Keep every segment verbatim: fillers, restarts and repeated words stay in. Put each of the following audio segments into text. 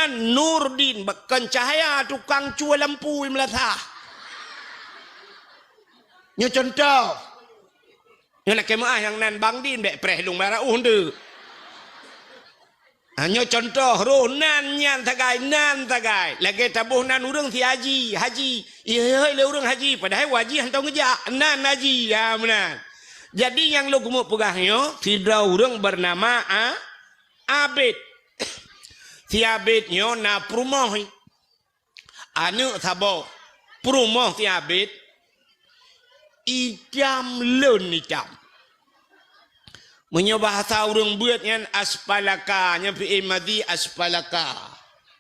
Nurdin, bak kon cahya tukang cue lampu i meulasah. Nyoe contoh. Nyoe lakée meuáh nyang nan Bang Din bék preh lôn bara ueh ndeuk. Ha, nyoe contoh roh nan nyan sagai, nan sagai. Lagée taboh nan ureuëng si haji, haji. Ihôi lé ureuëng haji, padahai haji hántom geujak. Nan haji, ha meunan. Jadi nyang lôn keumeung peugah nyoe, sidroe ureuëng beunama A-, Abid. Si Abid nyoe na peurumoh. Aneuëk saboh peurumoh si Abid, itam leuen itam. Meunyoe bahasa ureuëng beuet nyan aspalaka, nyan fi'il madhi aspalaka.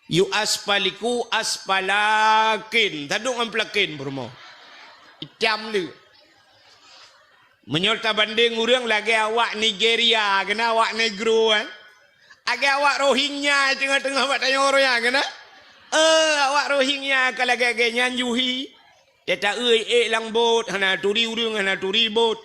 Yu aspaliku aspalakin, tadong ngon pelakin peurumoh. Itam leuen. Meunyoe tabandeng ureuëng lagée awak Nigeria, keunan awak negro, eh. Lagée awak Rohingya teungoh-teungoh bak tanyoe roh nyan, keunan. Eh, awak Rohingya ka lagée-lagée nyan juhi. Teuta-eu ék lam bot, hana turi ureuëng, hana turi bot.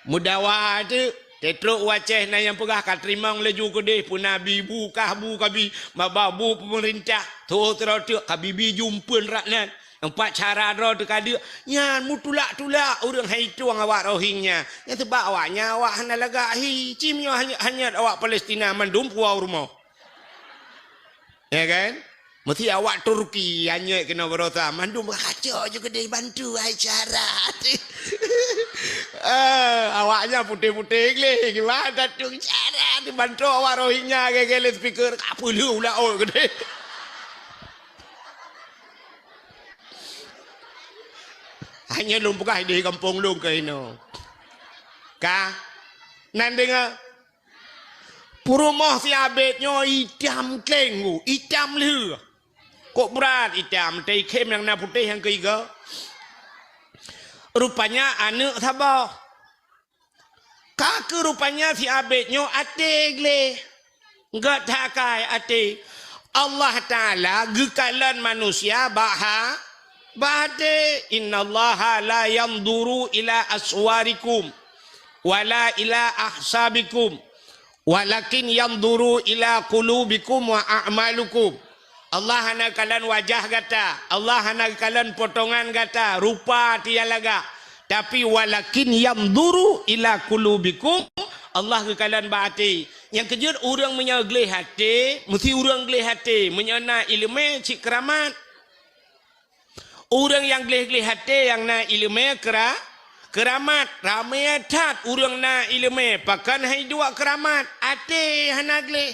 Meudawa teuk, teutrok u Aceh na nyang peugah ka teurimong laju keudeh, peue nabi bu kah bu kabi, maba bu peumeurintah, tho teuroteuk kabibi jumpeuen rak nan. Empat cara droe teuka deuk, nyan meutulak-tulak ureuëng hai tueng awak Rohingya. Nyan seubab awak nyan awak hana lagak hi, cim nyoe hanyot-hanyot awak Palestina mandum kuwoe u rumoh. Ya kan? Mesti awak Turki hanyot keunoe barosa, mandum kacok je keudeh bantu hai cara. Eh, awak nyan putéh-putéh gleh, gimana tu cara dibantu awak Rohingya gaya-gaya speaker, ka peuleueh ulah ot keudeh. Hanya lôn peugah di gampông lôn keunoe. Ka? Nan deungoe? Peurumoh si Abid nyoe itam kleng, itam lheueh. Kok brat itam, teuikhém nyang na putéh nyang keuiga. Rupanya aneuëk saboh. Ka keu rupanya si Abid nyoe até gleh. Gét that akai até. Allah Taala geukalon manusia bak ha-, bak até. Innallaha la yanzuru ila aswarikum wala ila ahsabikum walakin yanzuru ila qulubikum wa a'malukum. Allah hana kalon wajah gata, Allah hana kalon potongan gata, rupa tiang lagak. Tapi walakin yanzuru ila qulubikum, Allah geukalon bak até. Nyang keujeuet ureuëng meunyoe gleh até, meusti ureuëng gleh até meunyoe na iéleumé cit keuramat. Ureuëng nyang gleh-gleh até nyang na iéleumé keura-, keuramat. Ramé that ureuëng na iéleumé, pakon hai duek keuramat, até hana gleh.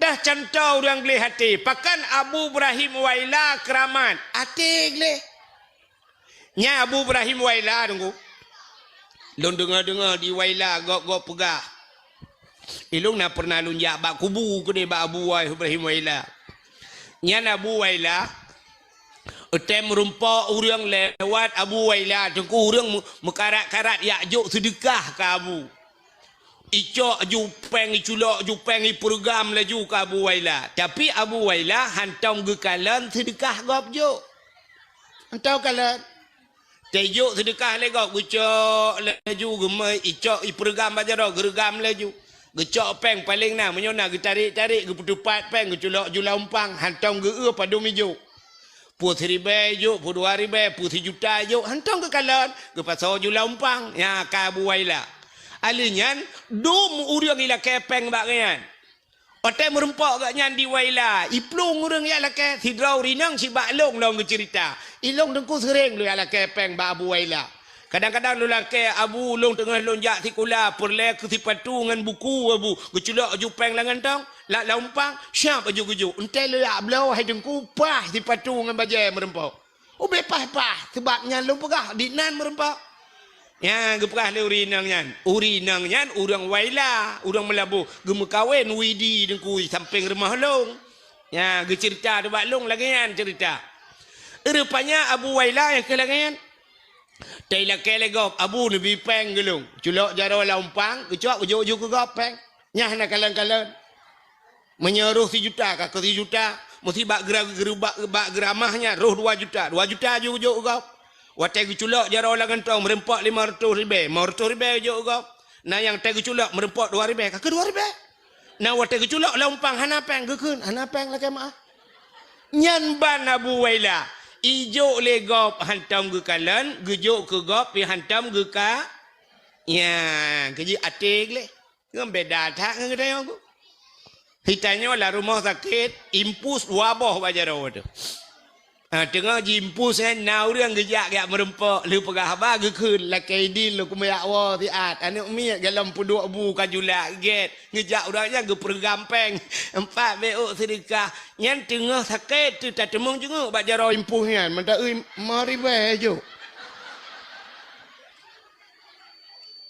Dah contoh ureuëng gleh até, pakon Abu Ibrahim Waila keuramat, até gleh. Nyan Abu Ibrahim Waila, Teungku. Lôn deungoe-deungoe di Waila gob-gob peugah. Ilôn na pernah lôn jak bak kubu keudeh bak Abu Ibrahim Waila. Nyan Abu Waila, watée meurumpok ureuëng lewat Abu Waila, Teungku, ureuëng meu-, meukarat-karat jak jok seudeukah keu Abu. Icok ju péng, iculok ju péng, ipeureugham laju keu Abu Waila. Tapi Abu Waila hántom geukalon seudeukah gob jok. Hántom kalon. Teujok seudeukah lé gob, geucok laju, geumeu icok ipeureugham bak jaroe, geureugham laju. Geucok péng paleng na, meunyoe na geutarek-tarek, geupeuteupat péng, geuculok ju lam umpang, hántom geu-eu padum ijok. Peue siribée ijok, peue dua ribée, peue sijuta ijok, hántom geukalon, geupasoe ju lam umpang. Nyan ka Abu Waila. Alheuh nyan, dum ureuëng ilakée péng bak gobnyan. Watée meurumpok gobnyan di Waila, iplueng ureuëng jak lakée, sidroe ureuëng inong sibak lôn lom geuceurita. Ilôn Teungku seuréng lôn jak lakée péng bak Abu Waila. Kadang-kadang lôn lakée, "Abu, lôn teungoh lôn jak sikula, peureulée keu sipatu ngon buku, Abu." Geuculok ju péng lam gantong, lam, lam umpang, siab laju geujok. Eunteuk lôn jak bloe, hai Teungku, paih sipatu ngon bajée meurumpok. Ubé paih-paih, seubab nyan lôn peugah, di nan meurumpok. Nyan geupeugah lé ureuëng inong nyan. Ureuëng inong nyan ureuëng Waila, ureuëng Meulaboh, geumeukawen Widi Teungku sampéng rumoh lôn. Nyan geuceurita bak lôn lagée nyan ceurita. Rupanya Abu Waila nyang keu lagée nyan. Teilakée lé gob, "Abu, neubi péng keu lôn." Culok jaroe lam umpang, geucok geujok ju keu gob péng. Nyan hana kalon-kalon. Meunyoe roh sijuta, ka keu sijuta, meusti bak geura-, geura-, bak, bak geuramah nyan roh dua juta, dua juta ju geujok gob. Watée geuculok jaroe lam gantong meurumpok limong reutôh ribée, limong reutôh ribée geujok gob. Na nyang watée geuculok meurumpok dua ribée, ka keu dua ribée. Na watée geuculok lam umpang hana péng, geukheun, "Hana péng, lakée meu'ah." Nyan ban Abu Wailah, ijok lé gob hantom geukalon, geujok keu gob pih hantom geuka-, nya, keujeuet até gleh. Ngon beda that ngon geutanyoe ku. Hitanyoe lam rumoh sakét, impus dua boh bak jaroe teuh. Ha, teungoh jiimpus nyan, na ureuëng geujak geujak meurumpok, lheueh peugah haba geukheun, "Lakée idin lôn keumeujak woe siat, aneuëk miet golom peuduek bu ka julak gét." Geujak ureuëng nyan geupeureugam péng empat beuôk seudeukah. Nyan teungoh sakét teuh tateumeung jeungeuek bak jaroe impus nyan, mantong eu lima ribée jok.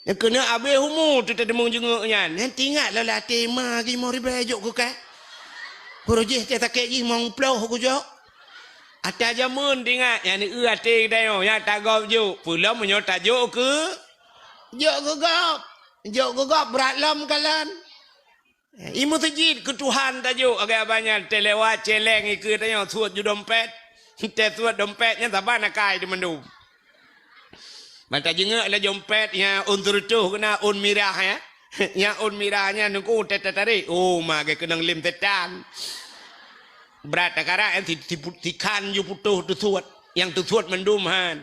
Nyang keuneuk abéh umu teuh tateumeung jeungeuek nyan. Nyan teuingat lom lam até ma lima ribée jok keu kah. Uroe jih teuh sakét jih limong ploh kujok. Ata jameun teuingat, nyan eu até geutanyoe, nyan tagob jok. Peulom meunyoe tajok keu, jok keu gob. Jok keu gob brat lom kalon. I meuseujid keu Tuhan tajok, agak banyak teuh lewat celeng ikeue tanyoe suet ju dompet. Teusuet dompet nyan saban akai teuh mandum. Ban tajeungeuek lam dompet nyan ôn seureutôh keunan ôn mirah, ya. Nyan ôn mirah nyan nungku teuh tatarek. Oh, ma geukeunong lem setan. Brat takarak nyan si, si, sikhan ju putôh teusuet. Nyang teusuet mandum han.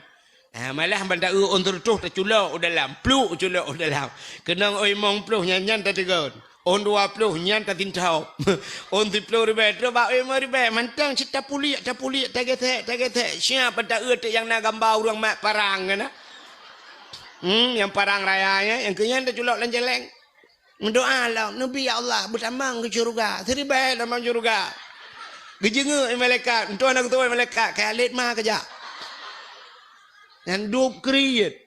Ah, malah ban ta-eu ôn seureutôh taculok u dalam, pluk culok u dalam. Keunong ôn limong ploh nyan, nyan tateugon. Ôn dua ploh nyan tatintop. Ôn siploh ribée, trok bak ôn limong ribée, mantong cit tapuliek, tapuliek, tagesek, tagesek. Siap ban ta-eu teuk nyang na gamba ureuëng mat parang keunan. Hmm, nyang parang raya nyan, nyang keu nyan taculok lam jaleng. Meudoa lom, "Neubi ya Allah, beutamong keu syeuruga, siribée tamong syeuruga." Geujeungeuek malaikat, "Entoh na geutuwö malaikat, kayalét ma keujak." Nyan dub kriet.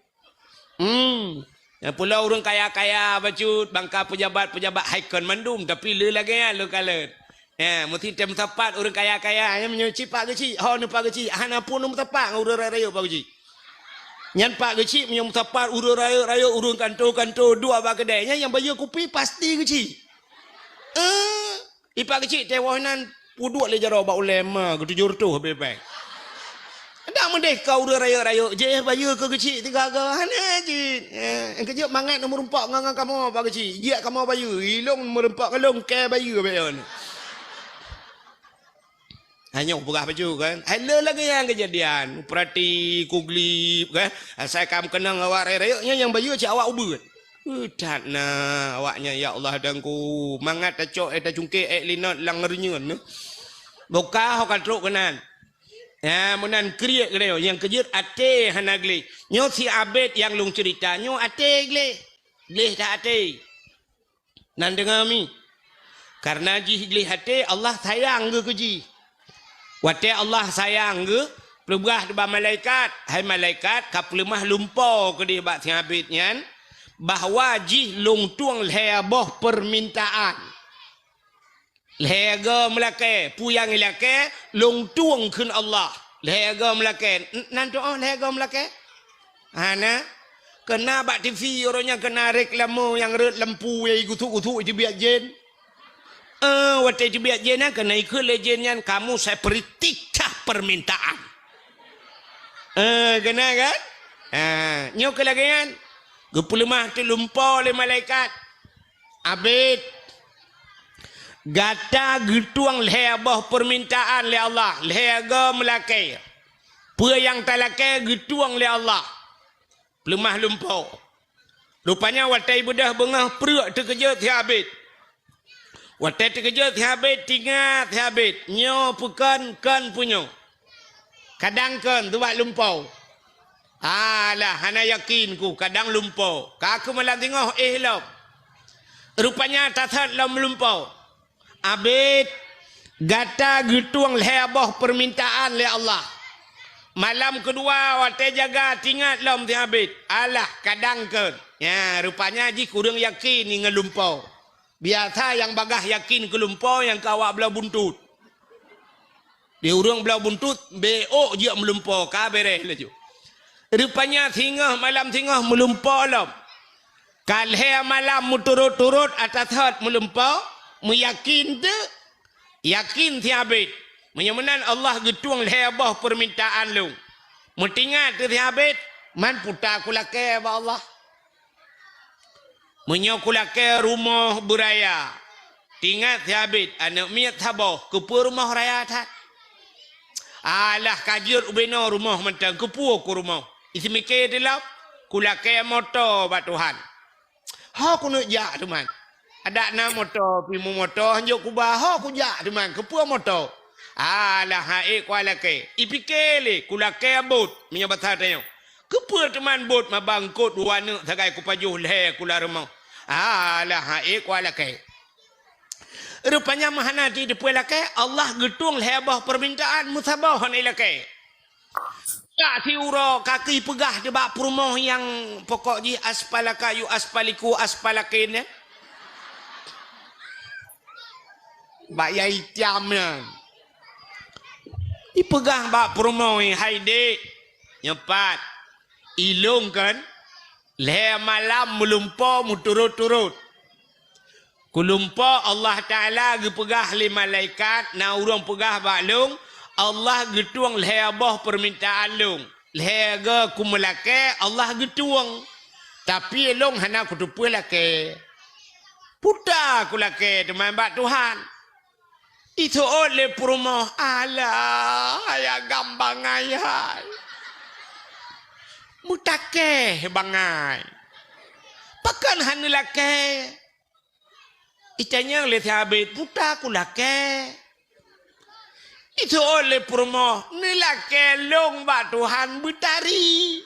Hmm. Nyang pula ureuëng kaya-kaya bacut, bangka pejabat-pejabat hai kon mandum, tapi le lagée nyan lôn kalon. Ya, meusti tem sapat ureuëng kaya-kaya, nyan meunyoe cit pak geuchik, ho neupak geuchik, hana pun meusapat ngon ureuëng rayeuk pak geuchik. Nyan pak geuchik meunyoe meusapat ureuëng rayeuk-rayeuk, ureuëng kanto-kanto, duek bak keudée, nyan nyang bayeue kupi pasti geuchik. Eh, ipak geuchik teuh woh nan peuduek lé jaroe bak ulée ma geutujoh reutôh habéh-habéh. Dak meudeh ka ureuëng rayeuk-rayeuk, jih bayeue keu geuchik tiga go, hana jih. Eh, keujeuet mangat meurumpok ngon, ngon kamoe pak geuchik, jiak kamoe bayeue, ilong meurumpok ngon lôn kée bayeue bayon. Hanyoe peugah bacut kan. Hai le lagée nyan keujadian. Peurati kuglib kan. Asai kam keunong awak rayeuk-rayeuk nyan nyang bayeue cit awak ubeut. Eh, that na awak nyan ya Allah Tuhanku. Mangat tacok eh tacungkek eh linot lam reunyeun. Boka ho ka trok keunan. Ya, meunan kriet geutanyoe nyang keujeuet até hana gleh. Nyoe si Abed nyang lôn ceurita, nyoe até gleh. Gleh that até. Nan deungoe mi. Kareuna jih gleh até, Allah sayang geuh keu jih. Watée Allah sayang geuh, peugah bak malaikat, "Hai malaikat, ka peuleumah lumpo keudeh bak si Abed nyan, bahwa jih lôn tueng lhée boh peumintaan." Lhée go meulakée, peue nyang ilakée, lôn tueng kheun Allah. Lhée go meulakée, n-, nan tuoh lhée go meulakée? Hana. Keuna bak T V uroe nyan keuna reklame nyang rhot lampu nyang gusuk-gusuk iteubiet jén. Eh, watée iteubiet jén nyan keuna ikheun lé jén nyan, "Kamu saya beri tiga permintaan." Eh, keuna kan? Ha, nyoe keu lagée nyan. Geupeuleumah teuk lumpo lé malaikat. Abed, gata geutueng lhée boh peumintaan lé Allah, lhée go meulakée. Peue nyang talakée geutueng lé Allah. Peuleumah lumpo. Rupanya watée beudôh beungoh preuek teukeujot si Abed. Watée teukeujot si Abed, teuingat si Abed, nyoe peue kon, kon peue nyoe. Kadang kon, teubat lumpo. Alah, hana yakin ku, kadang lumpo. Ka keuh malam singoh éh lom. Rupanya tasot lom lumpo. Abed, gata geutueng lhée boh peumintaan lé Allah. Malam keudua watée jaga teuingat lom si Abed. Alah, kadang kon. Nya, rupanya jih kureueng yakin ngon lumpo. Biasa nyang bagaih yakin keu lumpo nyang keu awak bloe buntut. Di ureuëng bloe buntut, bék jeuet meulumpo, ka beureh laju. Rupanya singoh malam singoh meulumpo lom. Ka lhée malam meuturot-turot ata thot meulumpo, meuyakin teuk, yakin si Abed. Meunyoe meunan Allah geutueng lhée boh peumintaan lôn. Meutingat teuk si Abed, man puta kulakée bak Allah. Meunyoe kulakée rumoh beuraya, Teuingat si Abid, aneuk miet saboh, keupeue rumoh raya that. Alah, ka jeuet ubé noe rumoh mantong, keupeue ku rumoh. Iseumiké dilom, kulakée moto bak Tuhan. Ho keuneuk jak teuma. Adak na moto, pih meumoto, hanjeuet kuba, ho kujak teuma, keupeue moto. Alah, ha'ék kualakée. Ipiké lé, kulakée bot, meunyoe basa tanyoe. Keupeue teuma bot mabangkot dua aneuk sagai kupajoh lhée kula rumoh. Alah, ha'ék kualakée. Rupanya meuhana jiteupeue lakée, Allah geutueng lhée boh peumintaan meusaboh hana ilakée. Ka siuroe ka geupeugah di bak peurumoh nyang pokok jih aspalaka yu aspaliku aspalakin, ya. Bak yai tiam nyan. Ipeugah bak peurumoh, "Hai dék, nyoe pat, ilong kan, lhée malam meulumpo meuturot-turot. Kulumpo Allah Taala geupeugah lé malaikat, na ureuëng peugah bak lông, Allah geutueng lhée boh peumintaan lông. Lhée goe kumeulakée, Allah geutueng. Tapi lông hana kuteupeue lakée. Puta kulakée teuma bak Tuhan." Iseuôt lé peurumoh, "Alah, hai agam bangai hai. Meutakée bangai. Pakon hana lakée?" Itanyong lé si Abid, "Puta kulakée." Iseuôt lé peurumoh, "Neulakée lông bak Tuhan beutari.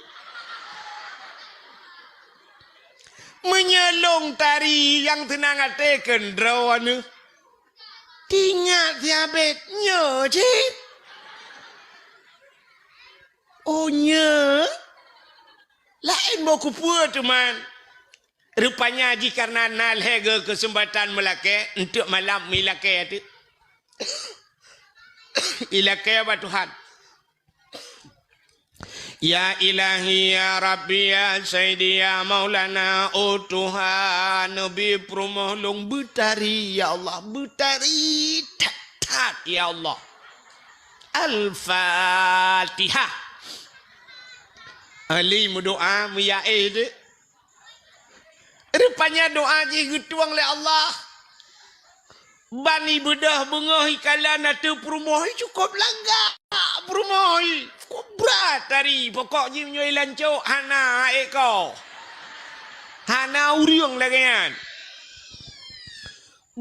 Meunyoe lông tari nyang teunang até keu droeneuh." Teuingat si Abid, "Nyoe cit. Oh, nyoe? Laén boh keupeue teuma." Rupanya jih kareuna na lhée goe keuseumpatan meulakée, eunteuk malam meulakée teuk. Ilakée bak Tuhan. "Ya Ilahi, ya Rabbi, ya Sayyidi, ya Maulana, oh Tuhan, neubi peurumoh lông beutari, ya Allah, beutari that-that, ya Allah." Al-Fatihah. Ahli meudoa, meuyaéh deuek. Rupanya doa jih geutueng lé Allah. Ban ibeudôh beungoh ikalon ateueh peurumoh, cukôp lagak peurumoh, cukôp brat tari. Pokok jih meunyoe ilancok, hana éko. Hana ureuëng lagée nyan.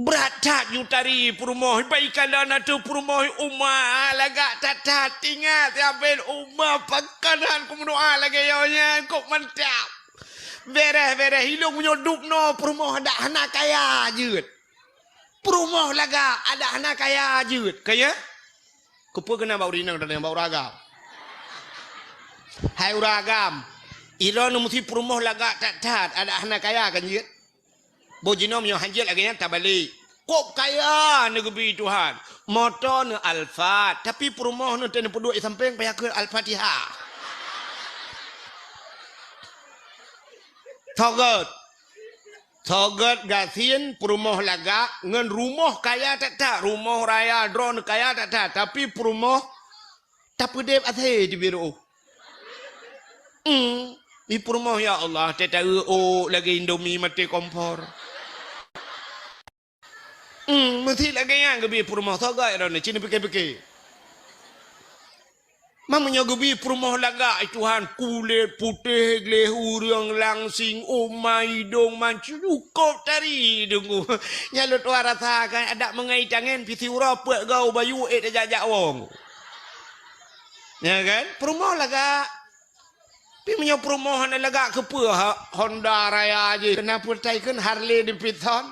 Brat that ju tari peurumoh, bak ikalon ateueh peurumoh, uma lagak that-that. Ingat, ya ben, uma pakon han kumeudoa lagée nyoe nyan, kok mantap. Bereh-bereh, ilong meunyoe dub noe peurumoh adak hana kaya jeuet. Peurumoh lagak adak hana kaya jeuet. Kaya? Keupeue keunan bak ureuëng inong dan bak ureuëng agam? Hai ureuëng agam, droeneuh meusti peurumoh lagak that-that, adak hana kaya kan jeuet? Boh jinoe meunyoe han jeuet lagée nyan tabalek. Kok kaya neugeubri Tuhan. Moto neuh Alphard, tapi peurumoh neuh teuh neupeuduek di sampéng payah kheun Al-Fatihah. Sogot. Sogot gasien peurumoh lagak ngon rumoh kaya that-that, rumoh raya droeneuh kaya that-that, tapi peurumoh tapeudeb asée teubiet reuôh. Hmm, di peurumoh, ya Allah, teuh taeu ôk lagée Indomie maté kompor. Hmm, meusti lagée nyan geubri peurumoh, sogot droeneuh, ci neupike-pike. Meunyoe geubri peurumoh lagak, ai Tuhan, kulét putéh gleh ureuëng langsing, uma idong mancung, cukôp tari deungoe. Nyan lôn tuan rasa kan, adak meungai tangen pih siuroe peuet goe bayu ék tajak-jak wong. Ya kan? Peurumoh lagak. Tapi meunyoe peurumoh hana lagak keupeue ha-, Honda raya jih, keupeue taikheun Harley Davidson?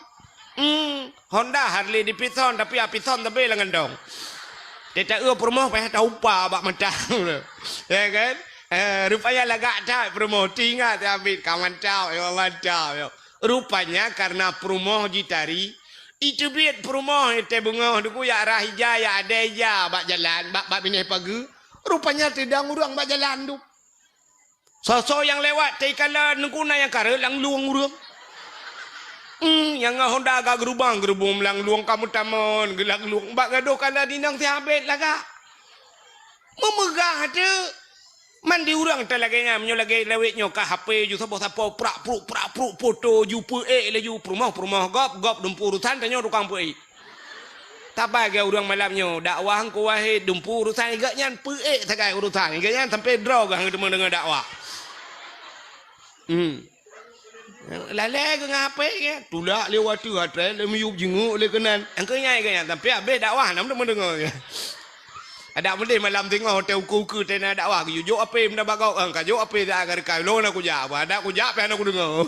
Hmm, Honda Harley Davidson, tapi Davidson tapi lam gantong. Teuh taeu peurumoh payah taupa bak mata. Ya kan? Eh, rupanya lagak that peurumoh, teuingat ya bit ka mantap, ya mantap, ya. Rupanya karena peurumoh jitari, iteubiet peurumoh teuh beungoh deungoe ya rah ija, ya adai ija bak jalan, bak, bak binéh pageue. Rupanya teudong ureuëng bak jalan tu. Soe-soe nyang lewat, teukalon Teungku na nyang kareuet lam lueng ureuëng. Hmm, nyang ngon Honda ka geurubang-geurubong lam lueng ka meutamon geulam lueng. Bak gadôh kalon inong sihabet lagak. Meumeugah teuk. Man di ureuëng ta lagée nyan, meunyoe lagée lawét nyoe ka H P ju saboh sapo prak pruk prak pruk foto ju peuék laju peurumoh-peurumoh gob, gob dumpu urusan tanyoe tukang peuék. Tabai geu ureuëng malam nyoe dakwah Teungku Wahid dumpu urusan geuh nyan peuék sagai urusan geuh nyan sampai droe geuh teuma deungoe dakwah. Hmm. Lalée geuh ngon H P geuh, tulak lé watée atré lé miyueb jinguk lé keunan. Engkeu nyai geuh nyan sampai habéh dakwah nam teuma deungoe. Adak meudeh malam singoh watée ukeue-ukeue tena dakwah geuyue jok H P meuda bagok, "Ka jok H P dah ka reukai lôn aku jak." Bah dak kujak pih hana kudeungoe.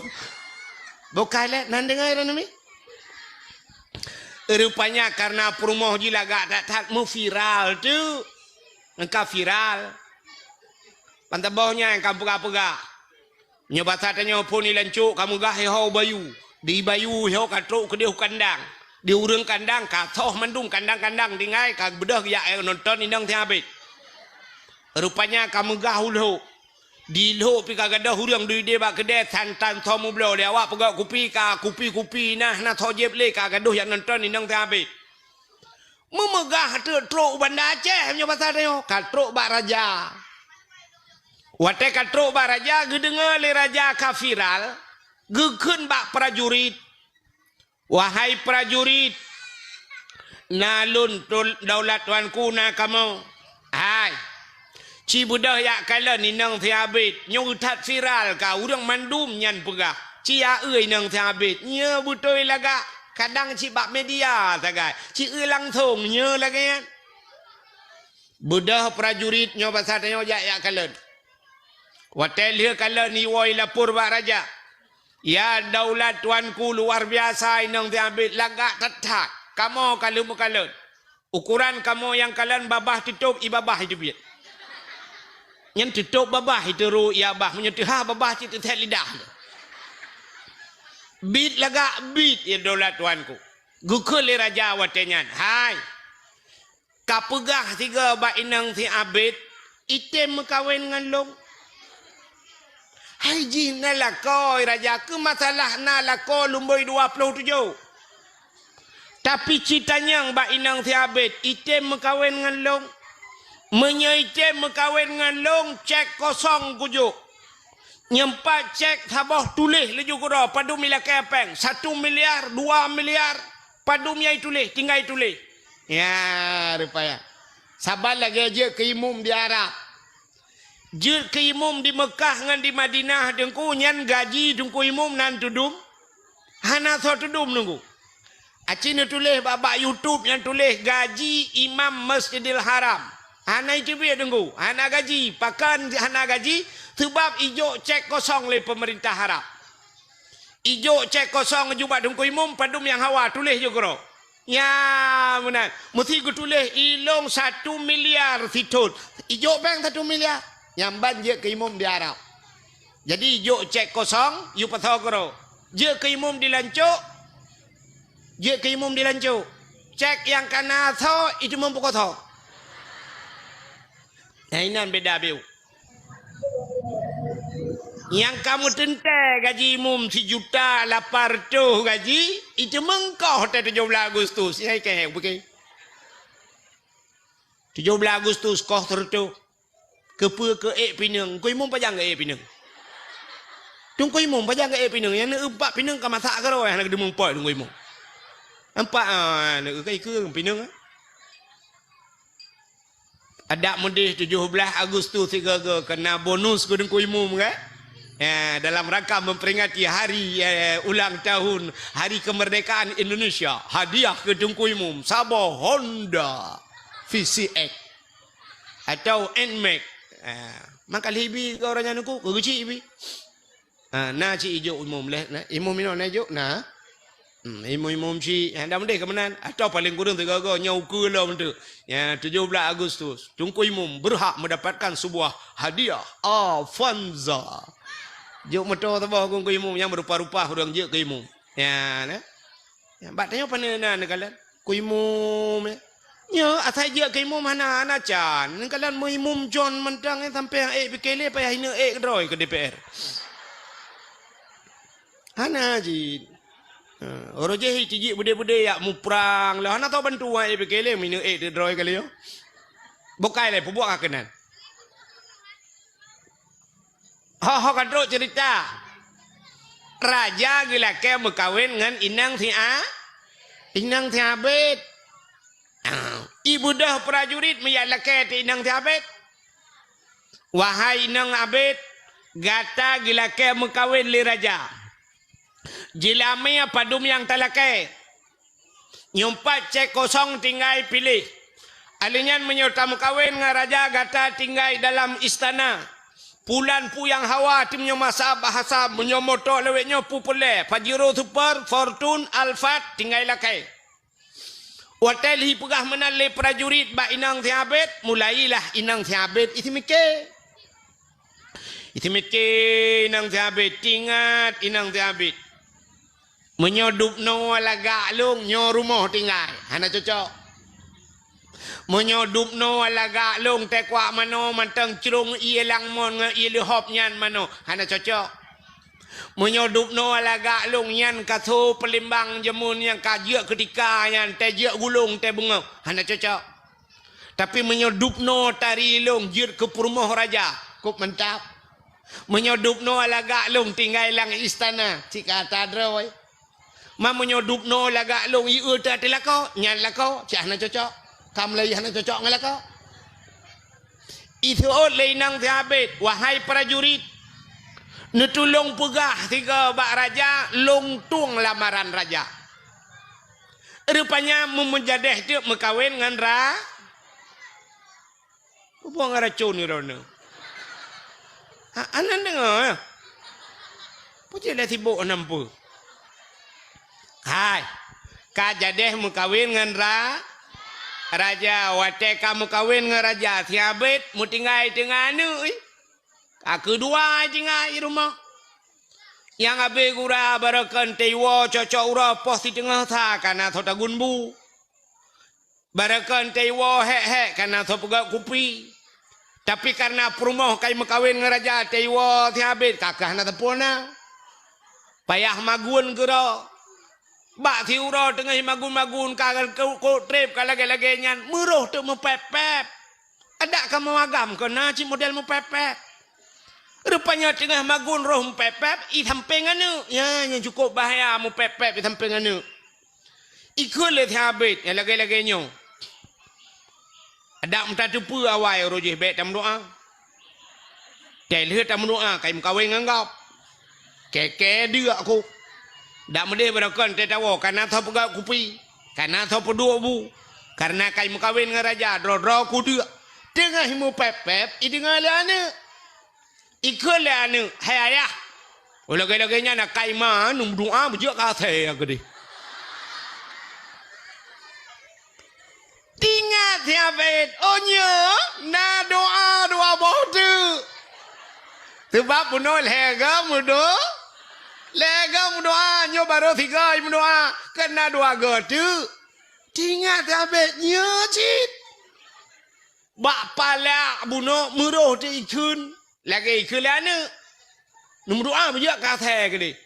Bokai lé nan deungoe ran mi. Rupanya karena peurumoh jih lagak that-that meuviral tu. Engka viral. Pantaboh nyan ka peugah-peugah. Nyoe basa tanyoe phon ilan cok ka meugah iho bayu. Di bayu iho ka trok keudeh u kandang. Di ureuëng kandang ka soh mandum kandang-kandang tinggai ka beudôh geujak nonton inong siabit. Rupanya ka meugah u lhok. Di lhok pih ka gadôh ureuëng duek ideh bak keudè santan soe meubloe lé awak peugöt kupi ka kupi-kupi nah na soe jieb lé ka gadôh jak nonton inong siabit. Meumeugah teuk trok u Banda Aceh meunyoe basa tanyoe ka trok bak raja. Watée ka trok bak raja geudeungoe lé raja ka viral, geukheun bak prajurit, "Wahai prajurit, na lôn daulat tuanku na kamoe. Hai, ci beudôh jak kalon inong siabit nyoe that viral ka ureuëng mandum nyan peugah. Ci aeu inong siabit nyoe beutôi lagak kadang ci bak media sagai ci eu langsong nyoe lagée nyan." Beudôh prajurit nyoe basa tanyoe jak jak kalon. Watée lheueh kalon iwoe ilapor bak raja, "Ya daulat tuanku luar biasa inong siabit lagak that-that kamoe ka lheueh meukalon. Ukuran kamoe nyang kalon babah teutob i babah iteubiet. Nyan teutob babah iteuro i babah meunyoe teuhah babah cit teuthét lidah. Bit lagak bit ya daulat tuanku." Geukheun lé raja watée nyan, "Hai, ka peugah sigoe bak inong siabit item meukawen ngon lôn. Hai jih na lakoe raja keu masalah na lakoe lumboi dua ploh tujoh. Tapi ci tanyong bak inong siabit item meukawen ngon lôn. Meunyoe item meukawen ngon lôn cek kosong kujok. Nyoe pat cek saboh tuléh laju keudroe padum ilakée péng satu miliar dua miliar padum nyang ituléh tinggai tuléh." Ya rupaya saban lagée jeuet keu imum di Arab. Jeuet keu imum di Meukah ngon di Madinah teungku nyan gaji teungku imum nan teudum? Hana soe teudum teungku. Aci neutuléh bak-bak YouTube nyang tuléh gaji imam Masjidil Haram. Hana iteubiet teungku, hana gaji. Pakon hana gaji? Seubab ijok cek kosong lé peumeurintah Arab. Ijok cek kosong jubak teungku imum padum nyang hawa tuléh jukro. Ya meunan. Meusi geutuléh ilong satu miliar sithon. Ijok péng satu miliar. Nyang ban jeuet keu imum di Arab. Jadi jok cek kosong yue pasoe keudroe. Jeuet keu imum di lancok. Jeuet keu imum di lancok. Cek nyang kana soe itu meupukoe soe. Nah inan beda biu. Nyang kamu teuntée gaji imum sijuta lapan reutôh gaji itu meungkoh teuh tujoh blaih Agustus. Nyai keuheng bukai. Tujoh blaih Agustus koh seureutôh. Keupeue keu ék pineung? Teungku imum pajan geu ék pineung? Teungku imum pajan geu ék pineung? Nyang neueumpat pineung ka masak keudroe hana geudeumeung pot teungku imum. Empat ah, neueu ka ikeue pineung. Adak meudeh tujoh blaih Agustus sigoe-goe keuna bonus keu teungku imum kan? Ya, dalam rangka memperingati hari eh, ulang tahun Hari Kemerdekaan Indonesia, hadiah keu teungku imum saboh Honda V C X. Atau Nmax. Ha, maka lhi bi keu ureuëng nyan uku, keu geuchik bi. Ha, na cit ijok imum leh, na, imum inoe na ijok, na. Hmm, imum-imum cit, ha, dah mendeh keu meunan. Atau paling kurang tiga go, nyoe uku lom tu. Ya, tujuh belas Agustus, Teungku Imum berhak mendapatkan sebuah hadiah Avanza. Jok moto saboh Teungku Imum nyang berupa-rupa ureuëng jeuet keu imum. Ya, na. Ya, bak tanyoe pane na neukalon. Teungku Imum, ya. Nyoe asai jeuet keu imum hana, hana can. Neukalon meu imum con mantong, eh, sampai ék pike lé payah ineuk ék keudroe keu D P R. Hana jih. Ha, uroe jih tijik beudé-beudé yak muprang lé. Hana tau bantuan ék pike lé, ineuk ék keudroe kali nyoe. Bukai lé, peubuet ka keunan. Ho-ho ka trok ceurita. Raja geulakée meukawen ngon inong si A-, inong si Abét. Ibeudôh prajurit meujak lakée teuh inong si Abét. "Wahai inong Abét, gata geulakée meukawen lé raja. Jeulamé padum nyang talakée. Nyoe pat cék kosong tinggai piléh. Alheuh nyan meunyoe tameukawen ngon raja gata tinggai dalam istana. Pulan puyang hawa teumnyoe masa bahasa meunyoe moto lawét nyoe peupeulée Pajero Super, Fortune, Alphard tinggai lakée." Watée lheuh peugah meunan lé prajurit bak inong si Abét, mulailah inong si Abét iseumiké. Iseumiké inong si Abét, teuingat inong si Abét. Meunyoe dubnoe lagak lôn, nyoe rumoh tinggai, hana cocok. Meunyoe dubnoe lagak lôn, teukuak manoe mantong crông ié langmon ngon ié leuhop nyan manoe, hana cocok. Meunyoe dubnoe lagak lôn nyan ka so peulimbang jameun nyang ka jeuet keutika nyan, tée jeuet gulong tée beungoh, hana cocok. Tapi meunyoe dubnoe tari lôn jeuet keu peurumoh raja, kôp mantap. Meunyoe dubnoe lagak lôn tinggai lam istana, cit ka ata droe. Ma meunyoe dubnoe lagak lôn ié teuh lakoe, nyan lakoe, cit hana cocok. Ka mulai hana cocok ngon lakoe. Iseuôt lé inong si Abét, "Wahai prajurit, neutulông peugah sigoe bak raja, lôn tueng lamaran raja." Rupanya meumeujadéh teuk meukawen ngon ra-, peue buet ngon racôn droeneuh. Ha, aneuk deungoe, ya? Peue cit lé sibôk hana peue. Hai, ka jadéh meukawen ngon ra-, raja. Watée ka meukawen ngon raja, si Abét meutinggai teungoh aneuk, ih. Ka keudua tinggai rumoh. Nyang abée gura barokon teuiwoe cocok uroe poh siteungoh sa ka na soe tagun bu. Barokon teuiwoe hék-hék ka na soe peugöt kupi. Tapi kareuna peurumoh ka meukawen ngon raja teuiwoe si Abét ka keuh hana teupeu na. Payah magun keudroe. Bak siuroe teungoh magun-magun ka kôk treb ka lagée-lagée nyan, meuroh teuk meupép-pép. Adak kamoe agam keuh na cit model meupép-pép. Rupanya teungoh magun roh meupép-pép, i sampéng aneuk. Nyan nyang cukôp bahaya meupép-pép i sampéng aneuk. Ikheun lé si Abét nyang lagée-lagée nyoe. Adak meutateupeue awai uroe jih bék tameudoá. Tée lheueh tameudoá ka meukawen ngon gob. Kée-kée deuk kôk. Dak meudeh barokon tée tawoe ka na soe peugöt kupi, ka na soe peuduek bu. Kareuna ka meukawen ngon raja, droe-droe kudeuk. Teungoh meupép-pép, ideungoe lé aneuk. Ikheun lé aneuk, "Hai ayah, oh lagée-lagée nyan akai ma neumeudoá beujeuet keu asèe keudeh." Teuingat si Abét, "Oh nyoe na doá dua boh teuk." Seubab bunoe lhée goe meudo-, lhée goe meudoá, nyoe barô sigoe meudoá, kan na dua goe teuk. Teuingat si Abét, nyoe cit. Bak palak bunoe meuroh teuk ikheun. Lagée ikheun lé aneuk. Neumeudoá beujeuet keu asèe keudeh.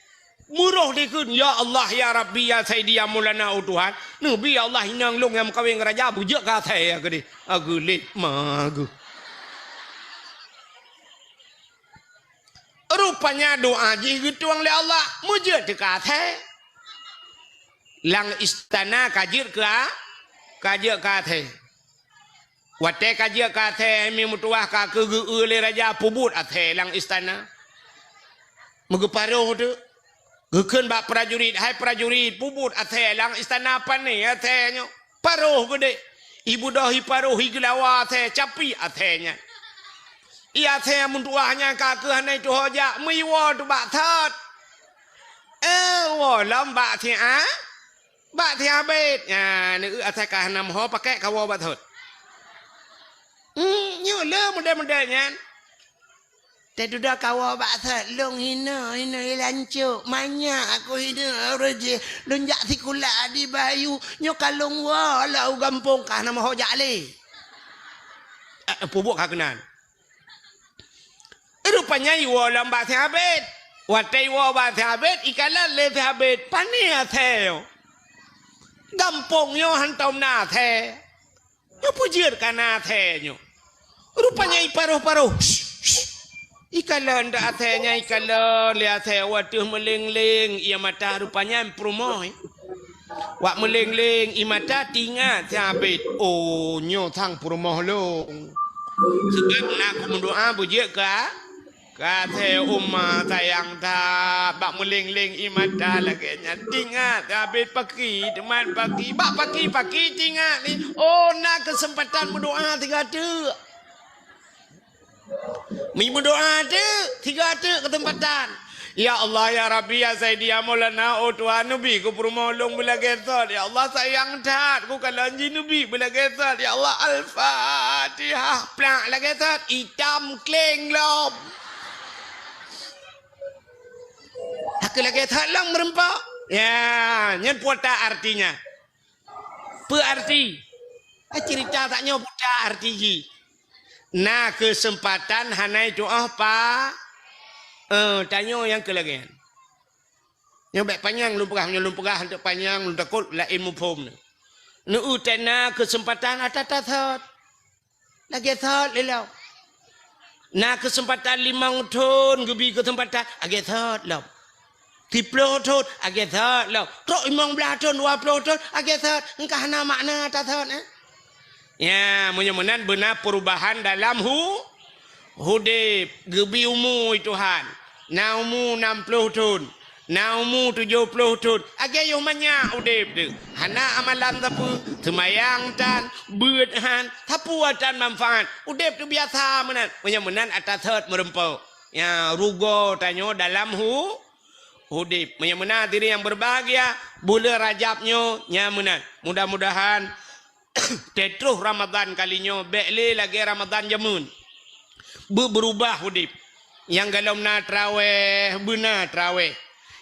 Meuroh dikheun, "Ya Allah, ya Rabbi, ya Saidi, ya Maulana, oh Tuhan. Neubi ya Allah inong lôn nyang meukawen ngon raja beujeuet keu asèe keudeh." Ageuléh ma geuh. Rupanya doá jih geutueng lé Allah, meujeuet teuka asèe. Lam istana ka jeuet keu a-, ka jeuet keu asèe. Watée ka jeuet keu asèe, mi meutuwah ka keu geu-eu lé raja peubuet asèe lam istana. Meugeuparoh teuk. Geukheun bak prajurit, "Hai prajurit, peubuet asèe lam istana pane asèe nyoe." Paroh geudeh. Ibeudôh iparoh igeulawa asèe, capi asèe nyan. I asèe meutuwah nyan ka keuh hana tuho jak, meuiwoe teuk bak that. Eh, woe lom bak si a-, Bak si Abét nyan, eu asai ka hana meuho pakèk kawoe bak thot. Hmm, nyoe le model-model nyan. Teududoe kawoe bak thot, lôn hinoe, hinoe i lancok, manyak aku hinoe, ureueng jih, lôn jak sikula di Bayu, nyoe ka lôn woe lam u gampông ka hana meuho jak lé. Eh, peubuet ka keunan. Rupanya iwoe lom bak si Abét. Watèe iwoe bak si Abét, ikalon lé si Abét, "Pane asèe nyoe? Gampông nyoe hantom na asèe. Nyoe peue jeuet ka na asèe nyoe?" Rupanya iparoh-paroh. Ikalon dak asèe nyan, ikalon lé asèe watèe meuléng-léng ie mata rupanya peurumoh. Wak meuléng-léng ie mata tingat sabit. Oh, nyoe sang peurumoh lôn. Seubab na kumeudoa beujeuet ka, ka asèe uma sayang that bak meuléng-léng ie mata lagèe nyan. Tingat sabit paki, teuma paki, bak paki-paki tingat ni. Oh, na keuseumpatan meudoa tiga teuk. Meudoa teuk, tiga teuk keuseumpatan. Ya Allah, ya Rabbi, ya Sayyidi, ya Maulana, oh Tuhan, neubi keu peurumoh lôn beulagèe thot. Ya Allah, sayang that, kukalon jih neubi beulagèe thot. Ya Allah, Al-Fatihah. Plak lagèe thot, itam kleng lom. Hana lagèe thot lom meureumpok. Ya, nyan peue artinya. Peue arti? Eh, cerita tanyoe buta arti jih. Na keuseumpatan hana tu'oh pa-, eh, tanyoe nyang keu lagèe nyan. Nyoe bèk panyang lôn peugah, nyoe lôn peugah hantom panyang, lôn takot laén muphom. Neueu tena keuseumpatan ata-ata thot. Lagèe thot lé lom. Na keuseumpatan limong thon geubi keuseumpatan, lagèe thot lom. Siploh thon, lagèe thot lom. Trok limong blah thon, dua ploh thon, lagèe thot. Engka hana makna ata thot, eh? Ya, meunyoe meunan beuna perubahan dalam hu-, udép. Geubi umu Tuhan. Na umu nam ploh thon. Na umu tujoh ploh thon, lagèe yoh manyak udép teuh. Hana amalan sapeue, seumayang tan, beuet han, sapeue tan manfaat. Udép teuh biasa meunan. Meunyoe meunan ata thot meureumpok. Ya, rugoe tanyoe dalam hu-, udép. Meunyoe meunan hadirin nyang berbahagia, buleuen Rajab nyoe nyan meunan. Mudah-mudahan Teutroh Ramadhan kali nyoe bèk lé lagèe Ramadhan jameun. Beu-, beurubah udép. Nyang golom na traweh, beuna traweh.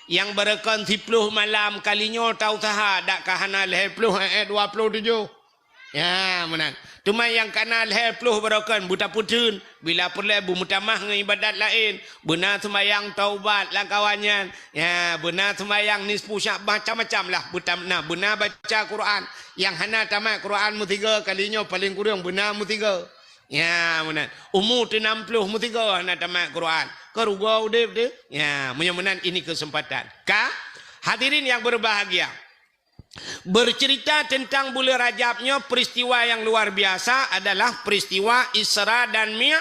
Nyang barokon siploh malam kali nyoe ta useuha, dak ka hana lhèe ploh, eh, eh, dua ploh tujoh. Ya, meunan. Teuma nyang ka na lhèe ploh barokon beutapeutheun. Bila peureulèe beumeutamah ngon ibadat laén, beuna seumayang taubat lam kawan nyan. Ya, beuna seumayang nisfu Sya'ban, macam-macam lah. Beutam-, na, beuna baca Quran. Nyang hana tamat Quran meusigoe, kali nyoe paleng kureueng beuna meusigoe. Ya, meunan. Umu teuh nam ploh meusigoe hana tamat Quran. Keu rugoe udép teuh. Ya, meunyoe meunan ini keuseumpatan. Ka, hadirin nyang berbahagia. Bercerita tentang buleuen Rajab nyoe, peristiwa yang luar biasa adalah peristiwa Isra dan Mi-,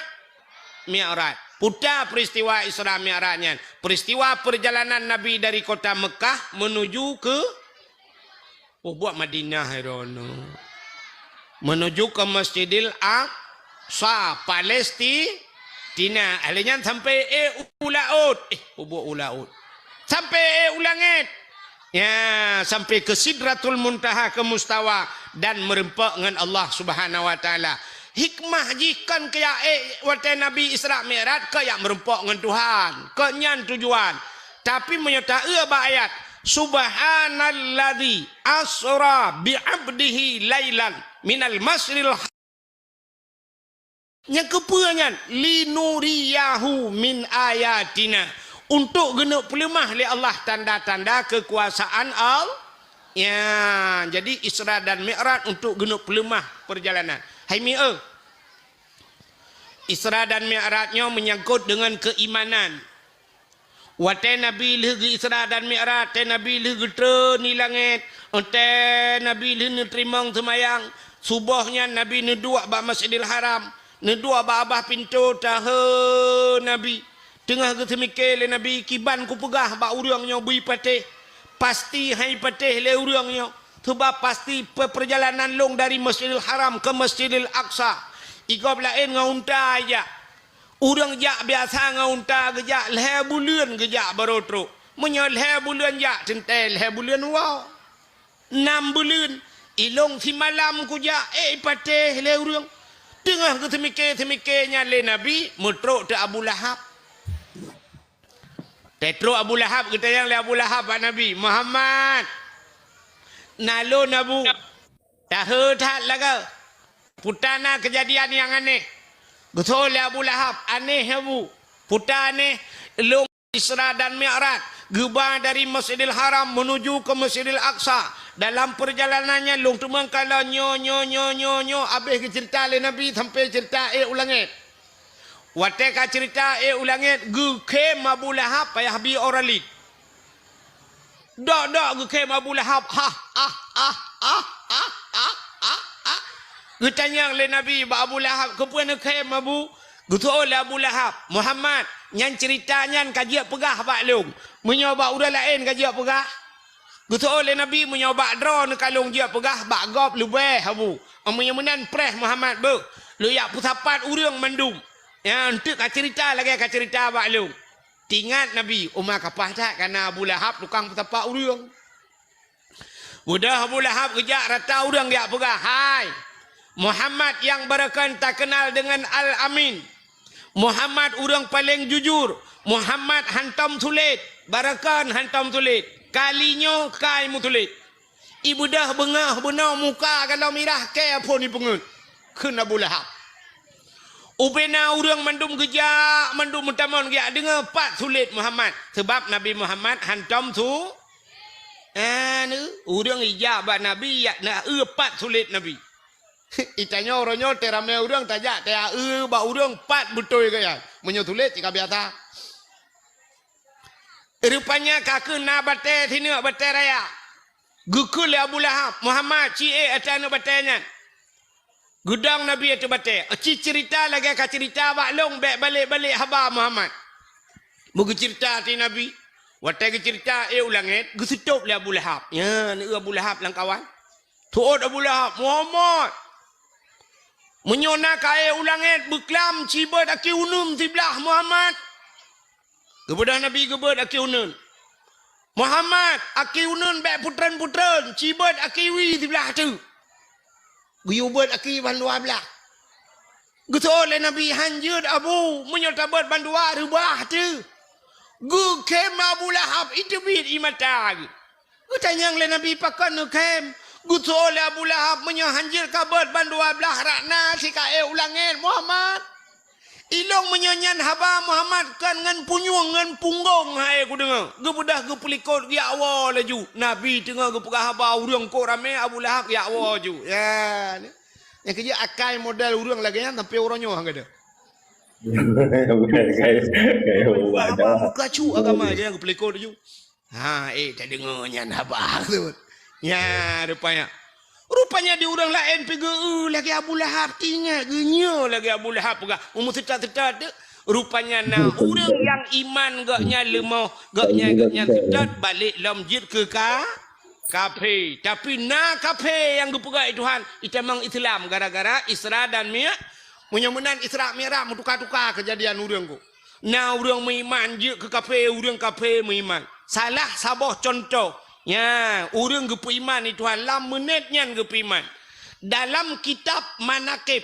Mi'raj. Peue ta peristiwa Isra Mi'raj nyan? Peristiwa perjalanan Nabi dari kota Mekah menuju ke, oh, buet Madinah, ya Allah. Menuju ke Masjidil Aqsa, Palestina. Lheuh nyan sampai, eh, u laôt. Eh, peue buet u laôt. Sampai, eh, u langèt. Ya, sampai ke Sidratul Muntaha, ke Mustawa, dan meureumpok ngon Allah Subhanahu wa Taala. Hikmah jih kon keu jak, eh, watèe Nabi Isra Mi'raj, keu jak meureumpok ngon Tuhan. Kon nyan tujuan. Tapi meunyoe ta-eu bak ayat, "Subhanalladzi asra bi 'abdihi lailan minal masjidil ha-," Nyang keupeue nyan? "Linuriyahu min ayatina." Untuk geuneuk peuleumah lé Allah tanda-tanda keukuasaan Allah. Ya, jadi Isra dan Mi'raj untuk geuneuk peuleumah perjalanan. Hai mi-, eh. Isra dan Mi'raj nyoe menyangkut dengan keimanan. Watèe Nabi lheuh geu-Isra dan Mi'raj, watèe Nabi lheuh geutreun di langèt, watèe Nabi lheuh neuteurimong seumayang, suboh nyan Nabi neuduek bak Masjidil Haram, neuduek bak babah pintoe, tahe Nabi. Teungoh geuseumike lé Nabi, "Kiban kupeugah bak ureueng nyoe beu patéh, pasti han patéh lé ureueng nyoe, seubab pasti pe-, peurjalanan lôn dari Masjidil Haram keu Masjidil Aqsa, i gob laén ngon unta jak." Ureueng jak biasa ngon unta geujak, lhèe buleuen geujak barô trok. Meunyoe lhèe buleuen jak, teuntèe lhèe buleuen woe. Nam buleuen, ilôn simalam kujak, eh, patéh lé ureueng. Teungoh geuseumike-seumike nyan lé Nabi, meutrok teuk Abu Lahab. Teutrok Abu Lahab, geutanyong lé Abu Lahab bak Nabi, "Muhammad, na lôn, Abu." Tahe that lagoe. Peue ta na keujadian nyang aneh. Geutanyong lé Abu Lahab, "Aneh, Abu." "Peue ta aneh?" "Lôn Isra dan Mi'raj, geuba dari Masjidil Haram menuju ke Masjidil Aqsa. Dalam perjalanan nyan lôn teumeukalon nyoe, nyoe, nyoe, nyoe, nyoe." Habéh geuceurita lé Nabi sampai ceurita ék u langèt. Watée ka ceurita éh u langét, geukhém Abu Lahab payah bi ora lét. Dok-dok geukhém Abu Lahab, hah, ah, ah, ah, ah, ah, ah, ah. Geutanyong lé Nabi bak Abu Lahab, "Keupeue neukhém, Abu?" Geuseuôt lé Abu Lahab, "Muhammad, nyan ceurita nyan ka jeuet peugah bak lôn. Meunyoe bak ureuëng laén ka jeuet peugah." Geuseuôt lé Nabi, "Meunyoe bak droeneuh ka lôn jeuet peugah, bak gob leubeh, Abu. Meunyoe meunan preh Muhammad beuh, lôn jak peusapat ureuëng mandum. Nyang teuk ka ceurita lagée ka ceurita bak lôn." Tingat Nabi, uma kapah that kana Abu Lahab tukang peusapat ureuëng. Beudôh Abu Lahab geujak rata ureuëng jak peugah, "Hai, Muhammad nyang barokon takeunal deungon Al-Amin. Muhammad ureuëng paleng jujur. Muhammad hantom sulet, barokon hantom sulet. Kali nyoe kai meusulet." Ibeudôh beungoh bunoe muka galom irah kée phon ipeungeut, kheun Abu Lahab. Ubena ureuëng mandum geujak, mandum meutamong geujak deungoe pat sulet Muhammad. Seubab Nabi Muhammad hantom su-, anu, ureuëng ijak bak Nabi, yak na eu pat sulet Nabi. Itanyoe uroe nyoe teuramé ureuëng tajak, taya eu bak ureuëng pat beutôi gaya. Meunyoe sulet cit ka biasa. Rupanya ka keuh na batée sineuk batée raya. Geukheun lé Abu Lahab, "Muhammad, ci ék ateueh aneuëk batée nyan." Geudong Nabi ateueh batée. "Ci ceurita lagée ka ceurita bak lôn, bék balek-balek haba Muhammad." Meugeuceurita ateueh Nabi. Watée geuceurita éh u langét, geuseutôb lé Abu Lahab. Nyan, eu Abu Lahab lam kawan. Seuôt Abu Lahab, "Muhammad, meunyoe na ka éh u langét, beuklam cibeuet aki uneun siblah Muhammad." Geubeudôh Nabi geubeuet aki uneun. "Muhammad, aki uneun bék putreun-putreun, cibeuet aki wie siblah teuk." Geuyue beuet aki ban dua blah. Geuseuôt lé Nabi, "Han jeuet Abu, meunyoe tabeuet ban dua reubah teuh." Geukhém Abu Lahab, iteubiet ie mata geuh. Geutanyong lé Nabi, "Pakon neukhém?" Geuseuôt lé Abu Lahab, "Meunyoe han jeuet kabeuet ban dua blah rakna sika éh u langét, Muhammad. Ilong meunyoe nyan haba Muhammad kon ngon punyueng ngon punggong hai kudeungoe." Geubeudôh geupeulikot geujak woe laju. Nabi teungoh geupeugah haba ureuëng kok ramé, Abu Lahab geujak woe ju. Ya, ni. Nyang keujeuet akai model ureuëng lagée nyan sampai uroe nyoe han gadôh. Bukan, bukan, bukan. Haba muka cu agama je nyang geupeulikot ju. Ha, éh, tadeungoe nyan haba tu. Nya, rupanya. Rupanya di ureuëng laén pi geu-, eu, lagée Abu Lahab, tingat geunyoe lagée Abu Lahab peugah, meumeuseutôt-seutôt tu. Rupanya na ureuëng nyang iman gobnyan leumoh, gobnyan, gobnyan seutôt balek lom jeuet keu ka, kafé. Tapi na kafé nyang geupeugah lé Tuhan, itamong Islam gara-gara Isra dan Mi-, meunyoe meunan Isra Mi'raj meutuka-tuka keujadian ureuëng ku. Na ureuëng meuiman jeuet keu kafé, ureuëng kafé meuiman. Salah saboh cuntoh, nya, ureuëng geupeuiman di Tuhan lam meunét nyan geupeuiman. Dalam kitab Manaqib,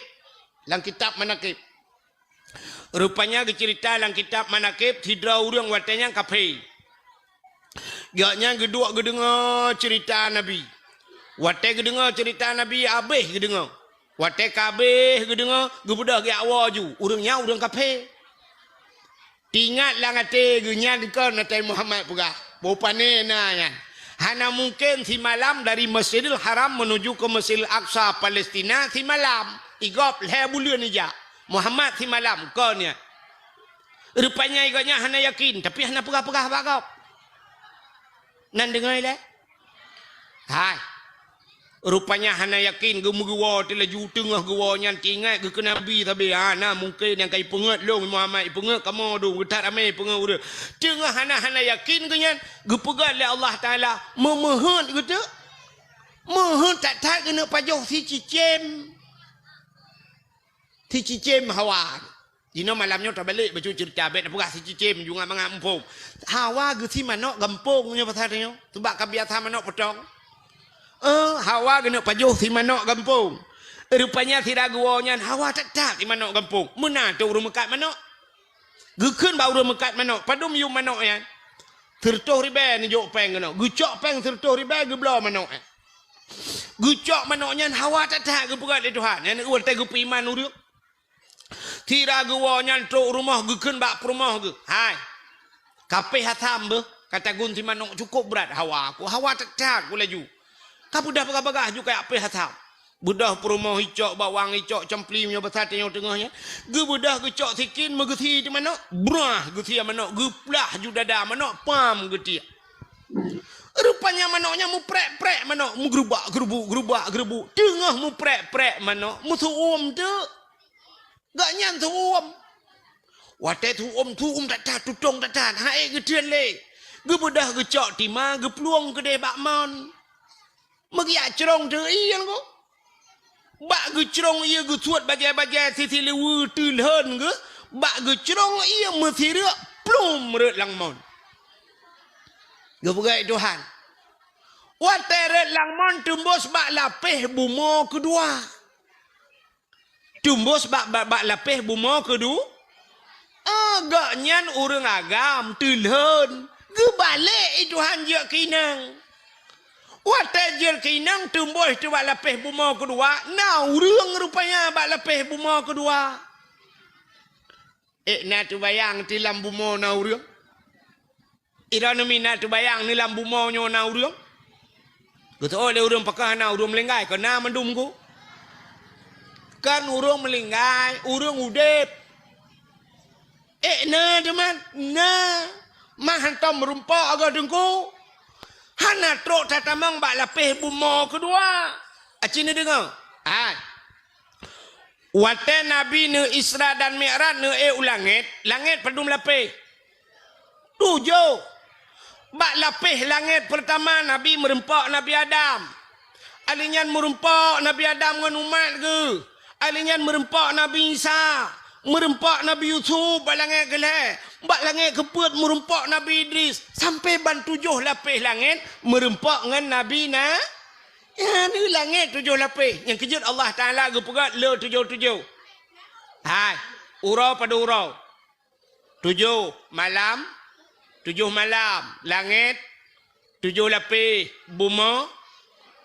lam kitab Manaqib, rupanya geuceurita lam kitab Manaqib, sidroe ureuëng watée nyan kafé. Gobnyan geuduek geudeungoe ceurita Nabi. Watée geudeungoe ceurita Nabi, habéh geudeungoe. Watée ka habéh geudeungoe, geubeudôh geujak woe ju. Ureuëng nyan ureuëng kafé. Tingat lam até geuh nyan kon Nabi Muhammad peugah, boh pané na nyan. Hana mungken simalam dari Masjidil Haram menuju ke Masjidil Aqsa Palestina simalam. Igob lhée buleuen ijak. Muhammad simalam kon nyan. Rupanya gobnyan hana yakin, tapi hana peugah-peugah bak gob. Nan deungoe lé? Hai. Rupanya hana yakin, geumeugeuwoe teulaju teungoh geuwoe nyan teuingat geukheun Nabi sabe. Ha, na mungken nyang ka ipeungeut lôn Muhammad, ipeungeut kamoe dum, geuthat ramé ipeungeut ureuëng. Teungoh hana, hana yakin geuh nyan, geupeugah lé Allah Taala, meumeuheuet geuteuk. Meuheuet that-that geuneuk pajoh sicicém. Sicicém hawa. Jinoe malam nyoe tabalek bacut ceurita, bék tapeugah sicicém, jungat mangat muphom. Hawa geusi manok gampông nyoe pasal nyoe, seubab ka biasa manok potong. Eh, hawa geuneuk pajoh si manok gampông. Rupanya sira geuwoe nyan hawa that-that si manok gampông. Meunan trok ureuëng meukat manok. Geukheun bak ureuëng meukat manok, padum yum manok nyan? Sireutôh ribée neujok péng keunoe. Geucok péng sireutôh ribée geubloe manok nyan. Geucok manok nyan hawa that-that geupeugah lé Tuhan. Nyan watée geupeuiman ureuëng. Sira geuwoe nyan trok rumoh geukheun bak peurumoh geuh, "Hai, kapéh asam beuh, ka tagun si manok cukôp brat hawa ku, hawa that-that ku laju. Ka peugah bagah-bagah ju kajak péh asam." Beudôh peurumoh icok, bawang icok, campli meunyoe basa tanyoe teungoh nyan. Geubeudôh geucok sikin meugeusie teuh manok, brah geusie manok, geuplah ju dada manok, pam geutiek. Rupanya manok nyan muprek-prek manok, meugeurubak-geurubuk, geurubak-geurubuk. Teungoh muprek-prek manok, meusu'uem teuk. Gobnyan su'uem. Watée su'uem, su'uem that-that, tutong that-that, han ék geuteun lé. Geubeudôh geucok tima, geuplueng keudeh bak mon. Meugeuyak crong teuk ié nyan ko. Bak geucrong ié geusuet bajée-bajée sisi liweue teulhon geuh, bak geucrong ié meusireuk plum rot lam mon. Geupeugah Tuhan. Watée rot lam mon teumbos bak lapéh bumoe keudua. Teumbos bak, bak, bak lapéh bumoe keudua. Ah, gobnyan ureuëng agam teulhon. Geubalek i Tuhan jeuet keu inong. Watée jeuet keu inong teumbos teuk bak lapéh bumoe keudua, na ureuëng rupanya bak lapéh bumoe keudua. Ék na teubayang ti lam bumoe na ureuëng? Droeneuh mi na teubayang ni lam bumoe nyoe na ureuëng? Geuteuôt lé ureuëng pakon hana ureuëng meulinggai, kon na mandum ku. Kon ureuëng meulinggai, ureuëng udeb. Ék na teuma, na. Mah hantom meurumpok agoe teungku. Hana trok tatamong bak lapéh bumoe keudua. Aci neudeungoe? Hai. Watée Nabi neu Isra dan Mi'raj neu ék u langét, langét padum lapéh? Tujoh. Bak lapéh langét peurtama Nabi meurumpok Nabi Adam. Alheuh nyan meurumpok Nabi Adam ngon umat geuh. Alheuh nyan meurumpok Nabi Isa. Meurumpok Nabi Yusuf bak langét keulhée. Bak langét keupeuet meurumpok Nabi Idris. Sampoe ban tujoh lapéh langét meurumpok ngon Nabi na. Nyan u langét tujoh lapéh. Nyang keujeuet Allah Taala geupeugah le tujoh-tujoh. Hai, uroe padum uroe? Tujoh malam, tujoh malam. Langét, tujoh lapéh. Bumoe,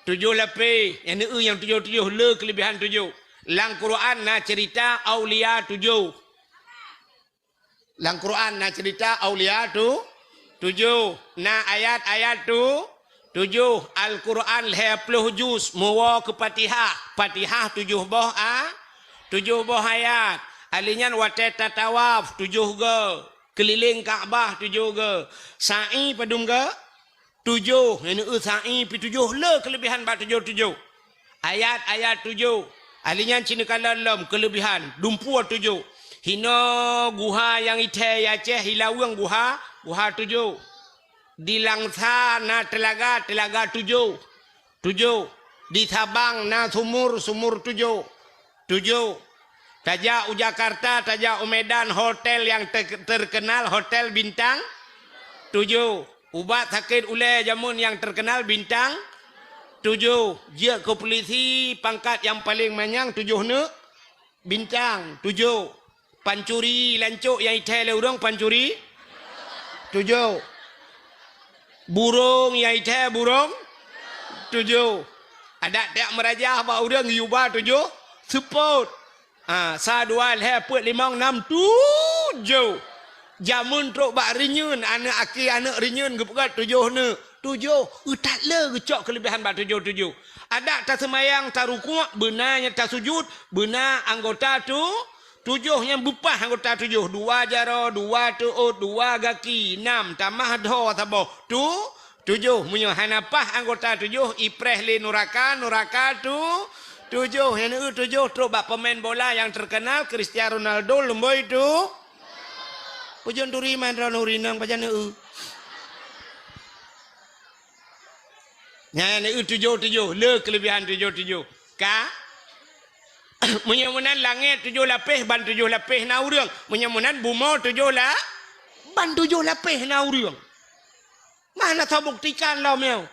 tujoh lapéh. Nyang neu nyang tujoh-tujoh, le keuleubihan tujoh. Lam Quran na ceurita aulia tujoh. Lam Quran na ceurita aulia tu, tujoh. Na ayat-ayat tu, tujoh. Al-Quran lhée ploh juz, meuwoe keu Fatihah. Fatihah tujoh boh a, tujoh boh ayat. Alheuh nyan watée tatawaf tujoh goe, keulileng Ka'bah tujoh goe. Sa'i padum goe? Tujoh, nyan eu sa'i pi tujoh le keuleubihan bak tujoh-tujoh. Ayat-ayat tujoh. Alheuh nyan ci neukalon lom keuleubihan, dumpeue tujoh. Hinoe guha nyang ithée i Aceh, i Laweueng guha, guha tujoh. Di Langsa na teulaga, teulaga tujoh. Tujoh. Di Sabang na sumur, sumur tujoh. Tujoh. Tajak u Jakarta, tajak u Medan, hotel nyang te-, terkenal, hotel bintang tujoh. Ubat sakét ulée jameun nyang terkenal bintang tujoh. Jeuet keu pulisi pangkat nyang paleng manyang tujoh neuk bintang tujoh. Pancuri lancok nyang ithée lé ureuëng pancuri tujoh. Burong nyang ithée burong tujoh. Adak tajak meurajah bak ureuëng yuba tujoh seupôt. Ha, sa dua lhée peuet limong nam tujoh. Jameun trok bak reunyeun, aneuëk aki aneuëk reunyeun geupeugah tujoh neuk. Tujoh, eu that le geucok keuleubihan bak tujoh-tujoh. Adak taseumayang, tarukuk, beuna nyang tasujut, beuna anggota tu, tujoh nyang beupah anggota tujoh, dua jaroe, dua teuôt, dua gaki, nam, tamah dhoe saboh, tu, tujoh. Meunyoe hana pah anggota tujoh, ipreh lé nuraka, nuraka tu, tujoh. Nyang neu tujoh trok bak pemain bola nyang terkenal, Cristiano Ronaldo, lumboi tu. Ujong turi man droeneuh rinong pajan neu. Nyan neu tujoh-tujoh, le keuleubihan tujoh-tujoh. Ka? Meunyoe meunan langét tujoh lapéh, ban tujoh lapéh na ureuëng. Meunyoe meunan bumoe tujoh la-, ban tujoh lapéh na ureuëng. Mana tau buktikan lom nyoe?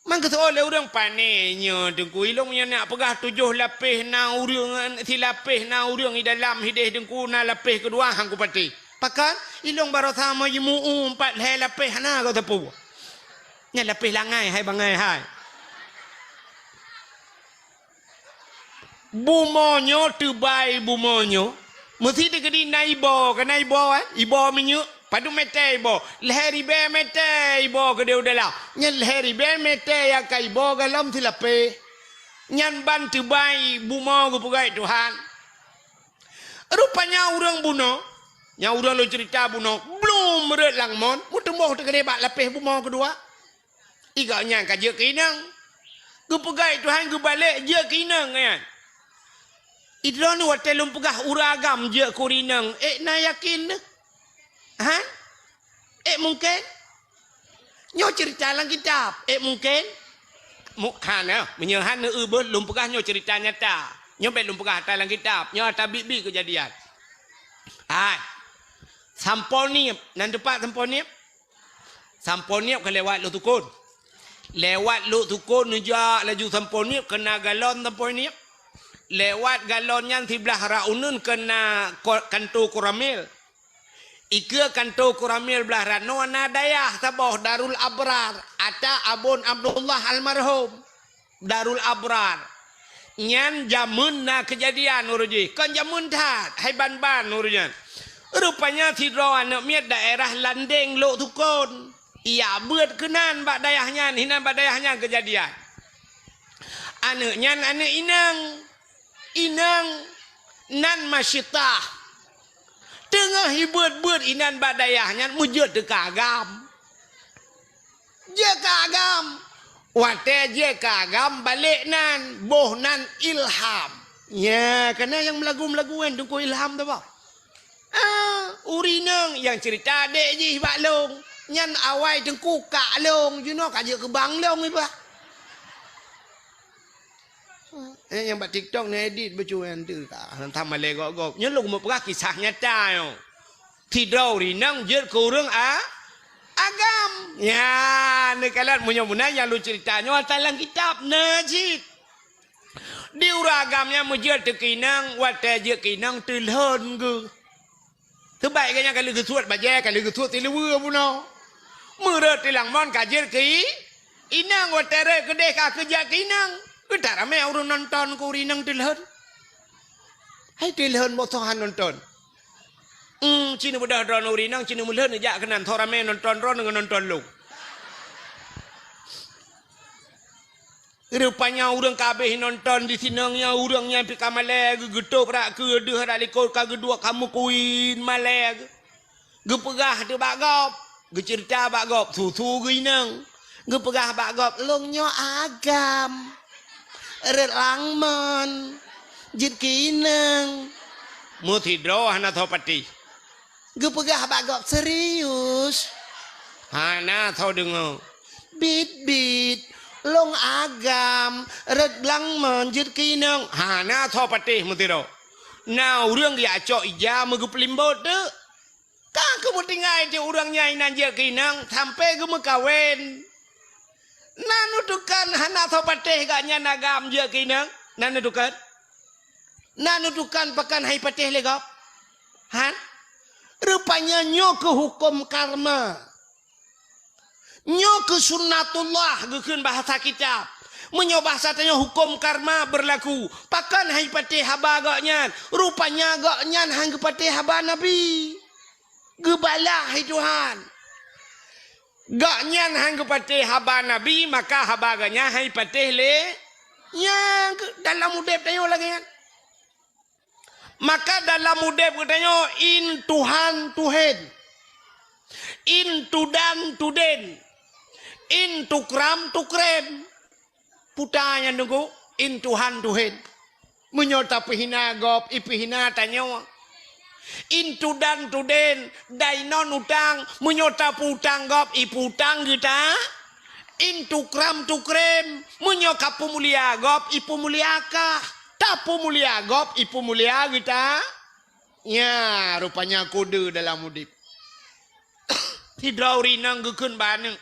Man geuteuôt lé ureuëng pané nyoe, Teungku. Ilong nyoe nak peugah tujoh lapéh na ureuëng, silapéh na ureuëng i dalam hideh Teungku, na lapéh keudua han kupatéh. Pakon? Ilong baroesa meujimu'ue pat lhée lapéh hana goe teupeu. Nyan lapéh langai hai bangai hai. Bumoe nyoe teubai bumoe nyoe, meusti teukeudi na iboh, ka na iboh, eh? Iboh minyeuk, padum mètè iboh? Lhèe ribèe mètè iboh keudéh u dalam. Nyan lhèe ribèe mètè nyang ka iboh golom silapèh. Nyan ban teubai bumoe geupeugah Tuhan. Rupanya ureuëng bunoe, nyang ureuëng lôn ceurita bunoe, blom rot lam mon, meuteumboh teukeudeh bak lapéh bumoe keudua. Iga nyan ka jeuet keu inong. Geupeugah Tuhan geubalek jeuet keu inong nyan. Idroeneuh watée lôn peugah ureuëng agam jeuet keu ureuëng inong, ék na yakin deuh? Ha? Ék mungken? Nyoe ceurita lam kitab, ék mungken? Mu-, hana, meunyoe hana eu beuh lôn peugah nyoe ceurita nyata. Nyoe bék lôn peugah ata lam kitab, nyoe ata biet-biet keujadian. Hai. Sampoe Nieb, nan teupat Sampoe Nieb? Sampoe Nieb ka lewat Lhoksukon. Lewat Lhoksukon neujak laju Sampoe Nieb, keuna galon Sampoe Nieb. Lewat galon nyan siblah rot uneuen keuna ko-, kanto Koramil. Ikeue kanto Koramil blah rot noe na dayah saboh Darul Abrar, ata Abon Abdullah almarhum. Darul Abrar. Nyan jameun na keujadian uroe jih, kon jameun that, hai ban-ban uroe nyan. Rupanya sidroe aneuëk miet daerah Landeng Lhoksukon. Ijak beuet keunan bak dayah nyan, hinan bak dayah nyan keujadian. Aneuëk nyan aneuëk inong. Inong nan Masyitah. Teungoh ibeuet-beuet inan bak dayah nyan meujeuet teuka agam. Jeuet keu agam. Watée jeuet keu agam balek nan, boh nan Ilham. Nya, kana nyang meulagu-meulagu kan Teungku Ilham tu bah. Ah, ureuëng inong nyang ceurita adék jih bak lôn. Nyan awai Teungku kak lôn, jinoe ka jeuet keu bang lôn iba. Eh, nyang bak TikTok ni edit bacut nyan tu ka. Hantam malée gob-gob. Nyoe lôn meupeugah kisah nyata nyoe. Sidroe ureuëng inong jeuet keu ureuëng a-, agam. Nya, neukalon meunyoe meunan nyang lôn ceurita nyoe ata lam kitab na cit. Di ureuëng agam nyan meujeuet teuka inong, watée jeuet keu inong teulhon geuh. Teubai geuh nyan ka lheueh geusuet bajée, ka lheueh geusuet siluweue bunoe. Meurot tilang mon ka jeuet keu i-, inong, watée rot keudeh ka keujak keu inong. Geutak ramé ureuëng nonton keu ureuëng inong teulhon. Hai teulhon boh soe han nonton. Hmm, ci neubeudôh droeneuh ureuëng inong, ci neumeulhon neujak keunan, soe ramé nonton droeneuh ngon nonton lôn. Rupanya ureuëng ka habéh nonton di sinong nyan, ureuëng nyan pih ka malée geuh, geutôb brat keudeh brat likot ka geuduek ka meukuin malée geuh. Geupeugah teuh bak gob, geuceurita bak gob, su-su geuh inong. Geupeugah bak gob, "Lôn nyoe agam. Rot lam mon. Jeuet keu inong." Meusidroe hana soe patéh. Geupeugah bak gob, "Serius?" Hana soe deungoe. "Bit-bit, lôn agam, rot lam mon jeuet keu inong." Hana soe patéh meusidroe. Na ureuëng geujak cok ija meugeupeulimbot teuk. Ka geumeutinggai teuk ureuëng nyan inan jeuet keu inong sampoe geumeukawen. Na neutukan hana soe patéh gobnyan agam jeuet keu inong? Na neutukan? Na neutukan pakon han jipatéh lé gob? Han? Rupanya nyoe keuh huköm karma. Nyoe keuh sunnatullah geukheun bahasa kitab. Meunyoe bahasa tanyoe huköm karma beurlaku. Pakon han jipatéh haba gobnyan? Rupanya gobnyan han geupatéh haba Nabi. Geubalah hai Tuhan. Gobnyan han geupatéh haba Nabi, maka haba gobnyan han jipatéh lé. Nyang dalam udeb tanyoe lagée nyan. Maka dalam udeb geutanyoe in Tuhan tuhen, in tudan tuden, in tukram tukrem. Puta nyan teungku, in Tuhan tuhen. Meunyoe tapeuhina gob, ipeuhina tanyoe. In tudan tuden, dai non utang, meunyoe tapeutang gob, ipeutang geuta. In tukram tukrem, meunyoe kapeumulia gob, ipeumulia kah. Tapeumulia gob, ipeumulia geuta. Nya, rupanya kode dalam udeb. Sidroe ureuëng inong geukheun bak aneuëk.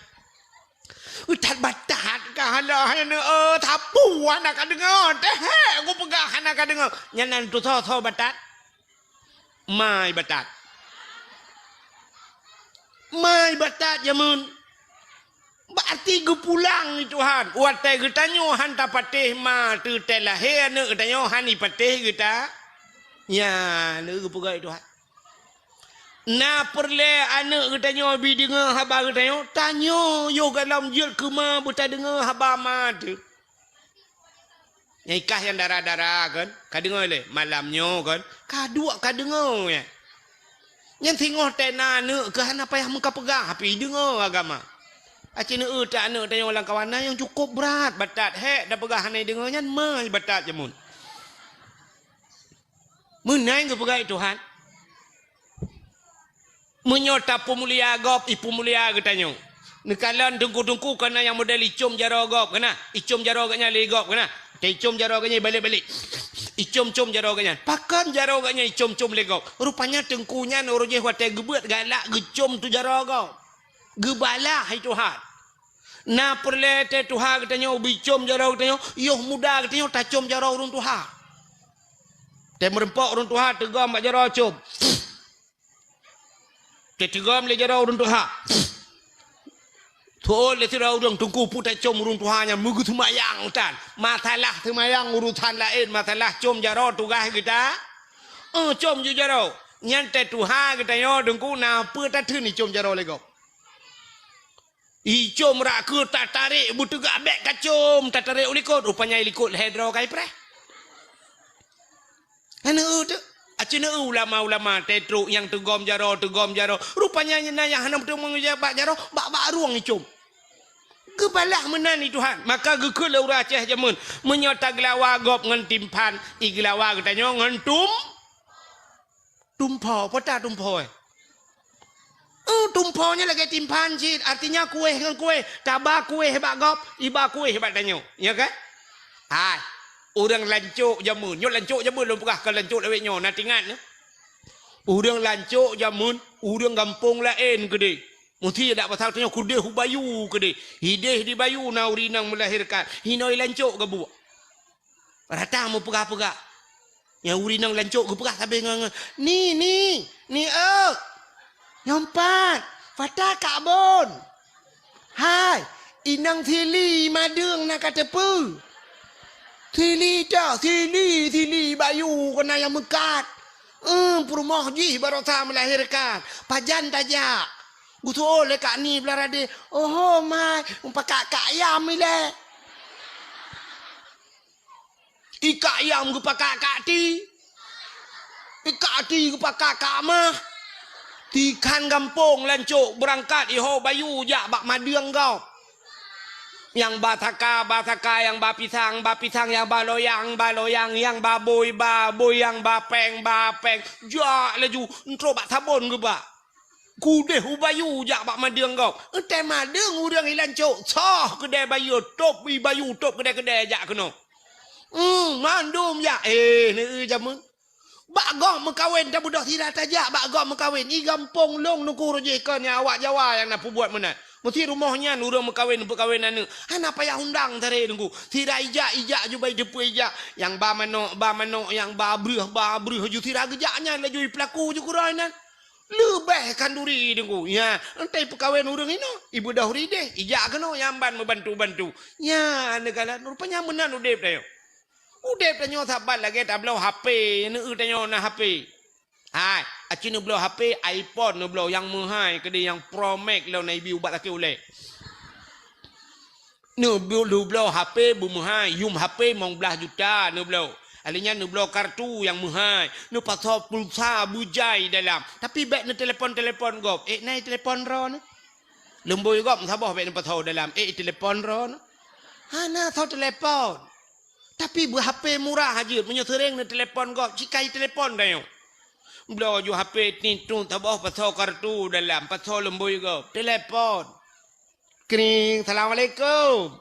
That batat ka hala hai aneuëk, eh, sapeue hana ka deungoe, teuhek kupeugah hana ka deungoe. Nyan nan tusoe-soe batat. Mai batat. Mai batat jameun. Berarti geupulang lé Tuhan. Watée geutanyoe han tapatéh ma teuh teuh lahé aneuëk geutanyoe han jipatéh geuta. Nya, lé geupeugah Tuhan. Na peureulée aneuëk geutanyoe bi deungoe haba geutanyoe, tanyoe yoh gohlom jeuet keu ma beutadeungoe haba ma teuh. Nyang ikah nyang dara-dara kan, ka deungoe lé, malam nyoe kan, ka duek ka deungoe nyan. Nyan singoh tena aneuk keuh hana payah meukapeugah, tapi deungoe agama. Aci neueu ta aneuk tanyoe lam kawan na nyang cukôp brat batat, hék tapeugah hana deungoe nyan, mai batat jameun. Meunan geupeugah Tuhan. Meunyoe tapeumulia gob, ipeumulia geutanyoe. Neukalon teungku-teungku keunan nyang model icom jaroe gob keunan, icom jaroe geuhnyan lé gob keunan. Taicom jaroe geuhnyan balek-balek. Icom-com jaroe geuhnyan. Pakon jaroe geuhnyan icom-com lé gob? Rupanya teungku nyan uroe jih watée geubeuet galak geucom tu jaroe gob. Geubalah hai Tuhan. Na peureulée tée tuha geutanyoe bicom jaroe geutanyoe, yoh muda geutanyoe tacom jaroe ureuëng tuha. Tée meureumpok ureuëng tuha teugom bak jaroe com. Teuteugom lé jaroe ureuëng tuha. Tuôn lé sidroe ureuëng teungku peue tacom ureuëng tuha nyan meugeuseumayang tan. Masalah seumayang urusan laén, masalah com jaroe tugaih geuta. Eh, com ju jaroe. Nyan tée tuha geutanyoe teungku na peue tatheun icom jaroe lé gob. Icom rak keu tatarek beuteugah bék kacom, tatarek u likot, rupanya i likot lhée droe kai preh. Aneuk teuk, aci neueu ulama-ulama teutrok nyang teugom jaroe, teugom jaroe. Rupanya nyan na nyang hana meuteumong bak jaroe, bak-bak rueng icom. Geubalah meunan i Tuhan, maka geukheun lé ureuëng Aceh jameun, meunyoe taglawa gob ngon timphan, igeulawa geutanyoe ngon tum Tumpho, peue ta tumpho, eh? Eh, tumpho nyan lagée timphan cit, artinya kuéh ngon kuéh, taba kuéh bak gob, iba kuéh bak tanyoe, ya kan? Hai, ureuëng lancok jameun, nyoe lancok jameun lôn peugah, kon lancok lawét nyoe, na tingat nyoe. Ureuëng lancok jameun, ureuëng gampông laén keudeh. Musti dak pasal tanyoe keudeh u bayu keudeh. Hideh di bayu na ureuëng inong meulahirkan, hinoe lancok gabuek. Rata meupeugah-peugah. Nyang ureuëng inong lancok geupeugah sabe ngon, ngon, "Ni, ni, ni, eu! Nyoe pat, fata kak bon! Hai, inong sili madeueng na ka teupeu! Sili tok, sili, sili bayu keunan nyang meukat! Eum, peurumoh jih barosa meulahirkan! Pajan tajak?" Geutu'oh lé kak ni blah radeh, "Oho, mai, mupakak kak yam ilée!" Ikak yam geupakak kak ti. Ikak ti geupakak kak mah. Tikhan gampông lancok beurangkat iho bayu jak bak madeueng gob. Nyang ba saka, ba saka, nyang ba pisang, ba pisang, nyang ba loyang, ba loyang, nyang ba bôi, ba bôi, nyang ba péng, ba péng. Jak laju, entrok bak sabon geubak. Keudeh u bayu jak bak madeueng gob. Eunteuk madeueng ureuëng i lancok, soh keudée bayu, tôb i bayu, tôb keudée-keudée jak keunoe. Hmm, mandum jak. Eh, neueu jameun. Bak gob meukawen, tabeudôh sira tajak bak gob meukawen. I gampông lôn nuku rujih kon nyang awak Jawa nyang na peubuet meunan. Meusti rumoh nyan ureuëng meukawen, peukawen aneuk. Hana payah undang taré nuku. Sira ijak, ijak ju bai teupeu ijak. Nyang ba manok, ba manok, nyang ba breuh, ba breuh ju sira geujak nyan laju i peulaku ju keurôi nan. Leubeh khanduri teungku. Nya, entai peukawen ureuëng inoe, ibeudôh rideh, ijak keunoe nyang ban meubantu-bantu. Nya, neukalon, rupanya meunan udeb tanyoe. Udeb tanyoe saban lagée tabloe H P, neueu tanyoe na H P. Hai, aci neubloe H P, iPhone neubloe nyang meuhai, keudeh nyang Pro Max lom na ibi ubat sakét ulée. Neubloe, neubloe H P beumeuhai, yum H P limong blaih juta neubloe. Alèh nyan neubloe kartu nyang meuhai, neupasoe pulsa beujai dalam. Tapi bék neutelepon-telepon gob. Ék na i telepon droeneuh? Lumbôi gob meusaboh bék neupasoe dalam. Ék i telepon droeneuh? Hana soe telepon. Tapi beu H P murah jeuet, meunyoe seuréng neutelepon gob, cit ka i telepon tanyoe. Bloe ju H P tiet-tiet saboh pasoe kartu dalam, pasoe lumbôi gob, telepon. Kring, "Assalamualaikum."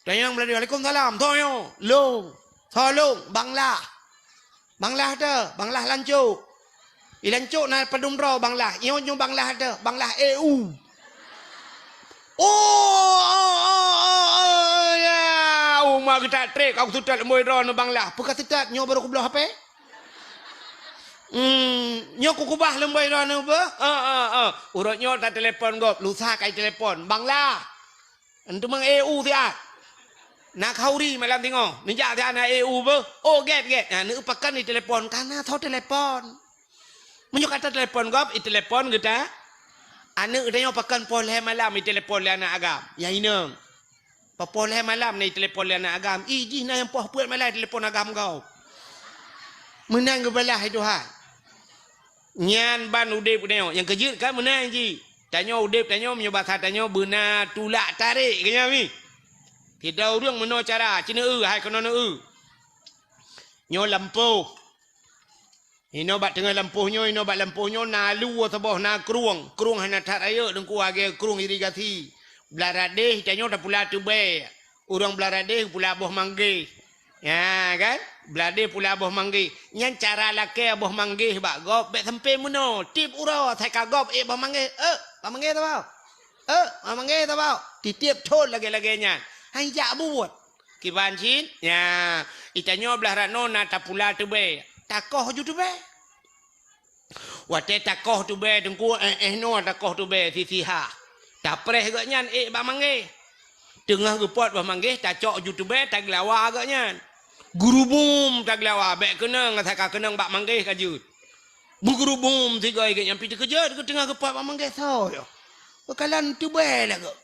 Tanyong meulalu, "Waalaikumsalam." Soe nyoe? "Lôn." "Soe lôn?" "Bang Lah." "Bang Lah teuh?" "Bang Lah lancok." "I lancok na padum droe Bang Lah?" "Nyoe, nyoe Bang Lah teuh." "Bang Lah E U." "Oh, oh, oh, oh, oh, ya. Uma geutak trek, aku seutôt lumbôi droeneuh Bang Lah." "Peue ka seutôt, nyoe barô kubloe H P." Hmm, nyoe kukubah lumbôi droeneuh beuh? Eh, eh, eh. Uroe nyoe tatelepon gob, lusa ka itelepon. Bang Lah. Enteuk mang E U siat. Na khauri malam singoh. Neujak siat na E U beuh. Oh, gét, gét. Nah, neupakan itelepon. Kana soe telepon. Meunyoe ka tatelepon gob, itelepon geuta. Aneuk geutanyoe pakan poh lhée malam itelepon lé aneuk agam. Ya inong. Poh-poh lhèe malam na itelepon lé aneuk agam. Ih, jih na nyang poh peuet malam itelepon agam gob. Meunan geubalah lé Tuhan. Nyan ban udép geutanyoe. Nyang keujeuet kan meunan jih. Tanyoe udép tanyoe, meunyoe basa tanyoe beuna tulak tarek keu nyan mi. Sidroe ureueng meunoe cara, ci neueu, hai keunoe neueu. Nyoe lampôh. Inoe bak teungoh lampôh nyoe, inoe bak lampôh nyoe na luwa saboh, na krueng. Krueng hana that rayeuk, Teungku, lagèe krueng irigasi. Blah radeh, tanyoe tapula teubèe. Ureueng blah radeh pula boh manggeh. Ya kan? Blah radeh pula boh manggeh. Nyan cara lakèe boh manggeh bak gob, bèk sampoe meunoe. Tiep uroe, asai ka gob, ék boh manggeh. Eh, boh manggeh saboh. Eh, boh manggeh saboh. Titiep thon lagèe-lagèe nyan. Han jak buet. Kiban cit, nya, itanyoe blah rot nyoe na tapula teubèe. Takoh ju teubèe. Watèe takoh teubèe, Teungku, eh, eh, noe takoh teubèe, sisiha. Tapreh geuh nyan ék bak manggeh. Teungoh geupot boh manggeh, tacok ju teubèe, taglawa geuh nyan. Geurubum taglawa, bèk keunong, asai ka keunong bak manggeh ka jeuet. Beugeurubum sigoe geuh nyan, pih teukeujot geuh teungoh geupot bak manggeh soe nyoe. Beukalon teubèe lagèe.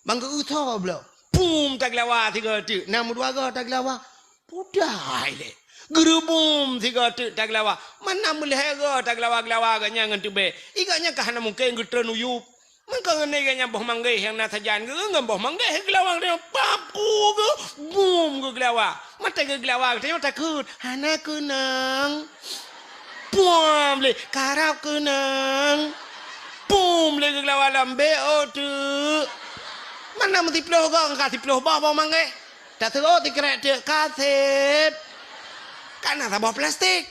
Bang geu-eu tho bloe. Pum taglawa sigoe teuk. Na meudua goe taglawa. Pudai lé. Geurubum sigoe teuk taglawa. Mana meulhèe goe taglawa-glawa geuh nyan ngon teubèe. Igoe nyan ka hana mungken geutreun u yup. Mangko ngon igoe nyan boh manggeh nyang na sajan geuh ngon boh manggeh geulawa geuh. Pap ku geuh. Bum geuglawa. Mata geuglawa geuh tanyoe takheun. Hana keunong. Puam lé, karab keunong. Pum lé geuglawa lom, bèk ôk teuk. Mana meusiploh goe ka siploh boh boh manggeh. Taseuôt sikrek teuk ka sép. Ka na saboh plastik.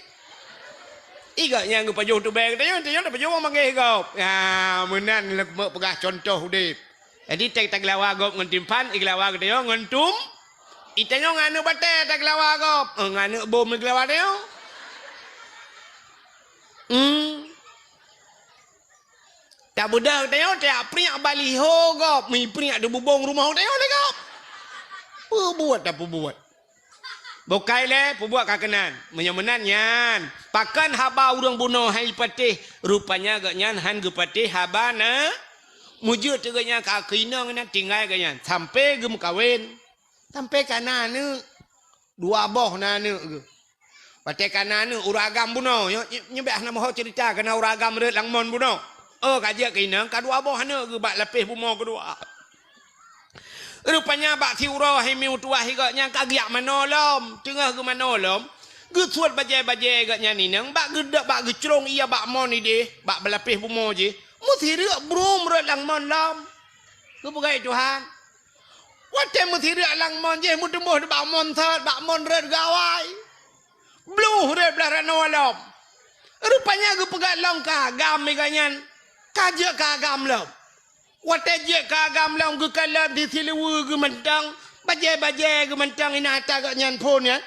Igoe nyan geupajoh teubèe geutanyoe, tanyoe tapajoh boh manggeh gob. Ya, meunan lé keumeuk peugah cuntoh udép. Jadi, taglawa gob ngon timphan, iglawa geutanyoe ngon tum. Itanyoe ngon aneuk batèe taglawa gob. Eh, ngon aneuk bom iglawa tanyoe. Hmm. Tabeudôh geutanyoe, tajak priek baliho gob, meupriek di bubông rumoh geutanyoe lé gob. Peubuet tapeubuet. Bukai lé, peubuet ka keunan. Meunyoe meunan nyan, pakon haba ureueng bunoe han jipatéh, rupanya geuh nyan han geupatéh haba na. Meujeuet teuk geuh nyan ka keu inong nyan tinggai geuh nyan, sampoe geumeukawen. Sampoe ka na aneuk. Dua boh na aneuk geuh. Watèe ka na aneuk ureueng agam bunoe, nyoe, nyoe, nyoe bèk hana meuho ceurita, ka na ureueng agam rhot lam mon bunoe. Oh, ka jeuet keu inong, ka dua boh aneuk geuh bak lapéh bumoe keudua. Rupanya bak siuroe hai mi meutuwah igoe nyan ka geujak manoe lom. Teungoh geumanoe lom, geusuet bajèe-bajèe geuh nyan inong, bak geudok, bak geucrông ie bak mon idéh, bak beulapéh bumoe jih. Meusireuk brum rhot lam mon lom. Geupeugah Tuhan. Watèe meusireuk lam mon jih, meuteumboh bak mon sot, bak mon rhot gawai. Bluh rhot blah ranoe lom. Rupanya geupeugah lom ka agam igoe nyan. Ka jeuet ka agam lom. Watèe jeuet ka agam lom geukalon di siluweue geuh mantong, bajèe-bajèe geuh mantong inan ata geuh nyan phon nyan.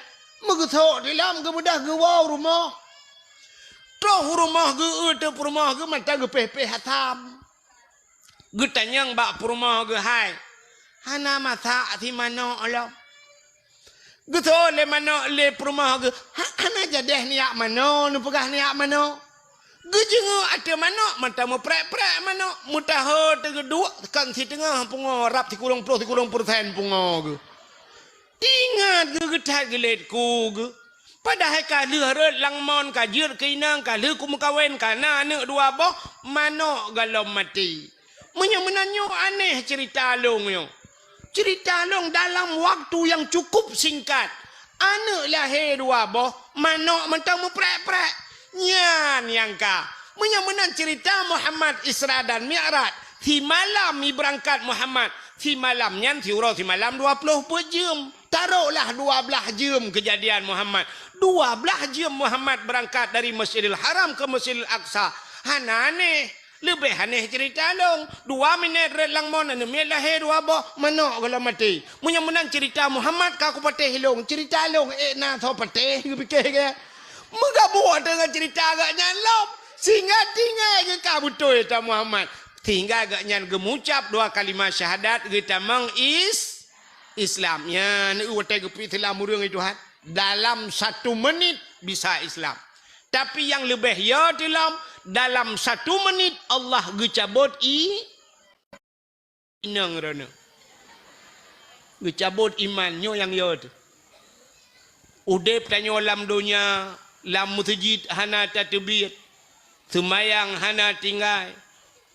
Meugeusok di lom geubeudôh geuwoe u rumoh. Troh u rumoh geueu teuk peurumoh geuh mantong geupéh-péh asam. Geutanyong bak peurumoh geuh hai. Hana masak si manok lom. Geuseuôt lé manok lé peurumoh geuh, ha-, hana jadeh neujak manoe, neupeugah neujak manoe. Geujeungeuk ateueh manok mantong meuprek-prek manok, meutaho teugeuduek kon siteungoh pungo rab sikureueng ploh sikureueng peureusén pungo geuh. Teuingat geuh geuthat geulet ku geuh. Padahai ka lheueh rhot lam mon, ka jeuet keu inong, ka lheueh kumeukawen, ka na aneuk dua boh, manok gohlom maté. Meunyoe meunan nyoe aneh ceurita lôn nyoe. Ceurita lôn dalam waktu nyang cukup singkat, aneuk lahé dua boh, manok mantong meuprek-prek. Nyan nyang ka. Meunyoe meunan ceurita Muhammad Isra dan Mi'raj, simalam ibeurangkat Muhammad, simalam nyan siuroe simalam dua ploh peuet jeuem. Taroklah dua blaih jeuem keujadian Muhammad. Dua blaih jeuem Muhammad beurangkat dari Masjidil Haram keu Masjidil Aqsa. Hana aneh. Leubeh aneh ceurita lôn. Dua minét rhot lam mon, aneuk miet lahé dua boh, manok gohlom maté. Meunyoe meunan ceurita Muhammad ka kupatéh lôn, ceurita lôn ék na soe patéh, geupike geuh. Meugabuk teungoh ceurita geuh nyan lom. Sehingga tinggai geuh ka beutôi ta Muhammad. Sehingga geuh nyan geumucab dua kalimah syahadat geutamong is-, Islam. Nyan watèe geupeuislam ureueng itu, ha. Dalam satu menit bisa Islam. Tapi nyang leubeh yo teulom, dalam satu menit Allah geucabot i-, inong droeneuh. Geucabot iman, nyoe nyang yo teuh. Udeb tanyoe lam donya, lam meuseujid hana tateubiet, seumayang hana tinggai,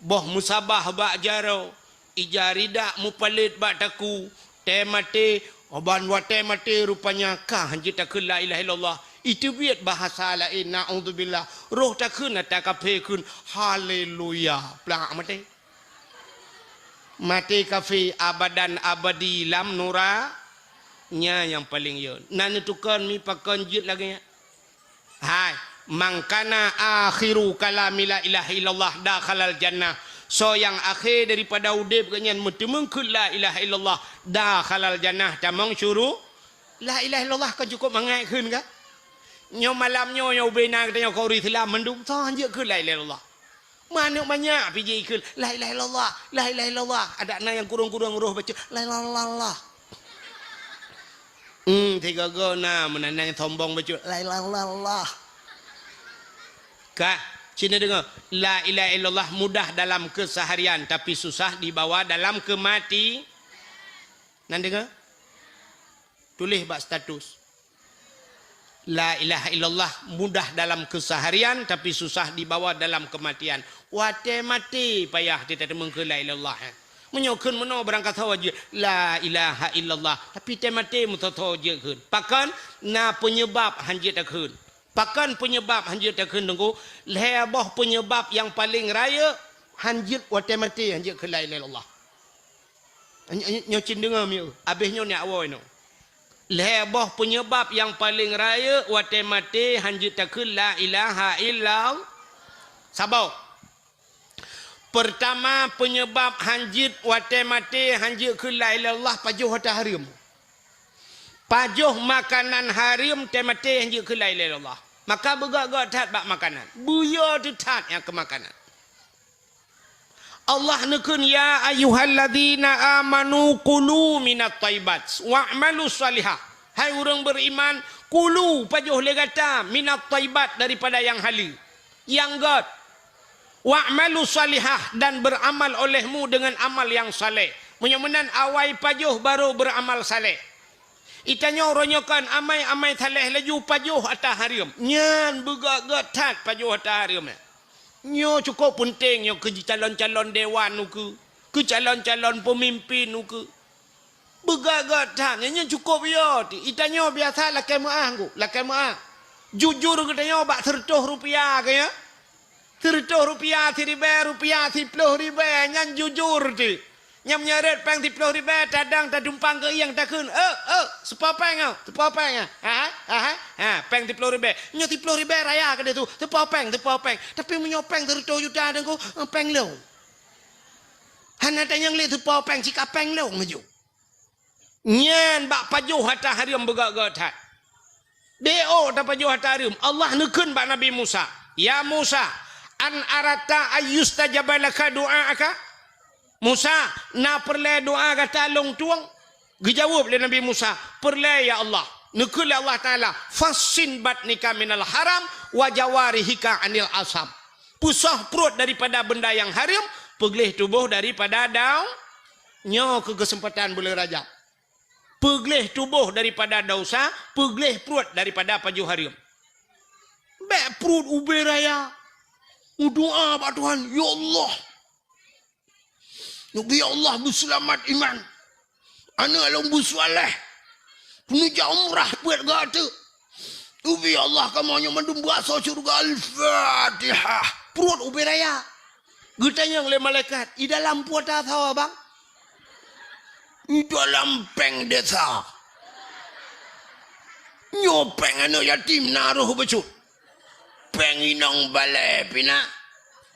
boh meusabah bak jaroe, ija ridak meupalét bak takue, tée maté, ban watée maté rupanya ka hanjeuet takheun la ilaha illallah. Iteubiet bahasa laén, naudzubillah. Roh takheun ata kaphé kheun, haleluya. Plak maté. Maté kafé abadan abadi lam nura, nyan nyang paleng yo. Na neutukon mi pakon jeuet lagée nyan? Hai, "Man kana akhiru kalami la ilaha illallah dakhalal jannah." Soe nyang akhé daripada udeb geuh nyan meuteumeung kheun la ilaha illallah dakhalal jannah, tamong syuru-, la ilaha illallah kan cukup mangat kheun ka? Nyoe malam nyoe, nyoe ubena geutanyoe keu ureuëng Islam mandum, soe hanjeuet kheun la ilaha illallah. Manök manyak pih jikheun, "La ilaha illallah, la ilaha illallah." Adak na nyang kurong-kurong roh baca, "La ilaha illallah." Hmm, sigoe-goe na meunan nyang sombong baca, "La ilaha illallah." Ka, sini dengar, la ilaha illallah mudah dalam keseharian, tapi susah dibawa dalam kemati. Nan dengar? Tuléh bak status. La ilaha illallah mudah dalam keseharian, tapi susah dibawa dalam kematian. Watée maté payah teuteumeukeue la ilaha illallah, eh. Meunyoe kheun meunoe barangkasoe jeuet, "La ilaha illallah," tapi tée maté meusoe-soe jeuet kheun. Pakon? Na peunyeubab hanjeuet takheun. Pakon peunyeubab hanjeuet takheun, Teungku? Lhée boh peunyeubab nyang paleng rayeuk hanjeuet watée maté hanjeuet kheun la ilaha illallah. Nyoe, nyoe, nyoe cit deungoe mieu, abéh nyoe nyak woe nyoe. Lhée boh peunyeubab nyang paleng rayeuk watée maté hanjeuet takheun la ilaha illallah. Saboh. Peurtama, peunyeubab hanjeuet watée maté hanjeuet kheun la ilaha illallah pajoh ata hareuem. Pajoh makanan hareuem tée maté hanjeuet kheun la ilaha illallah. Maka beugét-gét that bak makanan. Beuyo teuh that nyang keu makanan. Allah neukheun, "Ya ayyuhalladzina amanu kulu minat thayyibat wa'malu shalihah." Hai ureuëng beriman, kulu, pajoh lé gata, minat thayyibat, daripada nyang haleue, nyang gét. "Wa'malu shalihah," dan beramal olehmu dengan amal yang saleh. Meunyoe meunan awai pajoh baru beramal saleh. Itanyoe uroe nyoe kon amai-amai saleh laju pajoh ata hareuem. Nyan beugét-gét that pajoh ata hareuem nyan. Nyoe cukup peunteng nyoe keu jicalon-calon dewan ukeue, keu calon-calon peumimpin ukeue. Beugét-gét that nyan, nyan cukup yo. Itanyoe biasa lakée meuáh ngku, lakée meuáh. Jujur geutanyoe bak seureutôh rupiah keu nyoe. Seureutôh rupiah, siribée rupiah, siploh ribée, nyan jujur teuh. Nyang meunyoe rot péng siploh ribée, tadang tadumpang keu ieng takheun, "Eh, eh, seupo péng, oh, seupo péng, ah. Ha, ha, ha, ha, péng siploh ribée." Nyoe siploh ribée raya keudeh tu, seupo péng, seupo péng. Tapi meunyoe péng seureutôh juta, Teungku, eh, péng lôn. Hana tanyong lé seupo péng, sika péng lôn laju. Nyan bak pajoh ata hareuem beugét-gét that. Deo tapajoh ata hareuem. Allah neukheun bak Nabi Musa, "Ya Musa, an aratta ayyustajaba laka du'aaka?" "Musa, na peureulée doá gata lôn tueng?" Geujaweueb lé Nabi Musa, "Peureulée, ya Allah." Neukheun lé Allah Taala, "Fassin batnika minal haram wa jawarihika anil asam." Peusoh pruet daripada benda nyang hareuem, peugleh tuboh daripada dau-, nyoe keu keuseumpatan buleuen Rajab. Peugleh tuboh daripada desya, peugleh pruet daripada pajoh hareuem. Bék pruet ubé raya. Meudoá bak Tuhan, "Ya Allah, neubi Allah beuseulamat iman. Aneuk lôn beusuléh. Neujak umrah peuet gata. Neubi Allah kamoe nyoe mandum beuasoe syeuruga." Al-Fatihah. Pruet ubé raya. Geutanyong lé malaikat, "I dalam peue tasoe, Bang?" "I dalam péng desa. Nyoe péng aneuk yatim na roh bacut. Péng inong balée pih na.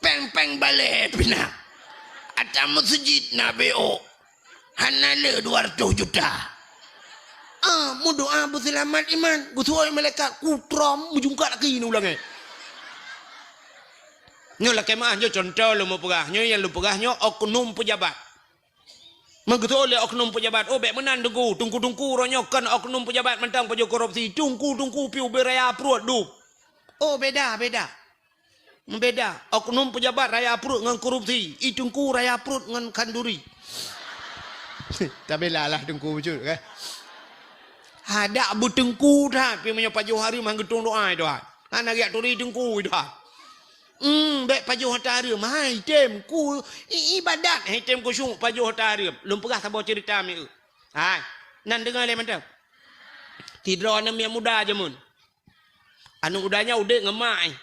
Péng-péng balée pih na. Ata meuseujid na B O. Hana le dua ratus juta." Ah, meudoá beuseulamat iman. Geusuai malaikat, kutrom meujungkat laki nibak langét. Nyoe lakée meuáh, nyoe cuntoh lôn meupeugah. Nyoe nyang lôn peugah nyoe oknum peujabat. Meugeutôi lé oknum peujabat, "Oh, bék meunan, Teungku. Teungku-teungku uroe nyoe kon oknum peujabat mantong pajoh korupsi. Teungku-teungku pih ubé raya pruet dum." Oh, beda, beda. Beda. Oknum peujabat raya pruet ngon korupsi. I teungku raya pruet ngon khanduri. Tapi lah, lah teungku bacut, kan? Hadak beuteungku that, pi meunyoe pajoh hareuem han geutong doa, Tuhan. Hana geujak turi teungku, Tuhan. Hmm, bèk pajoh ata hareuem. Hai, tem ku i-, ibadat, hai, tem khusyuk pajoh ata hareuem. Lôn peugah saboh cerita mieu. Hai, nan deungoe lé mantong. Sidroe aneuk miet muda jameun. Aneuk muda nyan udép ngon mak, eh.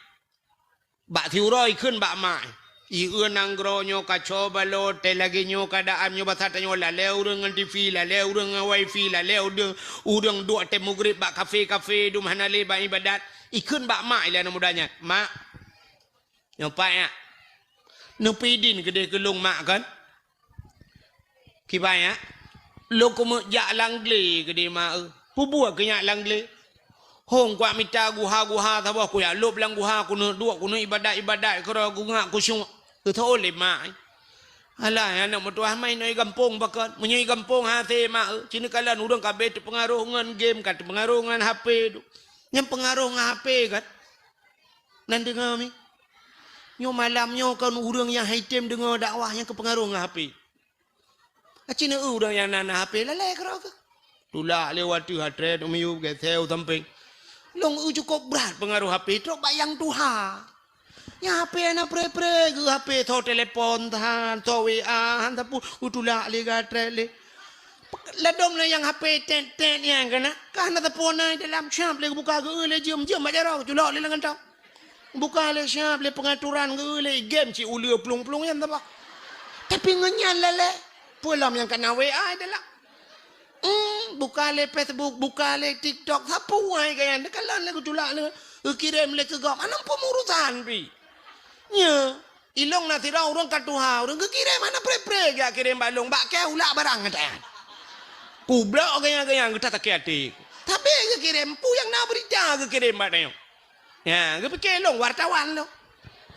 Bak siuroe ikheun bak mak, eh. Ieu nanggroe nyoe kaco balot, teuh lagèe nyoe keuadaan nyoe basa tanyoe, lalè ureueng ngon TV, lalè ureueng ngon wifi, lalè ureueng, ureueng duek teuh mugrib bak kafe-kafe, dum hana lé bak ibadat. Ikheun bak mak ilèe aneuk muda nyan, "Mak, nyoe pat nyak. Neupeudin keudeh keu lôn mak kon?" Kiban nyak, lôn keumeuk jak lam glé keudeh mak eu. Peue buet keu nyak lam glé? Hông kuat mita guha-guha saboh, kujak lôb lam guha, keuneuk duek, keuneuk ibadat-ibadat, keudroe kungak khusyuk. Geutho lé mak. Alah, aneuk meutuah, ma inoe i gampông pakon. Meunyoe i gampông hase mak eu, ci neukalon ureueng ka abéh teupeungaroh ngon game, ka teupeungaroh ngon HP tu. Nyan peungaroh ngon HP kan? Nan deungoe mi. Nyoe malam nyoe kon ureueng nyang han item deungoe dakwah nyang keupeungaroh ngon HP. Aci neu ureueng nyang na, na HP lalè keudroe keuh. Tulak lé u ateueh, atrét u miyueb, geuseu u sampéng. Lôn eu cukôp brat peungaroh HP trok bak nyang tuha. Nyang HP hana pré-pré geuh, HP tho telepon than, tho WA han sapeue, geutulak lé, geuatrét lé. Ladôm lé nyang HP tét-tét nyan keunan, ka hana sapeue na dalam, siap lé geubuka geu lé, jeuem-jeuem bak jaroe, culok lé lam kantô. Buka lé siap lé pengaturan geu lé, game cit uleue plueng-plueng nyan saboh. Tapi ngon nyan lalè, peue lom nyang ka na WA dalam. Hmm, buka lé Facebook, buka lé TikTok, sapeue hai gaya, neukalon lé geutulak lé, geukirém lé keu gob, hana peue meurusan pih. Nyo, ilôn na sidroe ureueng ka tuha, ureueng geukirém hana pré-pré geujak kirém bak lôn, bak kèe ulak barang geutanyoe. Kublok gaya-gaya geuta sakét até. Tapi geukirém, peue nyang na beurita geukirém bak tanyoe. Ya, geupike lôn wartawan lôn.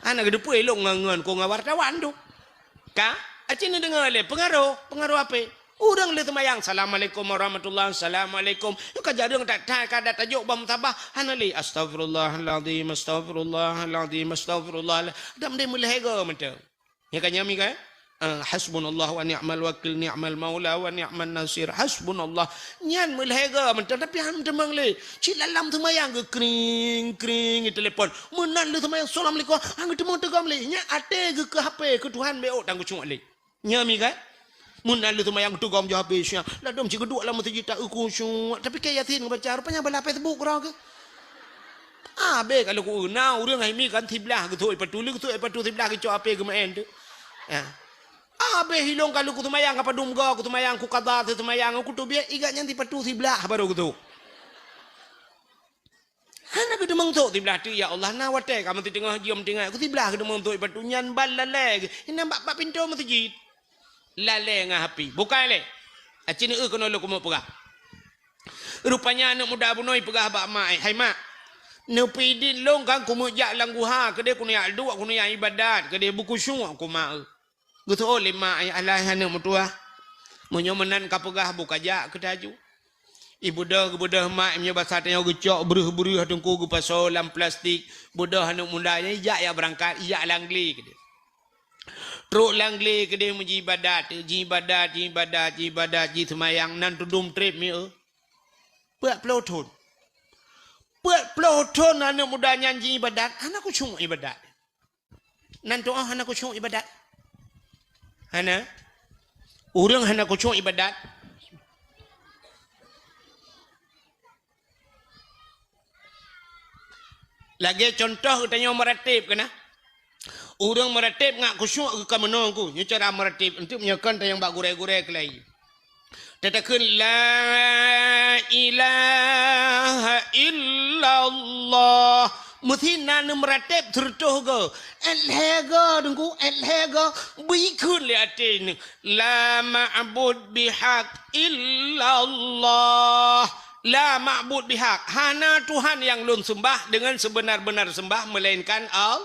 Hana geuteupeue lôn ngon, ngon ku ngon wartawan tu. Ka? Aci neudeungoe lé, peungaroh, peungaroh HP. Ureueng lheueh seumayang, "Assalamualaikum warahmatullah, assalamualaikum." Nyoe ka jareueng that-that, ka dat tajok bak musabah, hana lé, "Astaghfirullahalazim, astaghfirullahalazim, astaghfirullah." Dam deh meulhèe goe mantong. Nyan ka nyan mi kan? Ah, "Hasbunallah wa ni'mal wakil, ni'mal maula wa ni'man nasir. Hasbunallah." Nyan meulhèe goe mantong, tapi han teumeung lé. Cit lam seumayang geukring, kring, geutelepon. Meunan lheueh seumayang, "Assalamualaikum." Han geuteumeung teugom lé. Nyan até geuh keu HP, keu Tuhan beuôt tan khusyuk lé. Nyan mi kan? Meunan lheueh seumayang teugom jih habéh siang. Ladôm cit geuduek lam meuseujid ta khusyuk. Tapi kèe Yasin geubaca, rupanya bala Facebook keudroe keuh. Abéh ka lôn ku na ureueng hai mi kan siblah geusôi patu, lé geusôi patu siblah geucok HP geumeu'en tu. Ya. Abéh ilôn ka lôn ku seumayang ka padum goe, ku seumayang ku qadha seumayang, ku teubiet igat nyan sipatu siblah baru geusôi. Hana geuteumeung sôk siblah teuk, ya Allah, na watèe ka meuteungoh jeuem tinggai, ku siblah geuteumeung sôk patu nyan ban lalè geuh. Inan bak, bak pintoe meuseujid. Lalè ngon HP. Bukai lé. Aci neu keunoe lôn keumeung peugah. Rupanya aneuk muda bunoe peugah bak mak, "Hai mak, neupeudin lôn kan keumeuk jak lam guha, keudeh keuneuk jak duek, keuneuk jak ibadat, keudeh beukhusyuk keu mak eu." Geuteuôt lé mak, "Ai alah aneuk meutuah. Meunyoe meunan ka peugah, beuka jak keu taju." Ibeudôh, geubeudôh mak, meunyoe basa tanyoe geucok breuh-breuh teungku geupasoe lam plastik, beudôh aneuk muda nyan ijak jak beurangkat, ijak lam glé keudeh. Trok lam glé keudeh meujiibadat, jiibadat, jiibadat, jiibadat, jiseumayang, nan teudum trép mieu. Peuet ploh thon. Peuet ploh thon aneuk muda nyan jiibadat, hana khusyuk ibadat. Nan tu'oh hana khusyuk ibadat. Hana. Ureueng hana khusyuk ibadat. Lagèe contoh geutanyoe meurateb keunan. Ureueng meurateb ngat khusyuk geuh ka meunoe ku. Nyoe cara meurateb. Enteuk meunyoe kon tanyong bak gurèe-gurèe keulai. Tatakheun, "La ilaha illallah." Meusi na neumeurateb sireutôh goe. Èt lhèe goe, Teungku, èt lhèe goe. Beukheun lé até neuh, "La ma'bud bihaq illallah." La ma'bud bihaq. Hana Tuhan nyang lôn seumbah deungon seubeuna-beuna seumbah meulainkan Allah.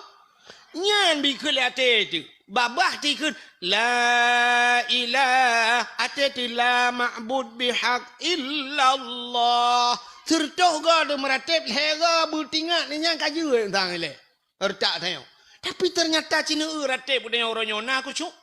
Nyan beukheun lé até teuh. Babah tikheun, "La ilah." Até teuh, "La ma'bud bihaq illallah." Sireutôh goe deumeurateb, lhèe goe beutingat, nyan ka jeuet sang ilèe. Reutak tanyoe. Tapi teunyata ci neu-eu rateb geutanyoe uroe nyoe na khusyuk.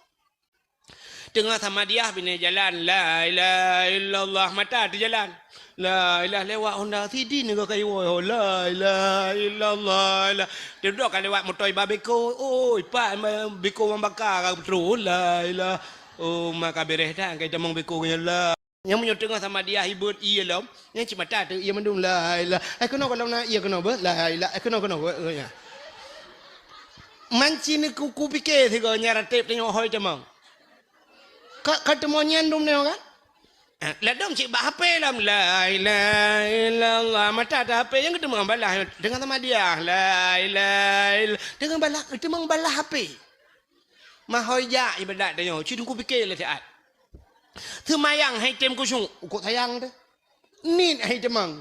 Teungoh samadiyah binéh jalan, la ilaha illallah, mata teujalan. La ilaha lewat honda sidin nyoe ka iwoe ho, la ilaha illallah. La. Teuduek ka lewat moto iba beko, oi, pat beko mambaka ka beutôi, la ilaha. Oh, maka bereh dah kai tamong beko nyan la. Nyang meunyoe teungoh samadiyah ibeuet ié lom, nyang cit mata teu ié mandum, la ilaha. Ai keunoe gohlom na ié keunoe beuh, la ilaha. Ai keunoe keunoe beuh, ya. Manci ni ku, ku pike sigoe nyang rateb tanyoe hôi tamong. Ka, ka teumo nyan dum nyoe kan? Ah, ladom cit bak H P lom, la ilaha illallah. Mata teu H P nyang keuteumeung balah teungoh samadiyah, la ilaha illallah. Teungoh balah, keuteumeung balah H P. Mahôi jak ibadat tanyoe, ci teungku pike lé siat. Seumayang hai tem khusyuk, ukok sayang teuh. Niet hai teumang.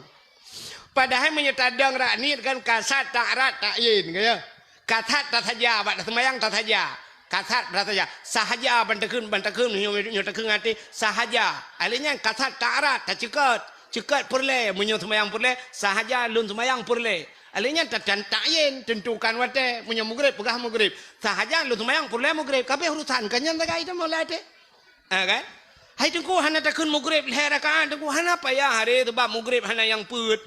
Padahai meunyoe tadong rak niet kan kasat tak rat tak yin, ka ya. Kasat tasaja, bak taseumayang tasaja. Kasat tasaja. Sahaja ban takheun, ban takheun, nyoe, nyoe takheun até, sahaja. Alé nyan kasat tak rat, taceukat. Ceukat peureulée, meunyoe seumayang peureulée, sahaja lôn seumayang peureulée. Alé nyan ta-, tan-, tak yin, tentukan watée, meunyoe mugreb, peugah mugreb. Sahaja lôn seumayang peureulée mugreb, kabeh urusan, ka nyan sagai teuma lam até. Ha, kan? Hai teungku hana takheun mugreb lhée rakaat, teungku hana payah hari teubab mugreb hana nyang peuet.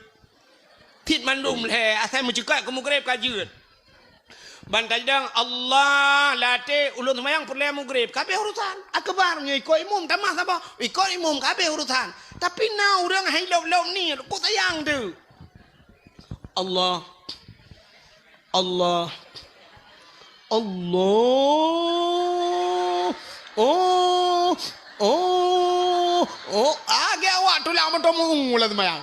Cit mandum lhée, asai meuceukat keu mugreb ka jeuet. Ban tajidang Allah lam até ulôn seumayang peureulée mugreb, kabeh urusan. Akbar nyoe ikot imum tamah saboh, ikot imum kabeh urusan. Tapi na ureuëng hai lop-lop ni, kok sayang tu. Allah. Allah. Allah. Oh. Oh. Oh. Agi awak tulang moto muung lam seumayang.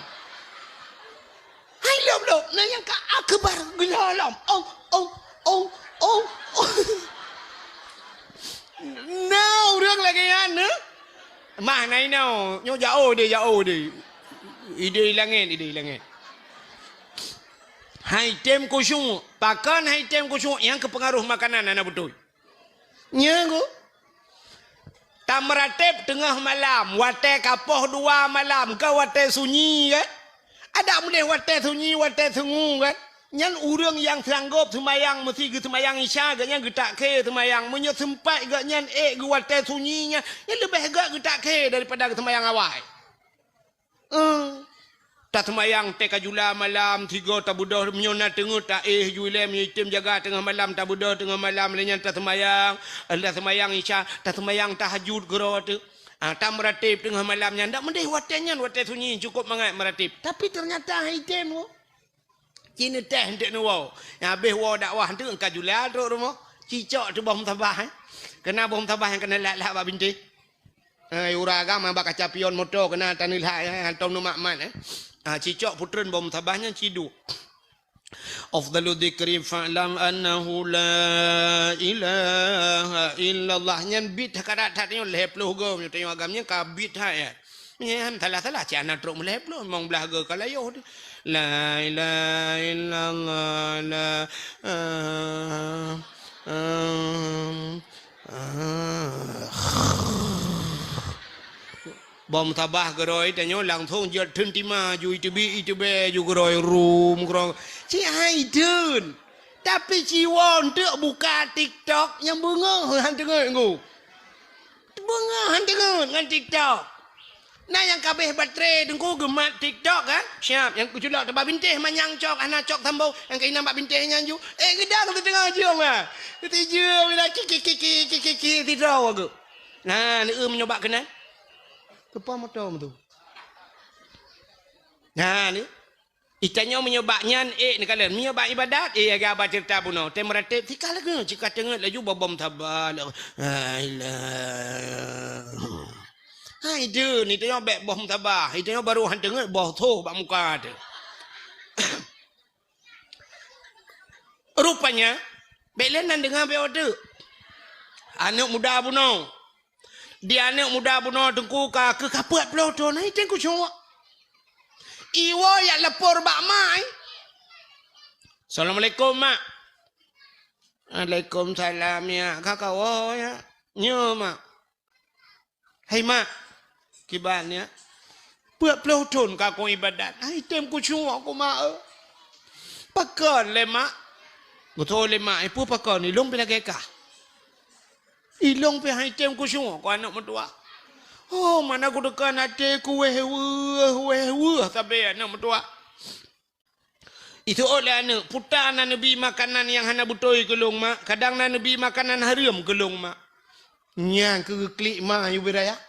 Hai lop-lop, na nyang ka akbar geulah lom. Oh, oh, oh, oh, oh. Na ureuëng lagée nyan, eh? Mah na inoe, nyoe jaoh deh, jaoh deh. Ideh langét, ideh langét. Hai tem khusyuk, pakon hai tem khusyuk nyang keupeungaroh makanan hana beutôi. Nya ku. Tameuratéb teungoh malam, watée ka poh dua malam, ka watée sunyi kan? Adak meudeh watée sunyi, watée sungu kan? Nyan ureuëng nyang sanggob seumayang meusi geuseumayang Isya, geuhnyan geutak khe seumayang. Meunyoe seumpat geuhnyan ék geu watée sunyi nyan, nyan leubeh gét geutak khe daripada geuseumayang awai. Eh, taseumayang tée ka jula malam, sigoe tabeudôh, meunyoe na teungeut taéh ju ilée, meunyoe item jaga teungoh malam, tabeudôh teungoh malam, lheueh nyan taseumayang, taseumayang Isya, taseumayang tahajud keudroe teuk. Ah, tameuratéb teungoh malam nyan, dak meudeh watée nyan, watée sunyi, cukôp mangat meuratéb. Tapi teunyata han item woe. Ci neuteh eunteuk neuwoe. Nyang habéh woe dakwah eunteuk ka jula trok rumoh. Cicok teuh boh musabah, eh. Keunan boh musabah nyang keuneuk lak-lak bak bintéh. Eh, ura agam bak kaca pion moto keunan taneulhak, eh, hantom neumat-mat, eh. Ah, cicok putreun boh musabah nyan ciduek. Afdalu dzikri fa'lam annahu la ilaha illallah. Nyan bit that karat that nyoe lhée ploh goe, nyoe tanyoe agam nyan ka bit that, ya. Nyan salah-salah, cit hana trok meulhée ploh, limong blaih goe ka layoh teuh. La ilaha illallah, la, ah, ah, ah. Boh musabah keudroe tanyoe langsong jeuet theun tima ju iteubiet iteubiet ju keudroe rum keudroe. Ci hai theun. Tapi ci woe eunteuk buka TikTok nyang beungoh han teungeut ngku. Beungoh han teungeut ngon TikTok. Na nyang ka abéh baterai teungku geumat TikTok kan? Siap, nyang keuculok teubak bintéh manyang cok, hana cok sambong, nyang keunan bak bintéh nyan ju. Eh, geudang siteungoh jeuem ah. Sijeuem ila ki, ki, ki, sidroe geuh. Nah, neueu meunyoe bak keunan. Keupa moto meutu. Nah, ni. Itanyoe meunyoe bak nyan, ék neukalon. Meunyoe bak ibadat, ék, lagée haba ceurita bunoe. Tem ratéb, sika lagée, sika teungeut laju bobom saba. La ilaha. Hai deuh, itanyoe bék boh saba. Itanyoe barô han teungeut boh soh bak muka teuh. Rupanya, bék lé nan deungoe bék odeuk. Aneuk muda bunoe. Di aneuk muda bunoe teungku ka keu ka peuet ploh thon, hai tem khusyuk. Iwoe jak lapor bak mak, eh. Assalamualaikum, Mak. Waalaikumsalam, ya. Ka kawoe, ya. Nyo, Mak. Hai, Mak. Kiban, ya. Peuet ploh thon ka kong ibadat. Hai tem khusyuk aku, Mak, eh. Pakon lé, Mak? Geutôi lé mak, eh, peue pakon, ilong pih lagée kah. Ilong pih han item kusyuk ku aneuk meutuah. Oh, mana kuteuka até ku wéh weueh, wéh weueh sabe aneuk meutuah. Iseuôt lé aneuk, "Peue ta na neubi makanan nyang hana beutôi keu lôn, mak? Kadang na neubi makanan hareuem keu lôn, mak." Nyan keuh geuklik ma yue bri raya.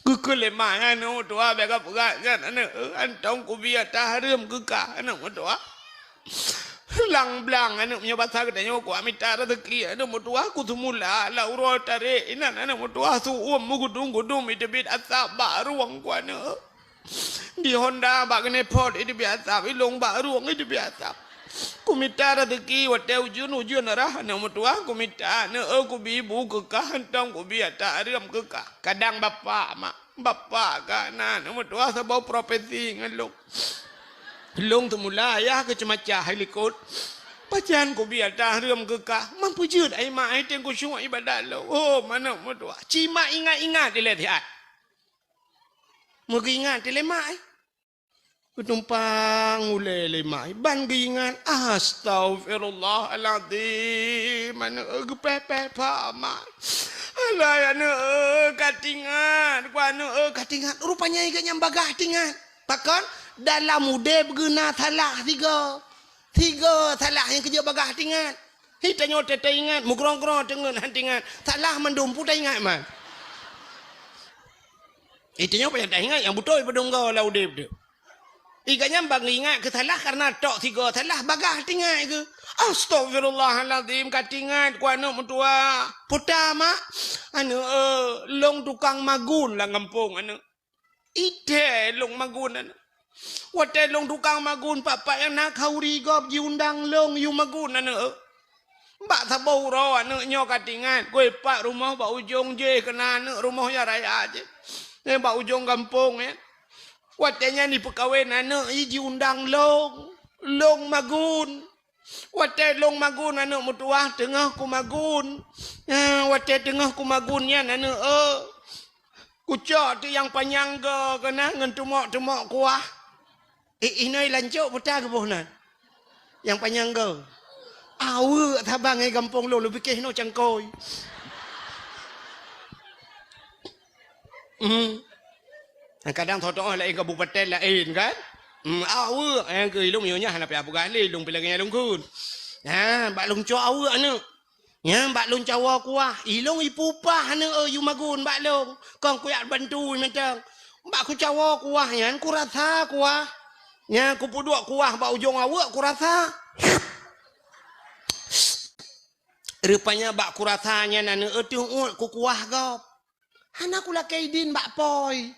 Geukheun lé ma nyan, "Aneuk meutuah, bèk kapeugah nyan aneuk, hantom kubi ata hareuem keu kah aneuk meutuah." Blang-blang aneuk, meunyoe basa geutanyoe, kuat mita raseuki aneuk meutuah, kuseumula lam uroe tarek inan aneuk meutuah, su-uem meugudum-gudum iteubiet asap bak rueng ku aneuk. Di Honda bak keuneuk phot iteubiet asap, ilong bak rueng iteubiet asap. Kumita raseuki watèe ujeuen-ujeuen rhah aneuk meutuah, kumita aneuk, "Eu, kubi bu keu kah, hantom kubi ata hareuem keu kah." Kadang bapak, mak, bapak ka na aneuk meutuah saboh profesi ngon lôn. Lôn seumula ayah keu ceumacah hai likot. "Pajan kubi ata hareuem keu kah?" "Man peue jeuet ai mak, ai tem kusyuk ibadat lôn." Oh, aneuk meutuah. Cit mak ingat-ingat ilèe siat. Meugeuingat ilèe mak, eh. Geutumpang ulèe lé mak, ban geuingat, "Astaghfirullahalazim, aneuk, eu, geupèh-pèh pha mak. Alah, aneuk, eu, ka teuingat, ku aneuk, eu, ka teuingat." Rupanya geuh nyan bagaih teuingat. Pakon? Dalam udép geuh na salah sigoe. Sigoe salah nyang keujeuet bagaih teuingat. Hi tanyoe teuingat, meugrong-grong teungeut han teuingat. Salah mandum peue taingat man. Itu nyoe payah taingat nyang beutôi padum goe lam udép teuh. Iga nyan ban geuingat keu salah kareuna tok sigoe salah bagaih teuingat keuh. Astaghfirullahalazim, ka teuingat ku aneuk meutuah. Peue ta mak? Aneuk, eu, lôn tukang magun lam gampông aneuk. Itèe lôn magun aneuk. Watèe lôn tukang magun, pat-pat nyang na khauri gob jiundang lôn yue magun aneuk. Bak saboh uroe aneuk nyoe ka teuingat, keu pat rumoh bak ujong jéh keunan aneuk rumoh nyang raya jéh. Nyan bak ujong gampông nyan. Watèe nyan jipeukawen aneuk, i jiundang lôn, lôn magun. Watèe lôn magun aneuk meutuah teungoh kumagun. Eh, watèe teungoh kumagun nyan aneuk, eu, kucok teuk nyang panyang goe keunan ngon teumok-teumok kuah. Eh, inoe lancok peue ta geuboh nan? Nyang panyang goe. Aweuek saban ngon gampông lôn, lôn piké inoe cangkôi. Hmm. Kadang tho-tho laén kabupaten laén kan? Hmm, aweuek, eh, keu ilong nyoe nyan hana payah peugah lé, ilong pih lagèe nyang lôn kheun. Ha, bak lôn cok aweuek aneuk. Nyan bak lôn cawoe kuah, ilong ipeupah aneuk, eu, yue magun bak lôn. Kon kujak bantu mantong. Bak kucawoe kuah nyan kurasa kuah. Nyan kupeuduek kuah bak ujong aweuek kurasa. Rupanya bak kurasa nyan aneuk, eu, teuh uet kukuah gob. Hana kulakèe idin bak pôi.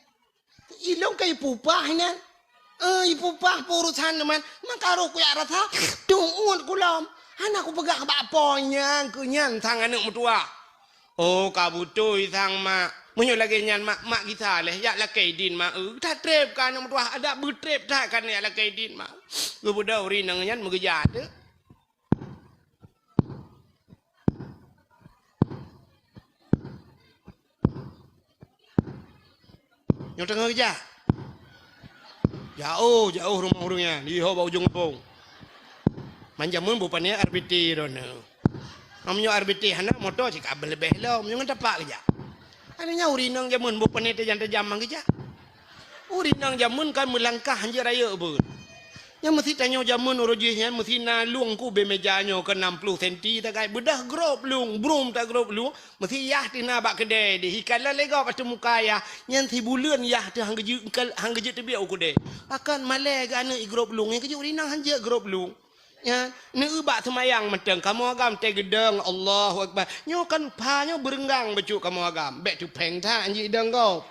Ilong ka ipeupah nyan. Eh, ipeupah peurusan nyoe man. Maka roh kujak rasa, teuh uet kulom. Hana kupeugah bak pôi nyan keu nyan sang aneuk meutuah. Oh, ka beutôi sang mak. Meunyoe lagèe nyan mak, mak gisa lé, jak lakèe idin mak. Eh, that trép ka aneuk meutuah, adak beutrép that ka jak lakèe idin mak. Geubeudôh ureueng inong nyan meugeujak teuk. Nyoe teungoh geujak. Jaoh, jaoh rumoh ureueng nyan, di ho bak ujong gampông. Man jameun boh pané R B T droeneuh. Meunyoe R B T hana, moto cit ka beuleubeh lom, nyoe ngon tapak geujak. Aneuk nyan ureueng inong jameun boh pané tajam-tajam man geujak. Ureueng inong jameun kan meulangkah hanjeuet rayeuk beuet. Nyan meusi tanyoe jameun uroe jih nyan meusi na lueng keu ubé meja nyoe keu nam ploh senti tagai beudah grob lueng, brum tagrob lueng, meusi yah teuh na bak keudè deh. Ikalon lé gob ateueh muka yah, nyan sibuleuen yah teuh han geujeuet, han geujeuet teubiet u keudè. Pakon malèe geuh aneuk i grob lueng, nyan keuh jeuet ureueng inong hanjeuet grob lueng. Nyan, neueu bak seumayang mantong, kamoe agam teugeudong, Allahu Akbar. Nyoe kan pha nyoe beureunggang bacut kamoe agam. Bèk teupeng that hanjeuet idong gob.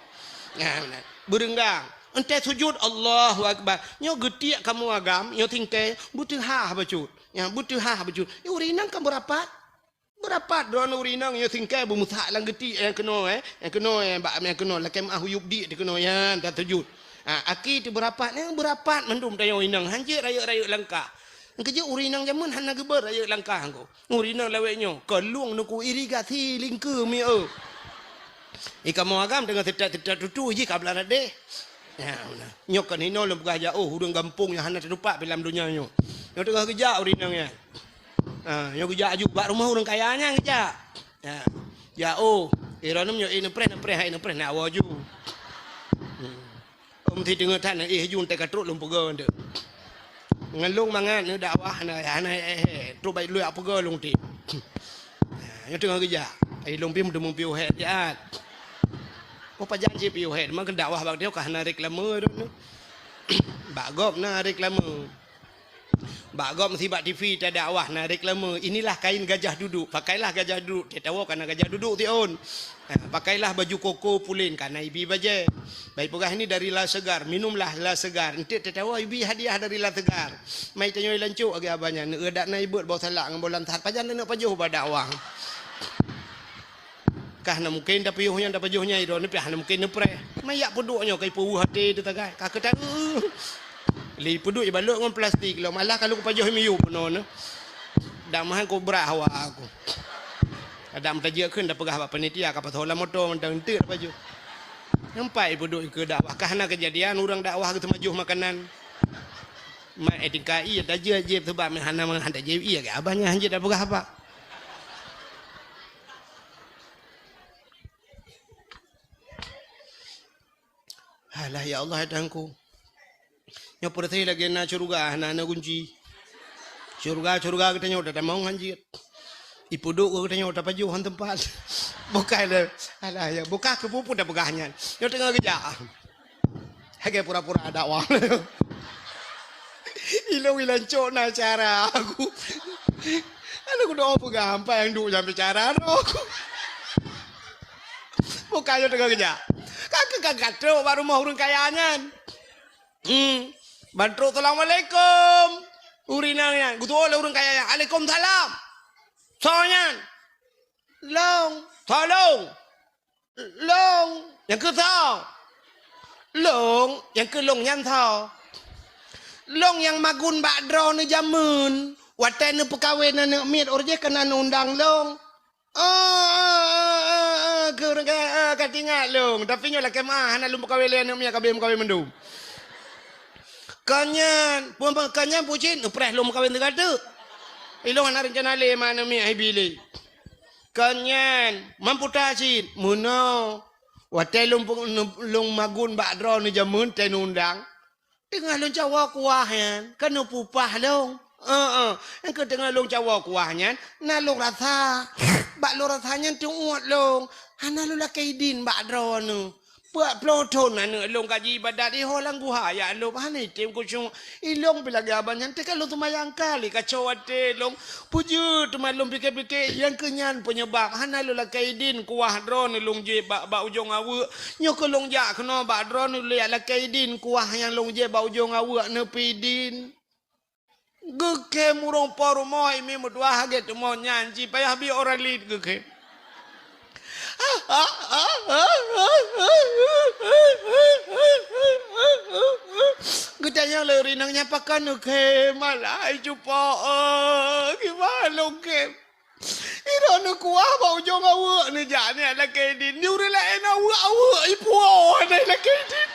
Nyan, beureunggang. Entèe sujut, Allahu Akbar. Nyoe geutiek kamoe agam, nyoe singkèe, beuteuhah bacut. Nyan, beuteuhah bacut. Nyoe ureueng inong kan beurapat. Beurapat droeneuh ureueng inong nyoe singkèe beumeusak lam geutiek nyang keunoe, eh. Nyang keunoe, eh, bak nyang keunoe, lakèe meuah uyueb dik teuh keunoe nyan, tasujut. Ha, aki teuh beurapat, nyan beurapat mandum tanyoe inong, hanjeuet rayeuk-rayeuk langkah. Nyang keuh jeuet ureueng inong jameun hana geubeuet rayeuk langkah ko. Ureueng inong lawét nyoe, ka lueng nuku irigasi lingkeu mi eu. I kamoe agam teungoh seutat-seutat tutu jih ka blah radeh. Ya, beuna. Nyoe kan hinoe lôn peugah jak, oh, ureueng gampông nyang hana teutupat pih lam donya nyoe. Nyoe teungoh geujak ureueng inong nyan. Ha, nyoe geujak aju bak rumoh ureueng kaya nyan geujak. Ha. Ya oh, ironom nyoe eh neupreh neupreh hai neupreh nak awoe ju. Hmm. Om si teungoh that na eh ju teuka trok lôn peugah ndeuk. Ngon lôn mangat neudakwah na hana eh trok bai lôn peugah lôn ti. Nyoe teungoh geujak. Ai lôn pih meuteumé piôh hét siat. Oh pajan cit piôh hét, meukeue dakwah bak dia ka hana reklame droeneuh. Bak gob na reklame. Bak gob meusibat T V tadakwah na reklame, inilah kain gajah duduk, pakailah gajah duduk, teuh tawoe ka na gajah duduk siôn. Ha, pakailah baju koko pulen ka na ibi bajée. Bai peugah ini dari La Segar, minumlah La Segar, enteuk teuh tawoe ibi hadiah dari La Segar. Mai tanyoe lancok agi abah nyan, neueu dak na ibeuet boh salak ngon boh lam that, pajan neuneuk pajoh bak dakwah. Kah na mungken tapiôh nyan tapajoh nyan droeneuh pih hana mungken neupreh. Mayak peuduek nyoe ka ipeuweuh até teuh tagai. Ka keuta lé peuduek ibalot ngon plastik lom alah ka lôn pajoh miyueb bunoe nyoe. Dak meuhan kobra hawa aku. Adam tajak kheun tapeugah bak panitia ka pasoe lam moto mantong enteuk tapajoh. Nampak ipeuduek ikeue dakwah ka hana keujadian ureuëng dakwah geuteumajoh makanan. Mat etika iya tajak jeb sebab meuhana meuhan tajak iya ke abah nyan hanjeuet tapeugah apa. Alah ya Allah ya Tuhanku. Nyoe peureuté lagée na syeuruga hana na gunci. Syeuruga-syeuruga geutanyoe tatamong hanjeuet. Ipeuduek geutanyoe tapajoh han teumpat. Bukai le. Alah ya, buka keu pupu tapeugah nyan. Nyoe teungoh geujak. Lagée pura-pura dakwah. Ilong ilancok na cara aku. Aneuk kudoa peugah ampai nyang duek nyang bicara droe. Bukan nyoe teungoh geujak. Ka keu ka gatrok bak rumoh ureuëng kaya nyan. Hmm. Ban trok, "Assalamualaikum." Ureuëng inong nyan, geutuwoe lé ureuëng kaya nyan, "Alaikumsalam." Soe nyan? "Long." "Soe long?" "Long." "Nyang keu soe?" "Long." "Nyang keu long nyan soe?" "Long nyang magun bak droeneuh jameun. Watée neupeukawen aneuk miet, óh jih keunan undang long." "Oh, oh, oh, oh, oh, keu ureuëng kaya, oh, ka teuingat lôn. Tapi nyoe lakée meuah, hana lôn peukawen lé aneuk miet, ka abéh meukawen mandum." "Kon nyan, peue, peue, kon nyan pucit, neupreh lôn meukawen teuka teuk. Ilôn hana reuncana lé ma aneuk miet hibi lé." "Kon nyan, mamputa cit, meunoe. Watée lôn, lôn magun bak droeneuh jameun tée undang." Teungoh lôn cawoe kuah nyan, ka neupupah lôn. Heeh, nyang keu teungoh lôn cawoe kuah nyan, na lôn rasa. Bak lôn rasa nyan teuôt lôn. Hana lôn lakée idin bak droeneuh. Peuet ploh thon aneuk lôn ka jiibadat iho lam guha, ya lôn hana item khusyuk. Ilôn pih lagée abah nyan teuka lôn seumayang kali kaco até lôn. Peue jeuet teuma lôn pike-pike, nyang keu nyan peunyebab hana lôn lakée idin kuah droeneuh lôn jieb bak, bak ujong aweuek. Nyoe keu lôn jak keunoe bak droeneuh lôn jak lakée idin kuah nyang lôn jieb bak ujong aweuek neupidin. Geukhem ureuëng po rumoh imi meutuah hagét teumon nyan, ci payah bi orang lid geukhem. Geutanyong lé ureuëng inong nyan, "Pakon neukhem, alah, hai cupo, kiban lôn khem?" "Droeneuh kuah bak ujong aweuek neujak nyan lakée idin. Di ureuëng laén aweuek-aweuek ipuwoe hana lakée idin.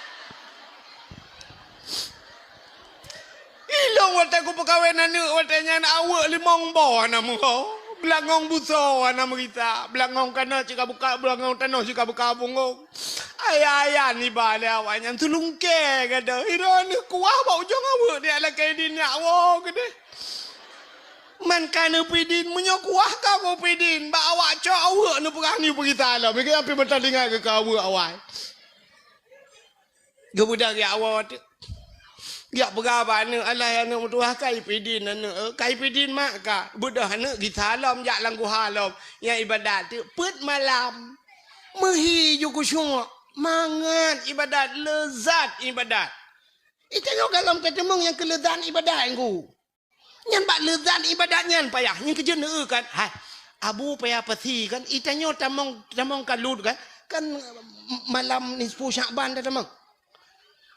Ilôn watée kupeukawen aneuk watée nyan aweuek limong boh hana meuho. Beulangong busoe hana meugisa. Beulangong kana cit ka buka, beulangong tanoh cit ka buka bungong. Ayah-ayah niba lé awaknyan tulungkée gata. Droeneuh kuah bak ujong aweuek neujak lakée idin nyak woe keudeh." Man ka neupidin, meunyoe kuah ka kupidin, bak awak cok aweuek neupeugah nyoe peugita lom, meukeue pih meutalinggai keu aweuek awai. Geubeudôh jak woe teuk. Jak peugah bak aneuk, "Alah aneuk meutuah, ka ipidin aneuk, eh, ka ipidin mak ka." Beudôh aneuk gisa lom jak lam guha lom, nyang ibadat teuk peuet malam. Meuhi ju khusyuk, mangat ibadat, leuzat ibadat. Itanyoe gohlom ka teumeung nyang keu leuzat ibadat nyan ku. Nyan bak leuzat ibadat nyan payah, nyan keujeut neueu kan. Hai, Abu payah pasi kan, itanyoe tamong, tamong kalut kan. Kan malam nisfu Syakban dah tamong.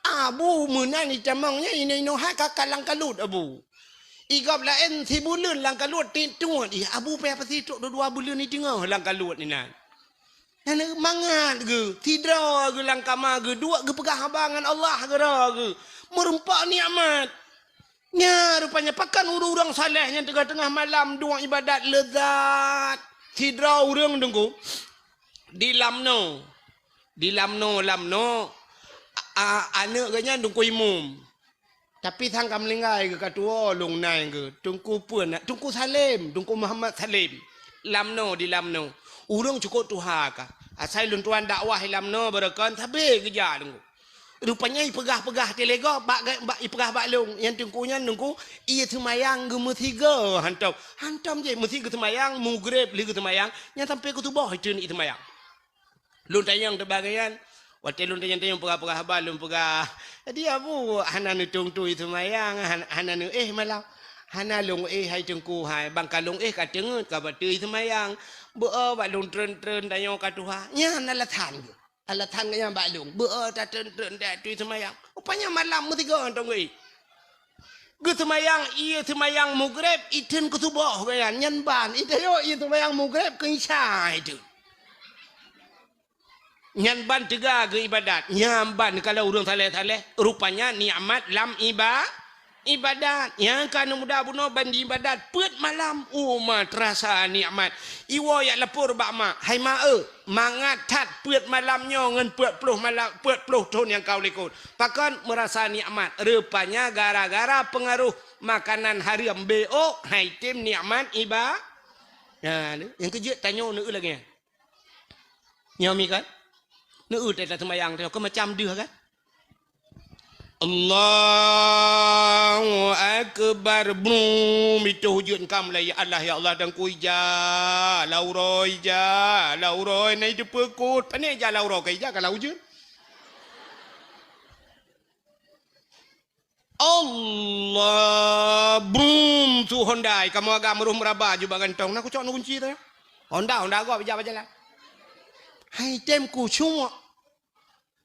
Abu meunan itamong nyan inoe-inoe hai ka kalang kalut Abu. Igob laén sibuleuen lam kalut tiep tuet, ih Abu payah pasi trok dua buleuen iteungoh lam kalut inan. Nyan mangat geuh, sidroe geuh lam kama geuh, duek geupeugah haba ngon Allah keudroe geuh. Meureumpok nikmat. Nya rupanya pakon ureuëng-ureuëng saleh nyang teungoh-teungoh malam duek ibadat leuzat. Sidroe ureuëng teungku, Di Lamno. Di Lamno, Lamno, a, a, aneuk geuh nyan Teungku Imum. Tapi sang ka meuninggai geuh ka tuwoe lôn nai geuh. Teungku peue na-, Teungku Salim, Teungku Muhammad Salim. Lamno di Lamno. Ureueng cukôp tuha ka. Asai lôn tuan dakwah i Lamno beureukan sabe geujak Teungku. Rupanya ipeugah-peugah teulego bak, bak ipeugah bak lôn. Nyang Teungku nyan Teungku ie seumayang geumeusigoe hantom. Hantom jih meusi geuseumayang, mugreb lheueh geuseumayang, nyan sampai keu suboh itreun ie seumayang. Lôn tanyong teuh bak geuh nyan. Watèe lôn tanyong-tanyong peugah-peugah haba, lôn peugah, "Jadi Abu, hana neutueng-tueng ie seumayang, han-, hana neuéh malam?" "Hana lôn éh hai Teungku hai, ban ka lôn éh ka teungeut ka bateue ie seumayang. Beu-o bak lôn treun-treun tanyoe ka tuha." Nyan alasan geuh. Alasan geuh nyan bak lôn. Beu-o tatreun-treun tatreun ie seumayang. Rupanya malam meusigoe hantom geuéh. Geuseumayang ie seumayang mugreb, itreun keu suboh geuh nyan, nyan ban. Itayok ie seumayang mugreb keu isya itreun. Nyan ban teuga geuibadat. Nyan ban kalau ureueng saleh-saleh, rupanya nikmat lam iba-, ibadat. Nyang ka neuh muda bunoe ban diibadat peuet malam. Uma teurasa nikmat. Iwoe jak lapor bak mak, "Hai mak eu, mangat that peuet malam nyoe ngon peuet ploh malam, peuet ploh thon nyang ka u likot." Pakon meurasa nikmat? Rupanya gara-gara peungaroh makanan hareuem, beok, hai tem nikmat iba-, nah, nyang keujeuet tanyoe neu lagèe nyan. Nyoe mi kan? Neu teuh taseumayang teuh, keu macam deuh kan? Allahu Akbar. Brum, itu ujeuen kam lah, ya Allah, ya Allah, dan ku ija, lau roe ija, lau roe, na itu peukot. Pane ija lau roe, ka ija ka lau ujeuen. Allah, brum, su Honda, kamoe agam roh meuraba jubak gantong. Na kucok na kunci teuh. Honda, Honda gob ija bajalan. Hai tem kucok.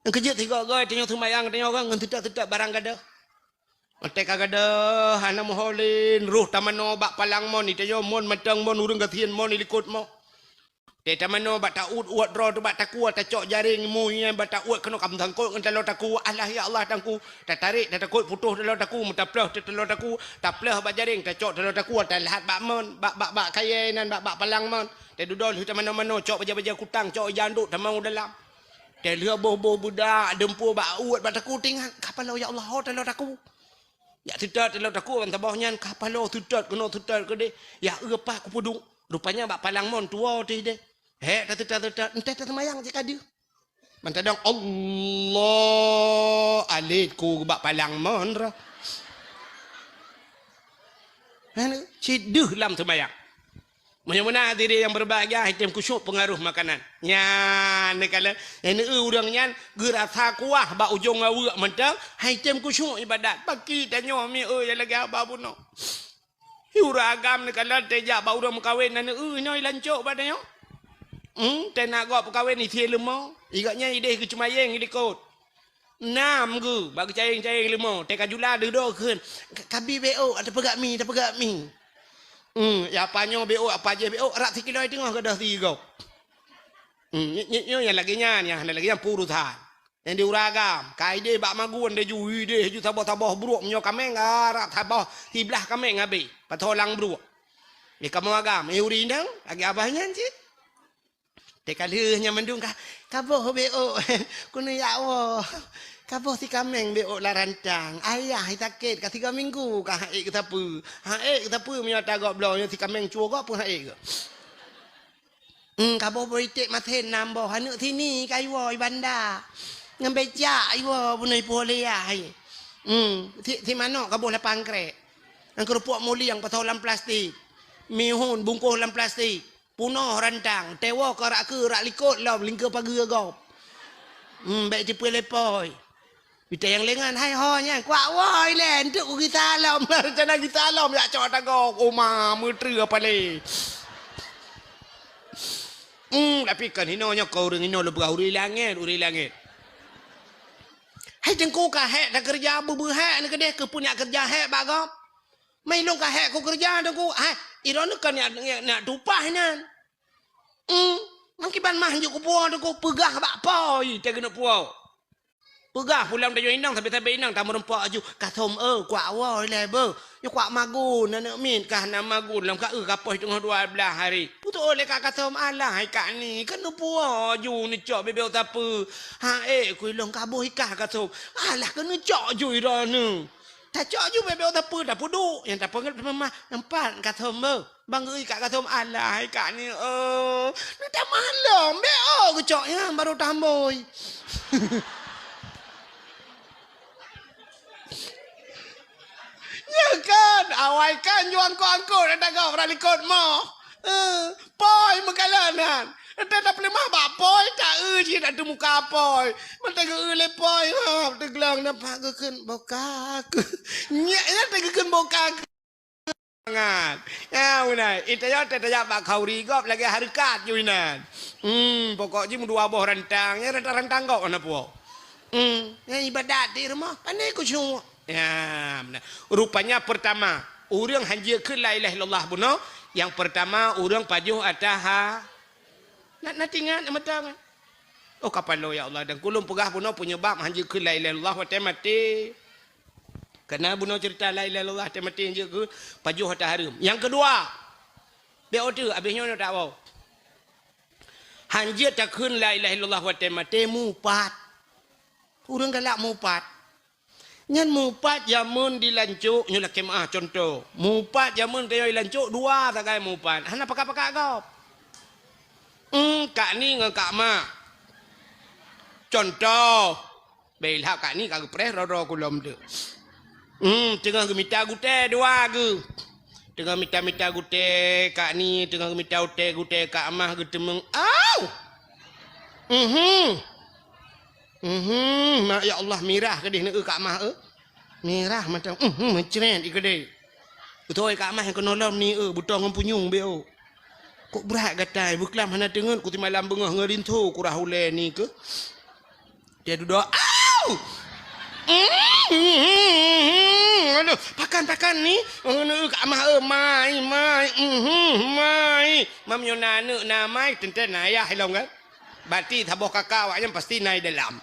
Nyang keujeuet sigoe-goe tanyoe seumayang tanyoe kan ngon teutab-teutab barang gadoh. Watèe ka gadoh hana meuho lé, roh tamanoe bak palang mon, itanyoe mon mantong mon, ureueng gasien mon ilikot mon. Teutamanoe bak ta-uet-uet droe teuh bak takue, tacok jareng mu nyan bak ta-uet keunoe ka meusangkot ngon taloe takue. Alah ya Allah tangku, tatarek tatakot putoh taloe takue, meutaploh teuh taloe takue, taploh bak jareng, tacok taloe takue, talhat bak mon, bak, bak, bak kayèe nan, bak, bak palang mon. Tadudoe lheueh tamanoe-manoe, cok bajèe-bajèe kutang, cok ija andok tamong u dalam. Teuh lheueh boh-boh beudak, deumpue bak uet bak takue, teuingat, ka paloe ya Allah, ho taloe takue. Jak seutôt taloe takue ban saboh nyan, ka paloe seutôt keunoe seutôt keudeh. Ya eu pat kupeuduek. Rupanya bak palang mon tuwoe teuh deh. Hék taseutôt-seutôt, enteh taseumayang cit ka deuh. Ban tadong Allah, alet ku bak palang mon roh. Hana, cit deuh lam seumayang. Meunyoe meunan hadirin nyang berbahagia, item khusyuk pengaruh makanan. Nyan, neukalon, nyang neu ureueng nyan geurasa kuah bak ujong aweuek mantong, hai item khusyuk ibadat. Baki tanyoe mi eu nyang lagèe haba bunoe. Hi ureueng agam neukalon teuh jak bak ureueng meukawen na neu nyoe ilancok bak tanyoe. Hmm, teuh na gob peukawen isie leumo. Igak nyan ideh geucumayeng ilikot. Nam geu, bak geucayeng-cayeng leumo, teuka jula dudoe kheun, "Ka-, kabi beok, tapeugah mi, tapeugah mi." Hmm, ya apa nyoe beok, apa jih beok, rak sikilo teungoh gadoh sigoe. Hmm, nyo-, nyo-, nyoe nyang lagèe nyan, nyang hana lagèe nyan peurusan. Nyang di uragam, ka ideh bak magun deh ju, ideh ju saboh-saboh bruek, meunyoe kaméng, ah, rak saboh siblah kaméng habéh, pasoe lam bruek. Di kamoe agam, eh, ureueng inong, lagèe abah nyan cit. Teuka lheueh nyan mandum ka, "Kaboh beok, keuneuk jak woe. Kaboh si kaméng beok lam rantang. Ayah sakét ka tiga minggu ka han ék geusapeue. Han ék geusapeue meunyoe ata gob bloe nyoe si kaméng cue gob pun han ék geuh. Hmm, kaboh boh iték masén nam boh, aneuk sini ka iwoe i banda. Ngon becak iwoe bunoe ipuwoe lé yah. Hmm, si, si manok kaboh lapan krek. Ngon keurupuk mulieng pasoe lam plastik. Mihun bungkoh lam plastik." Punoh rantang, teuwoe keu rak keue rak likot lom lingkeue pageue gob. Hmm, bèk tipeue lé pôi. Ita nyang lengan, "Hai ho nyan, kuak woe ilèe, enteuk kugisa lom." Rencana gisa lom, jak cok ata gob. Oma, meutreue apa lé. Hmm, tapi kan hinoe nyoe keu ureueng hinoe lôn peugah ureueng langèt, ureueng langèt. Hai teungku ka hék takeureuja beu-beuhék neuh keudeh keu peue nyak keureuja hék bak gob. Meunyoe lôn ka hék kukeureuja teungku, hai, droeneuh ka nyak, nyak, nyak tupah nyan. Hmm, meukiban mah jeuet kupuwoe teungku, peugah bak pôi teuh keuneuk puwoe. Peugah pulang tanyoe inong, sabe-sabe inong tameurumpok aju, "Kathom, eh, kuak woe ilèe beuh. Nyoe kuak magun, aneuk miet kah na magun, lom ka eu ka poh teungoh dua blaih hari." Putôh lé Kak Kathom, "Alah hai Kak Ni, keuneuk puwoe aju neucok bebek sapeue." "Ha ék, ku ilong ka boh ikah Kathom." "Alah keuneuk cok aju i droeneuh." Tacok aju bebek sapeue, tapeuduek. Nyang tapeugah teuma mah, "Nampak Kathom beuh." Bang geuikat Kathom, "Alah hai Kak Ni, oh, neutamah lom, bèk oh geucok nyan barô tambôi." Nyan kan, awai kan juang angkot-angkot, ata gob rot likot moh. Eh, poi meukalan nyan. Ata tapeuleumah bak poi, ta-eu cit ata muka poi. Mantong geu-eu lé poi, ha, teuglong nampak geukheun boka. Nyak nyan teugeukheun boka. Mangat. Ya, beuna. Ita yo teutajak bak khauri gob lagèe hareukat ju inan. Hmm, pokok jih meudua boh rantang, ya rantang-rantang gob hana puwoe. Hmm, ya ibadat di rumoh, pandai khusyuk. Ya, beuna. Rupanya pertama, ureueng hanjeuet kheun la ilaha illallah bunoe, yang pertama ureueng pajoh ata ha. Na, na tingat na mata kan? Oh, kapalo ya Allah, dan kulôn peugah bunoe penyebab hanjeuet kheun la ilaha illallah watèe maté. Kana bunoe cerita la ilaha illallah watèe maté hanjeuet kheun pajoh ata hareuem. Nyang keudua, bèk oh teuk, abéh nyoe tak woe. Hanjeuet takheun la ilaha illallah watèe maté mupat. Ureueng galak mupat. Nyan mupat jameun di Lancok, nyoe lakèe meu'ah contoh. Mupat jameun tanyoe di Lancok dua sagai mupat. Hana pakat-pakat gob. Hmm, Kak Ni ngon Kak Mak. Contoh. Bèk ilhab Kak Ni ka geupreh droe-droe kulom teuk. Hmm, teungoh geumita gutèe dua geuh. Teungoh mita-mita gutèe Kak Ni, teungoh geumita gutèe, gutèe Kak Mah geuteumeung. Au! Mhm. Mhm, mak ya Allah, mirah keudéh neu Kak Mah, eh. Mirah mata, mhm, meucret i keudéh. Beutôi Kak Mah nyang keunoe lom ni, eh, beutoe ngon punyueng beu. Kok brat gatai, beuklam hana teungeut, ku simalam beungoh ngon rinso, ku rhah ulèe ni keuh. Dia dudoe, au! Mhm, aduh, pakan, pakan ni. Neu Kak Mah, eh, mai, mai, mhm, mai. Mam nyoe na aneuk na mai, teuntèe na ayah ilom kan? Berarti saboh kakak awak nyan pasti na i dalam.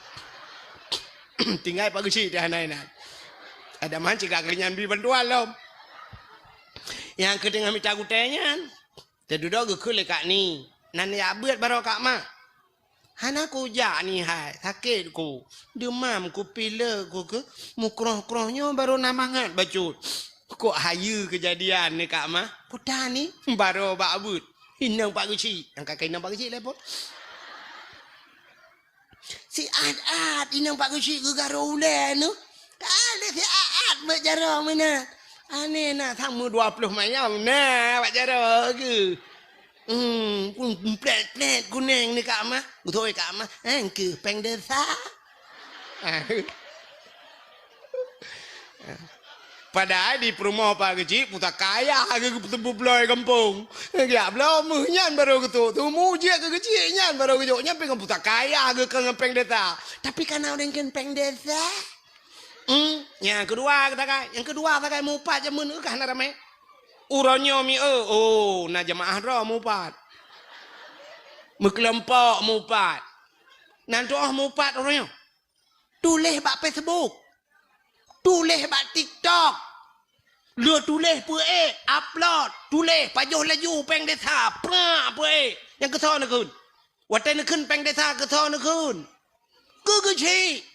Tinggai Pak Geuchik dah na inan. Ada man cit ka keu nyan bri bantuan lom. Nyang keu teungoh mita gutèe nyan, teududoe geukheun lé Kak Ni. Nan jak beuet baroe Kak Mah. Hana kujak ni hai, sakét ku. Deumam ku, pilek ku keuh, mukroh-kroh nyoe barô na mangat bacut. Kok hayeue keujadian ni Kak Mah? Peue tan ni? Barô bak beuet. Inong Pak Geuchik. Nyang ka keu inong Pak Geuchik lé phôn. Siat-at inong Pak Geuchik geugarô ulèe nyoe. Ka lé siat-at bak jaroe meunan. Aneh na, sama dua ploh mayam na bak jaroe geuh. Hmm, plèt-plèt kunèng ni Kak Mah. Beutôi Kak Mah. Eh, keuh péng desa. Padahai di peurumoh Pak Geuchik pusaka ayah geuh, geupeuteupeue bloe gampông. Geujak bloe meuh nyan barô geutrok. Teumu jeuet keu Geuchik nyan barô geujok. Nyan pih ngon pusaka ayah geuh, kon ngon péng desa. Tapi kana ureueng kheun péng desa. Hmm, nyang keudua sagai. Nyang keudua sagai mupat jameun, eh, ka hana ramè. Uroe nyoe mi, eh, oh, na jeumaáh droe mupat. Meukeulompok mupat. Nan tuoh mupat uroe nyoe. Tuléh bak Facebook. Tuléh bak TikTok. Lheueh tuléh peuék, upload, tuléh, pajoh laju péng desa, prak peuék. Nyang keusoe neukheun. Watèe neukheun péng desa keusoe neukheun. Keu Geuchik.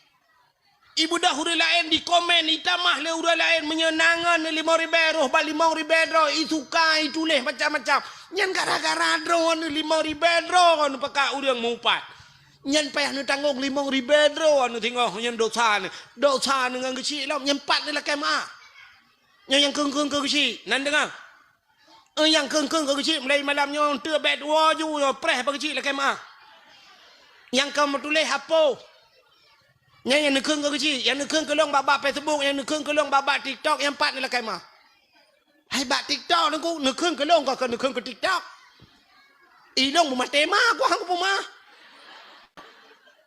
Ibeudôh ureueng laén dikomén, itamah lé ureueng laén meunyoe na ngon limong ribèe, roh bak limong ribèe droe, isuka, ituléh macam-macam. Nyan gara-gara droeneuh limong ribèe droeneuh pakat ureueng mupat. Nyan payah neutanggong limong ribèe droeneuh singoh nyan dosa neuh. Dosa neuh ngon Geuchik lom, nyan pat neulakèe meu'ah. Nyan nyang kheun-kheun keu Geuchik, nan deungö. Eh, nyang kheun-kheun keu Geuchik, mulai malam nyoe teuk bèk tuwoe ju nyoe preh bak Geuchik lakèe meu'ah. Nyang ka meutuléh apoh. Nyan nyang neukheun keu Geuchik, nyang neukheun keu lôn bak-bak Facebook, nyang neukheun keu lôn bak-bak TikTok, nyan pat neulakèe meu'ah. Hai bak TikTok Teungku, neukheun keu lôn, kon keu neukheun keu TikTok. I lôn beumaté ma ku hana kupeumeu'ah.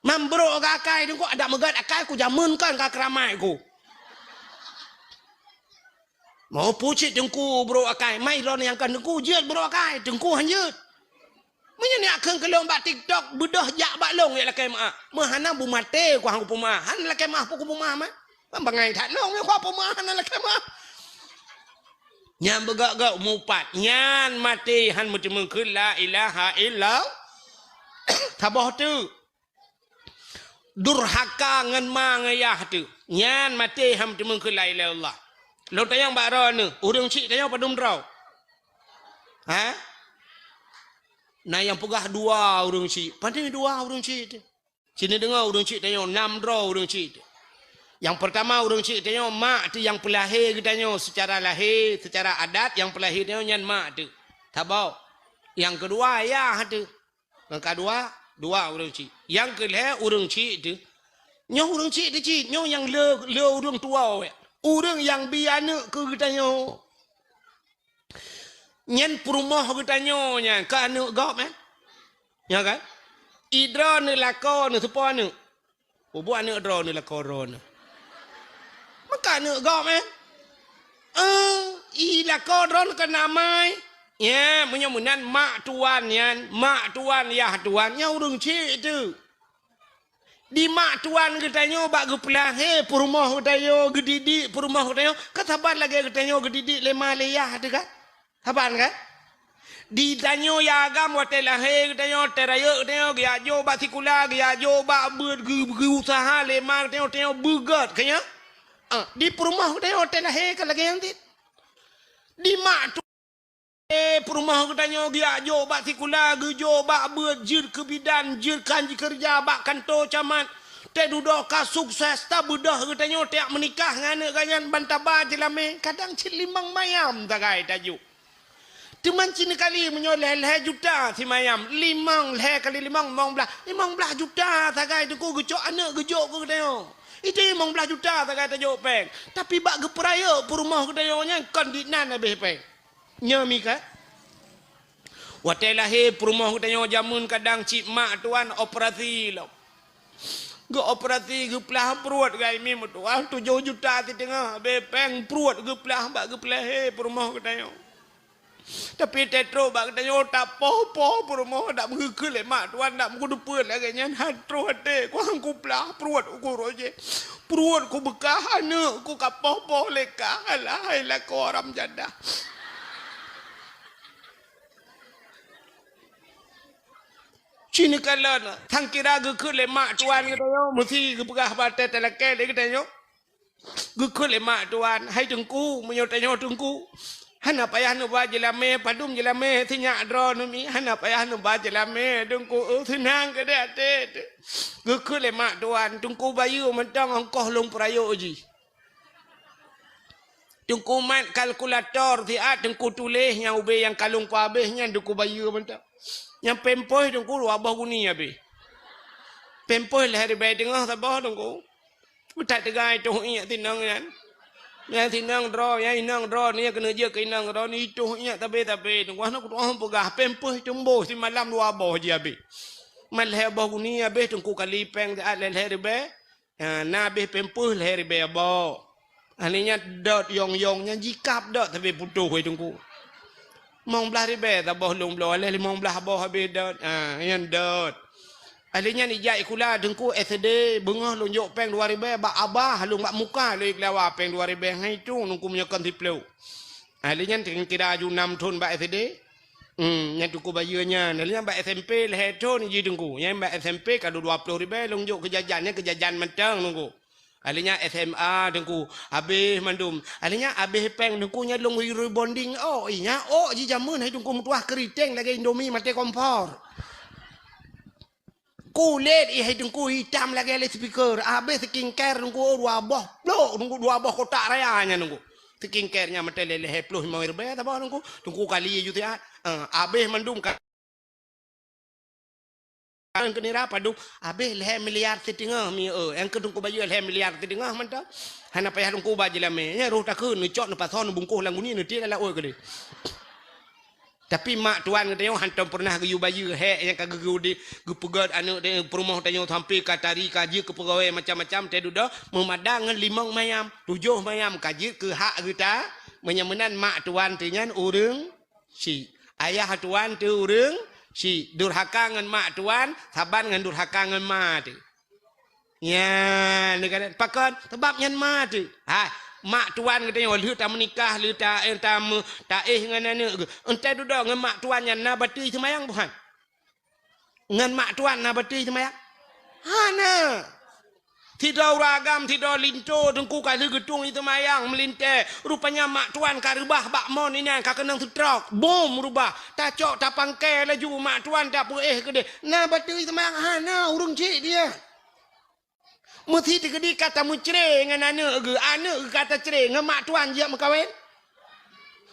Mam brôk akai Teungku, adak meugat akai ku jameun kon ka keuramai ku. Mau pucit Teungku brôk akai, mai lôn nyang kon Teungku jeuet brôk akai, Teungku han jeuet. Nyak kheun keu lôn bak TikTok, beudôh jak bak lôn jak lakée meu'ah. Meuhana beumaté ku han kupeumeu'ah. Han lakée meu'ah peue kupeumeu'ah mah. Ban bangai that lôn nyoe ku peumeu'ah hana lakée meu'ah. Nyan beugok-gok mupat. Nyan maté han meuteumèe kheun la ilaha illallah. Saboh teuk. Durhaka ngon ma ngon yah teuk. Nyan maté han meuteumèe kheun la ilaha illallah. Lôn tanyong bak droeneuh, ureueng chik tanyoe padum droe? Ha? Na nyang peugah dua ureueng chik. Pane dua ureueng chik teuh? Sini deungoe ureueng chik tanyoe, nam droe ureueng chik teuh. Nyang peurtama ureueng chik tanyoe, mak teuh nyang peulahé geutanyoe seucara lahé, seucara adat nyang peulahé tanyoe nyan mak teuh. Saboh. Nyang keudua yah teuh. Nyang keudua, dua ureueng chik. Nyang keulhèe ureueng chik teuh. Nyoe ureueng chik teuh cit, nyoe nyang le, le ureueng tuwoe. Ureueng nyang bi aneuk keu geutanyoe. Nyan peurumoh geutanyoe nyan, ka aneuk gob, eh? Nyo kan? I droeneuh lakoe neuh soe po aneuk? Peubuet aneuk droeneuh lakoe droeneuh. Maka aneuk gob, eh? Eh, i lakoe droeneuh kan amai. Ya, meunyoe meunan mak tuan nyan, mak tuan, yah tuan, nyan ureueng chik teuh. Di mak tuan geutanyoe bak geupeulahé peurumoh geutanyoe, geudidik peurumoh geutanyoe, ka saban lagèe geutanyoe geudidik lé ma lé yah teuh kan? Saban kan? Di tanyoe yah agam watèe lahé geutanyoe, watèe rayeuk geutanyoe, geujak jok bak sikula, geujak jok bak beuet, geu-, geuusaha lé ma geutanyoe, tanyoe beugèt, ka nyan? Ah, di peurumoh geutanyoe watèe lahé ka lagèe nyan cit. Di mak tu Eh, peurumoh geutanyoe geujak jok bak sikula, geujok bak beuet, jeuet keu bidan, jeuet kan jikeureuja bak kantô camat. Teuh dudoe ka sukses, tabeudôh geutanyoe tajak meunikah ngon aneuk geuh nyan ban taba jeulamé, kadang cit limong mayam sagai tajok. Teuma cit kali meunyoe lhèe-lhèe juta simayam, limong, lhèe kali limong, limong blaih, limong blaih juta sagai teungku geucok aneuk geujok keu geutanyoe. Itu limong blaih juta sagai tajok péng. Tapi bak geupeurayeuk peurumoh geutanyoe nyan kon dinan habéh péng. Nyoe mi ka. Watèe lahé peurumoh geutanyoe jameun kadang cit mak tuan operasi lom. Geuoperasi geuplah pruet gai mi meutuah tujoh juta siteungoh, habéh péng pruet geuplah bak geupeulahé peurumoh geutanyoe. Tapi teutrok bak geutanyoe tapoh-poh peurumoh dak meugeukheun lé mak tuan dak meugeudeupeue lagèe nyan han troh até ku han kuplah pruet uku roh jih. Pruet kubeukah aneuk ku kapoh-poh lé kah, alah hai lakoe haram jadah. Cit neukalon, sangkira geukheun lé mak tuan geutanyoe meusi geupeugah bak watèe talakèe lé geutanyoe. Geukheun lé mak tuan, hai teungku, meunyoe tanyoe teungku, hana payah neuba jeulamé, padum jeulamé sinyak droeneuh mi, hana payah neuba jeulamé teungku, eu seunang keudéh até teuh. Geukheun lé mak tuan, teungku bayeue mantong ongkoh lôn peurayeuk jih. Teungku mat kalkulator siat teungku tuléh nyang ubé nyang kalon ku habéh nyan teungku bayeue mantong. Nyang pémpôh teungku dua boh guni habéh. Pémpôh lhèe ribèe teungoh saboh teungku. Meutat teuga itoh iék sinong nyan. Nyang sinong droe, nyang inong droe, nyang keuneuk jeuet keu inong droe, itoh iék tabé-tabé teungku. Hana kutu'oh peugah pémpôh teumboh simalam dua boh jih habéh. Mat lhèe boh guni habéh teungku kali péng siat lhèe-lhèe ribèe. Ha, na habéh pémpôh lhèe ribèe boh. Akhé nyan dot yong-yong nyan jikab dot sabe putôh wai teungku. Limong blaih ribèe saboh lôn bloe, akhé limong blaih boh habéh dot. Ha, nyan dot. Akhé nyan ijak sikula teungku S D, beungoh lôn jok péng dua ribèe bak abah lôn bak muka lôn ikeulawa péng dua ribèe ngon itong teungku meunyoe kon siplôh. Akhé nyan kira aju nam thon bak S D. Hmm, nyan teungku bayeue nyan. Akhé nyan bak S M P lhèe thon jih teungku. Nyan bak S M P ka dua ploh ribèe lôn jok keu jajan, nyan keu jajan mantong teungku. Akhé nyan S M A teungku, habéh mandum. Akhé nyan habéh péng teungku nyan lôn rebonding ôk. Ih, nyan ôk jih jameun hai teungku meutuah keuriteng lagèe Indomie maté kompor. Kulét ih hai teungku itam lagèe loudspeaker. Habéh skincare teungku dua boh plôk teungku, dua boh kotak raya nyan teungku. Skincare nyan maté lhèe ploh limong ribèe saboh teungku. Teungku kali ju siat. Eh, habéh mandum ka Nyang keu nira padum, habéh lhèe miliar siteungoh mi, eu, nyang keu teungku bayeue lhèe miliar siteungoh mantong. Hana payah teungku ba jeulamé. Nyan roh takheun, neucok, neupasoe, neubungkoh lam guni, neutiek lam laôt keudéh. Tapi mak tuan geutanyoe hantom peureunah geuyue bayeue, hék nyang ka geugeu-, geupeugöt aneuk peurumoh tanyoe sampoe ka tari, ka jeuet keu peugawée macam-macam, teuh dudoe meumada ngon limong mayam, tujoh mayam ka jeuet keu hak geuta. Meunyoe meunan mak tuan teuh nyan ureueng chik. Ayah tuan teuh ureueng Cit, durhaka ngon mak tuan, saban ngon durhaka ngon ma teuh. Nyan, neukalon. Pakon? Sabab nyan ma teuh. Hai, mak tuan geutanyoe lheueh tameunikah, lheueh ta-, eh, tameu-, taéh ngon aneuk geuh. Entah dudoe ngon mak tuan nyan na bateue seumayang buhan? Ngon mak tuan na bateue seumayang? Hana. Sidroe ureueng agam, sidroe linto teungku ka lheueh geutueng seumayang meulintée. Rupanya mak tuan ka reubah bak mon inan ka keunong seutrok. Bom reubah. Tacok tapangkai laju mak tuan tapeuéh keudeh. Na bateue seumayang? Hana, ureueng cit dia. Meusi teukeudi ka tameucre ngon aneuk geuh, aneuk geuh ka tacre ngon mak tuan jeuet meukawen.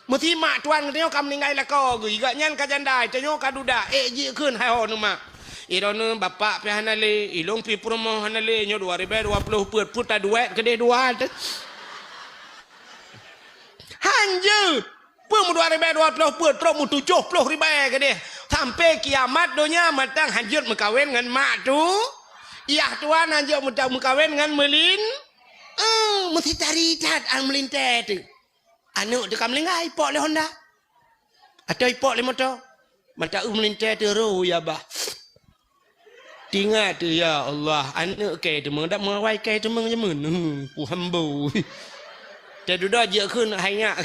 Meusi mak tuan geutanyoe ka meuninggai lakoe geuh, gobnyan ka janda, tanyoe ka duda, ék jikheun hai ho neumak. Iroe neu bapak pih hana lé, ilong pih peurumoh hana lé, nyoe dua ribée dua ploh peuet, peuet taduet keudeh dua teuh. Hanjeuet! Peue meudua ribée dua ploh peuet trok meutujoh ploh ribée keudeh. Sampai kiamat donya mantong hanjeuet meukawen ngon mak tu. Yah tuan hanjeuet meuta-, meukawen ngon meulin. Eh, meusi tari that an meulintée teuh. Aneuk teuh ka meuninggai, ipok lé honda. Atau ipok lé moto. Mata eu meulintée teuh ro ya bah. Tingat teuh, ya Allah, aneuk kée teumeung, dak meuawai kée teumeung jameun. Hmm, ku hambo. Teududoe jeuet kheun hai nyak.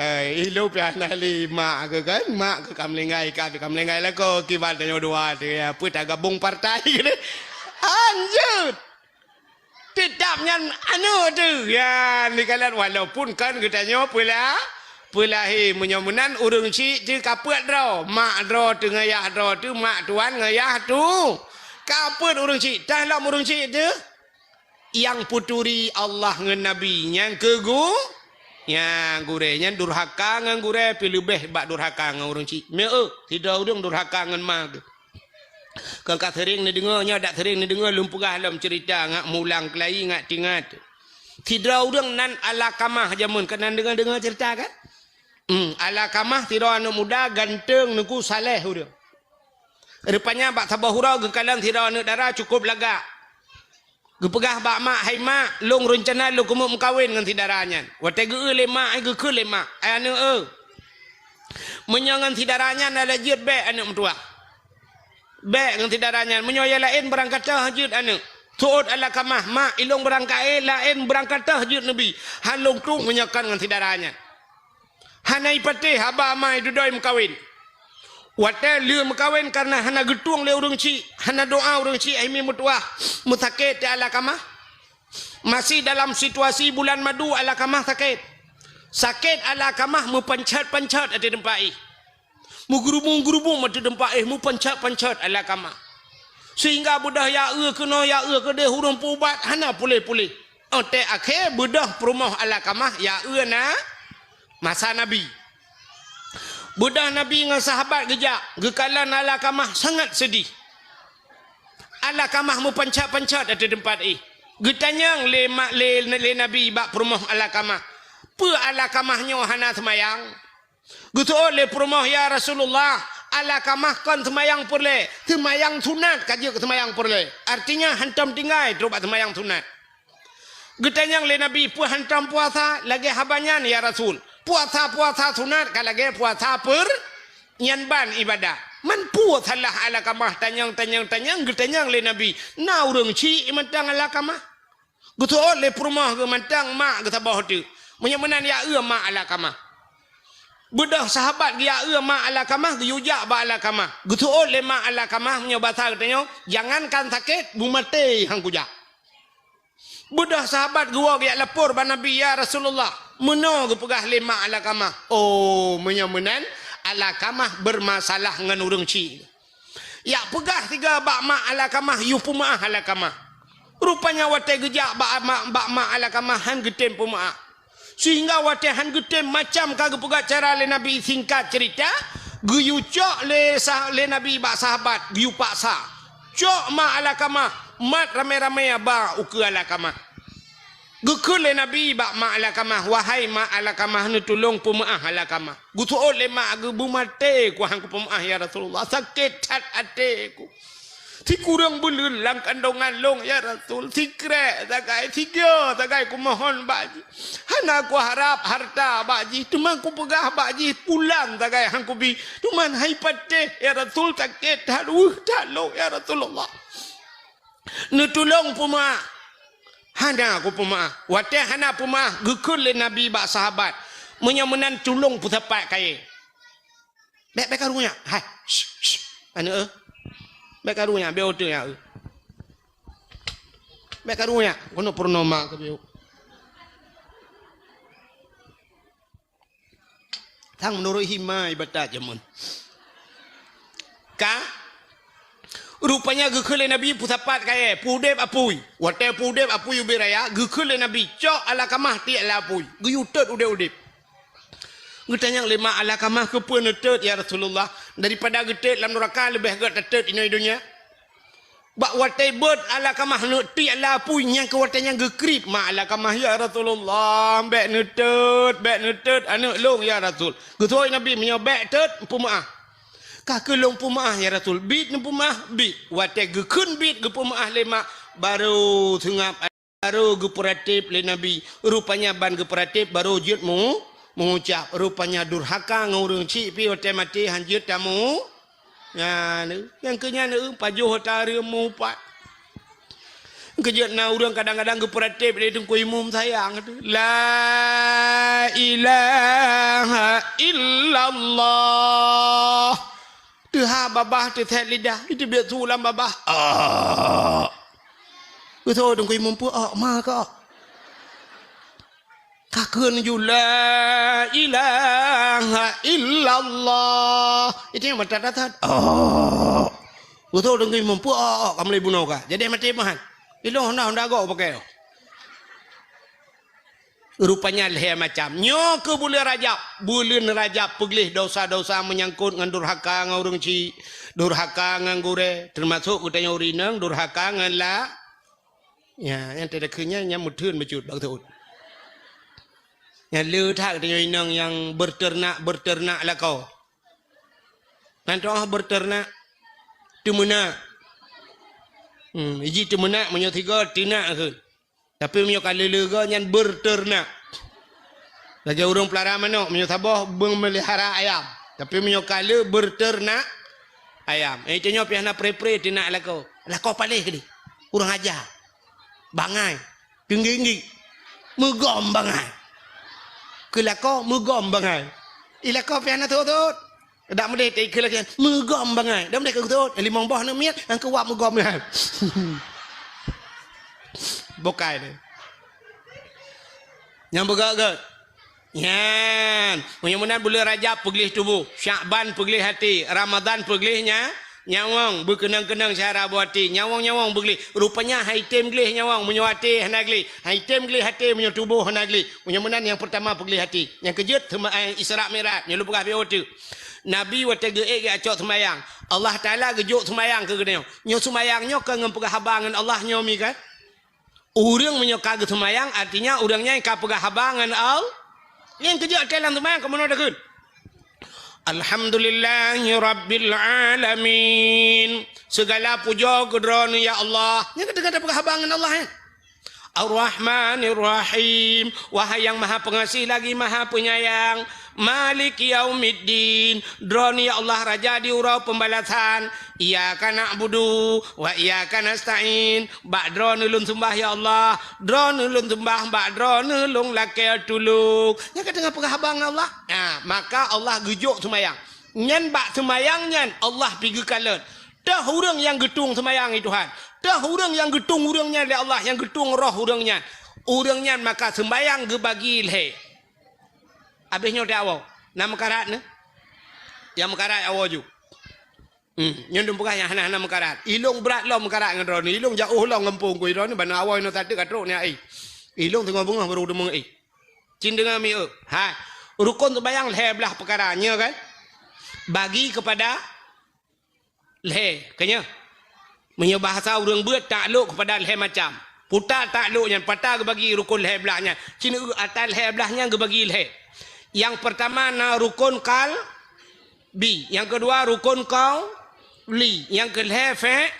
Hai, ilong pih hana lé mak keuh kan, mak keuh ka meulinggai, ka, ka meulinggai lakoe, kiban tanyoe dua teuh, ya, peue tagabong partai keuh. Hanjeuet. Teutap nyan aneuk teuh. Ya, neukalon walaupun kan geutanyoe peula-, peulahé. Meunyoe meunan ureueng chik teuh ka peuet droe. Mak droe teuh ngon yah droe teuh, mak tuan ngon yah tu. Ka peuet ureueng chik, tah lom ureueng chik teuh. Nyang peuturi Allah ngon Nabi, nyang keu gu-, nyang gurée, nyan durhaka ngon gurée pih leubeh bak durhaka ngon ureueng chik. Meu, sidroe ureueng durhaka ngon ma geuh. Kon ka seuring neudeungoe, nyoe dak seuring neudeungoe lôn peugah lom ceurita ngat mulang keulayi ngat tingat. Sidroe ureueng nan Alakamah jameun, keunan deungoe-deungoe ceurita kan? Hmm, Alakamah sidroe aneuk muda ganteng, neuku, saleh ureueng. Rupanya bak saboh uroe geukalon sidroe aneuk dara cukup lagak. Geupeugah bak mak, "Hai mak, lôn reuncana lôn keumeung meukawen ngon si dara nyan." Watée geu-eu lé mak, geukheun lé mak, "Ai aneuk eu, meunyoe ngon si dara nyan na lé jeuet, bék aneuk meutuwah. Bék ngon si dara nyan, meunyoe nyang laén beurangkat teuh jeuet aneuk." Seuôt Alakamah, "Mak, ilôn beurangkat, eh, laén beurangkat teuh jeuet neubi. Han lôn tueng meunyoe kon ngon si dara nyan." Hana ipatéh haba ma dudoe meukawen. Watée lheueh meukawen kareuna hana geutueng lé ureueng chik, hana doa ureueng chik, hai mi meutuwah, meusakét teuh Alakamah. Masih dalam situasi bulan madu Alakamah sakét. Sakét Alakamah meupanchat-panchat ateueh teumpat éh. Meugeurubung-geurubung ateueh teumpat éh, meupanchat-panchat Alakamah. Sehingga beudôh ya eu keunoe, ya eu keudeh, ureueng peuubat hana puléh-puléh. Óh tée akhé beudôh peurumoh Alakamah ya eu na masa Nabi. Beudôh Nabi ngon sahabat geujak, geukalon Alakamah sangat seudeh. Alakamah meupanchat-panchat ateueh teumpat éh. Geutanyong lé ma-, lé, lé Nabi bak peurumoh Alakamah, "Peue Alakamah nyoe hana seumayang?" Geuseuôt lé peurumoh, "Ya Rasulullah, Alakamah kon seumayang peureulée, seumayang sunat ka jeuet keu seumayang peureulée. Artinya hantom tinggai trok bak seumayang sunat." Geutanyong lé Nabi, "Peue hantom puasa lagée haba nyan, ya Rasul? Puasa-puasa sunat ka lagée puasa peur-, nyan ban ibadah." Man peue salah Alakamah, tanyong, tanyong, tanyong, geutanyong lé Nabi, "Na ureueng chik mantong Alakamah?" Geuseuôt lé peurumoh geuh mantong mak geuh saboh teuk. Meunyoe meunan ya eu mak Alakamah. Beudôh sahabat geuya eu mak Alakamah, geuyue jak bak Alakamah. Geuseuôt lé mak Alakamah, meunyoe basa geutanyoe, "Jangankan sakét, beumaté han kujak." Beudôh sahabat geuwoe geujak lapor bak Nabi, "Ya Rasulullah, meunoe geupeugah lé mak Alakamah." Oh, meunyoe meunan, Alakamah beurmasalah ngon ureueng chik. Jak peugah sigoe bak mak Alakamah, yue peumeuáh Alakamah. Rupanya watée geujak bak mak, bak mak Alakamah han geutem peumeuáh. Sehingga watée han geutem, macam ka geupeugah cara lé Nabi, singkat ceurita, geuyue cok lé sah-, lé Nabi bak sahabat, geuyue paksa. Cok mak Alakamah, mat ramé-ramé ba ukeue Alakamah. Geukheun lé Nabi bak mak Alakamah, "Wahai mak Alakamah, neutulông peumeuáh Alakamah." Geuseuôt lé mak, "Geubeumaté ku han kupeumeuáh, ya Rasulullah. Sakét that até ku." Sikureueng buleuen lam kandongan lôn, ya Rasul, sikrek sagai, sigoe sagai kumohon bak jih. Hana kuharab harta bak jih, teuma kupeugah bak jih pulan sagai han kubi. Teuma hai patéh, ya Rasul, sakét that, weueh that lôn, ya Rasulullah. Neutulông peumeu'ah. Hana kupeumeu'ah. Watée hana peumeu'ah, geukheun lé Nabi bak sahabat, "Meunyoe meunan tulông peusapat kayée." "Bék, bék karu nyak. Hai, shh, shh. Aneuk, eh. Bék karu nyak, bék oteuk nyak, eh. Bék karu nyak, keunoe purnoma keu bék." Sang meunurot hima ibadat jameun. Ka? Rupanya geukheun lé Nabi peusapat kayée, peudeb apui. Watée peudeb apui ubé raya, geukheun lé Nabi, "Cok Alqamah tiek lam apui." Geuyue tôt udeb-udeb. Geutanyong lé mak Alqamah, "Keupeue neutot, ya Rasulullah? Daripada geutot lam nuraka leubeh gét tatot inoe donya." Bak watée beuet Alqamah neuk tiek lam apui, nyang keu watée nyan geukriet mak Alqamah, "Ya Rasulullah, bék neutot, bék neutot aneuk lôn, ya Rasul." Geutanyong Nabi, "Meunyoe bék tot, peumeu'ah." "Ka keuh lôn peumeu'ah, ya Rasul." "Biet neupeumeu'ah?" "Biet." Watée geukheun biet geupeumeu'ah lé mak, barô seungab Barô geupeuratéb lé Nabi. Rupanya ban geupeuratéb barô jeuet mu-, meuucap. Rupanya durhaka ngon ureuëng chik pih watée maté han jeuet tamu. Nyan, nyang keu nyan, eh, pajoh ata reuem meuupat. Keujeuet na ureuëng kadang-kadang geupeuratéb lé Teungku Imum sayang tu. La ilaha illallah. Teuha babah teusét lidah, iteubiet su lam babah. Ah. Beutôi Teungku Imum peuok ma kok. Ka kheun ju la ilaha illallah. Itu yang mata datat. Ah. Beutôi Teungku Imum peuok ka mulai bunoe ka. Jadi mati mahan. Ilong honda-honda gok pakai. Rupanya lhée macam. Nyoe keuh buleuen Rajab. Buleuen Rajab peugleh dosa-dosa meunyangkot ngon durhaka ngon ureuëng chik, durhaka ngon gurée, teumasok geutanyoe ureuëng inong durhaka ngon la-, ya, nyang teudeukheun nyan, nyan meutheun bacut bak teuôt. Nyan le that geutanyoe inong nyang beuteunak-beuteunak lakoe. Nyan toh beuteunak, teumeunak. Hmm, iji teumeunak meunyoe sigoe teunak kheun. Tapi meunyoe ka lé-lé goe nyan beuteunak. Lagée ureuëng peulara manok, meunyoe saboh beumeumelihara ayam. Tapi meunyoe ka lé beuteunak ayam. Eh, tanyoe pih hana pre-pre teunak lakoe. Lakoe paléh keudeh. Ureuëng aja. Bangai. Teunggi-nggi. Meugom bangai. Keu lakoe meugom bangai. I lakoe pih hana thot-thot. Dak meudeh teuka lagée meugom bangai. Dak meudeh keu thot. Limong boh aneuk miet, nyang keu wab meugom nyan. Bukai deh. Nyang beugét-gét. Nyan, meunyoe meunan buleuen Rajab peugleh tuboh, Syakban peugleh até, Ramadhan peugleh nya, nyawöng, beukeunong-keunong syara boh até, nyawöng-nyawöng beugleh. Rupanya han item gleh nyawöng meunyoe até hana gleh, han item gleh até meunyoe tuboh hana gleh. Meunyoe meunan nyang peurtama peugleh até. Nyang keujeuet seuma-, eh, Isra Mi'raj, nyoe lôn peugah bak watée. Nabi watée geuék geucok seumayang, Allah Taala geujok seumayang keu geutanyoe. Nyoe seumayang nyoe ka ngon peugah haba ngon Allah nyoe mi kan? Ureuëng meunyoe ka geuseumayang, artinya ureuëng nyan ka peugah haba ngon Allah. Nyang keujeuet até lam seumayang ka meunoe takheun, "Alhamdulillahi rabbil alamin." Segala pujoe keu Droeneuh ya Allah. Nyang ka teuka peugah haba ngon Allah, eh. "Ar-Rahmanir Rahim." Wahai yang Maha Pengasih lagi Maha Penyayang. "Maliki yaumiddin." Droeneuh ya Allah Raja di uroe pembalasan. "Iyyaka na'budu wa iyyaka nasta'in." Bak Droeneuh lôn seumbah ya Allah. Droeneuh lôn seumbah, bak Droeneuh lôn lakée tulông. Nyang ka teungoh peugah haba ngon Allah. Nah, maka Allah geujok seumayang. Nyan bak seumayang nyan Allah pi geukalon. Toh ureuëng nyang geutueng seumayang i Tuhan. Toh ureuëng nyang geutueng ureuëng nyan lé Allah, nyang geutueng roh ureuëng nyan. Ureuëng nyan maka seumayang geubagi lhée. Abéh nyoe teuawoe. Na meukarat nyoe? Nyang meukarat awoe ju. Hmm, nyoe dum peugah nyang hana-hana meukarat. Ilong brat lom meukarat ngon droeneuh. Ilong jaoh lom ngon pungkui droeneuh, bana awai nyoe tateuk ka trok nyan ai. Ilong teungoh beungoh baru deungoe ai. Cin deungoe mi eu. Hai. Rukon seumayang lhée blaih peukara, nyoe kan? Bagi kepada lhée, ka nyoe. Meunyoe bahasa ureuëng beuet taklok kepada lhée macam. Puta taklok nyan, pata geubagi rukon lhée blaih nyan. Cin eu ata lhée blaih nyan geubagi lhée. Nyang peurtama na rukon kal-, bi. Nyang keudua rukon qauli. Nyang keulhée fe-,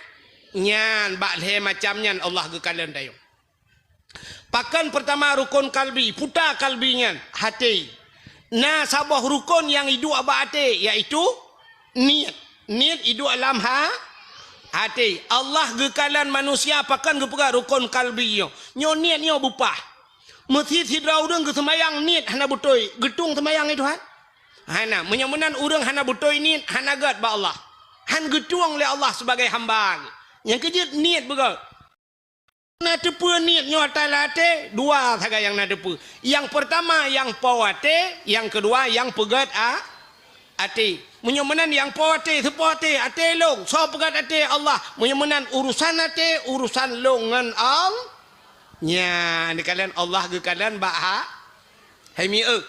Nyan bak lhée macam nyan Allah geukalon tanyoe. Pakon peurtama rukon kalbi, puta kalbi nyan, até. Na saboh rukon nyang iduek bak até, yaitu niet. Niet iduek lam ha-, até. Allah geukalon manusia pakon geupeugah rukon kalbi nyoe. Nyoe niet nyoe bupah. Meusi sidroe ureuëng geuseumayang niet hana beutôi, geutueng seumayang nyan Tuhan? Hana. Meunyoe meunan ureuëng hana beutôi niet, hana gét bak Allah. Han geutueng lé Allah sibagai hamba. Nyang keujeuet niet beugét. Na teupeue niet nyoe ata lam até, dua sagai nyang na teupeue. Nyang peurtama nyang po até, nyang keudua nyang peugét a-, até. Meunyoe meunan nyang po até, soe po até, até lôn, soe peugét até, Allah. Meunyoe meunan urusan até, urusan lôn ngon Allah. Nyan, geukalon Allah geukalon bak ha-, hai mieu.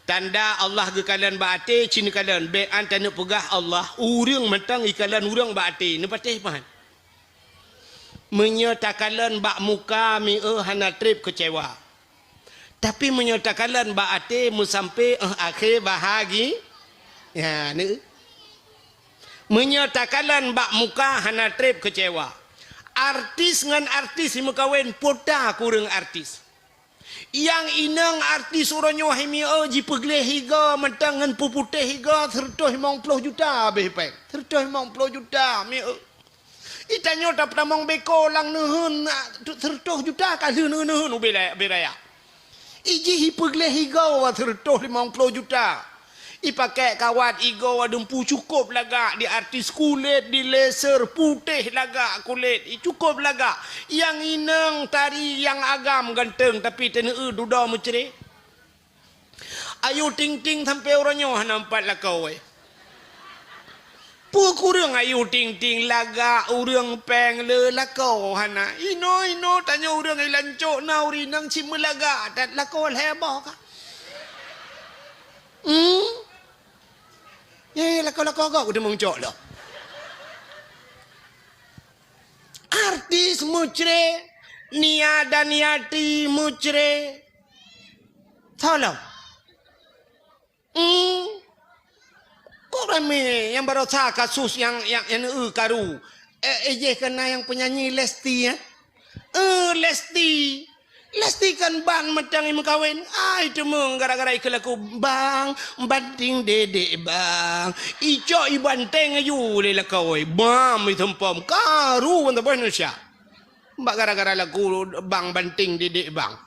Tanda Allah geukalon bak até, cit neukalon, bék an taneuk peugah Allah, ureuëng mantong ikalon ureuëng bak até, neupatéh pahan. Meunyoe takalon bak muka mieu hana treb keucewa. Tapi meunyoe takalon bak até meusampé éh akhé bahagi-, ya, ni. Meunyoe takalon bak muka hana treb keucewa. Artis ngon artis meukawen pota kureueng artis. Nyang inong artis uroe nyoe hai mieu jipeugleh higa mantong ngon peuputéh higa seureutôh limong ploh juta beh péng. Seureutôh limong ploh juta mieu. Itanyoe tapeutamong beko lam neuheun, seureutôh juta ka lheueh neuheun ubé raya. Ijih ipeugleh higa seureutôh limong ploh juta. Ipakèk kawat igoe dumpu cukôp lagak, di artis kulét, di laser, putéh lagak kulét, i cukôp lagak. Nyang inong tari nyang agam ganteng, tapi teuneu dudoe meucré. Ayu Ting Ting sampoe uroe nyoe hana meupat lakoe. Peue kureueng Ayu Ting Ting lagak ureuëng péng le lakoe hana. Inoe-inoe tanyoe ureuëng i lancok na ureuëng inong cit meulagak that lakoe lhèe boh ka. Hmm? Eh, lakoe-lakoe gob keuteumong cok lom. Artis meucré, Nia dan Yati meucré. Tolong. Hmm. Kok ramé nyang barosa kasus nyang, nyang, nyang neueu karu? Eh, eh, jih keu na nyang penyanyi Lesti, eh? Eh, Lesti. Lesti kan ban mantong imeukawen. Ai, teumong gara-gara ikeu lagu, "Bang, banting dedek, Bang." Icok ibanteng aju lé lakoe. Bam, iteumpom. Karu ban saboh Indonesia. Bak gara-gara lagu Bang Banting Didik Bang.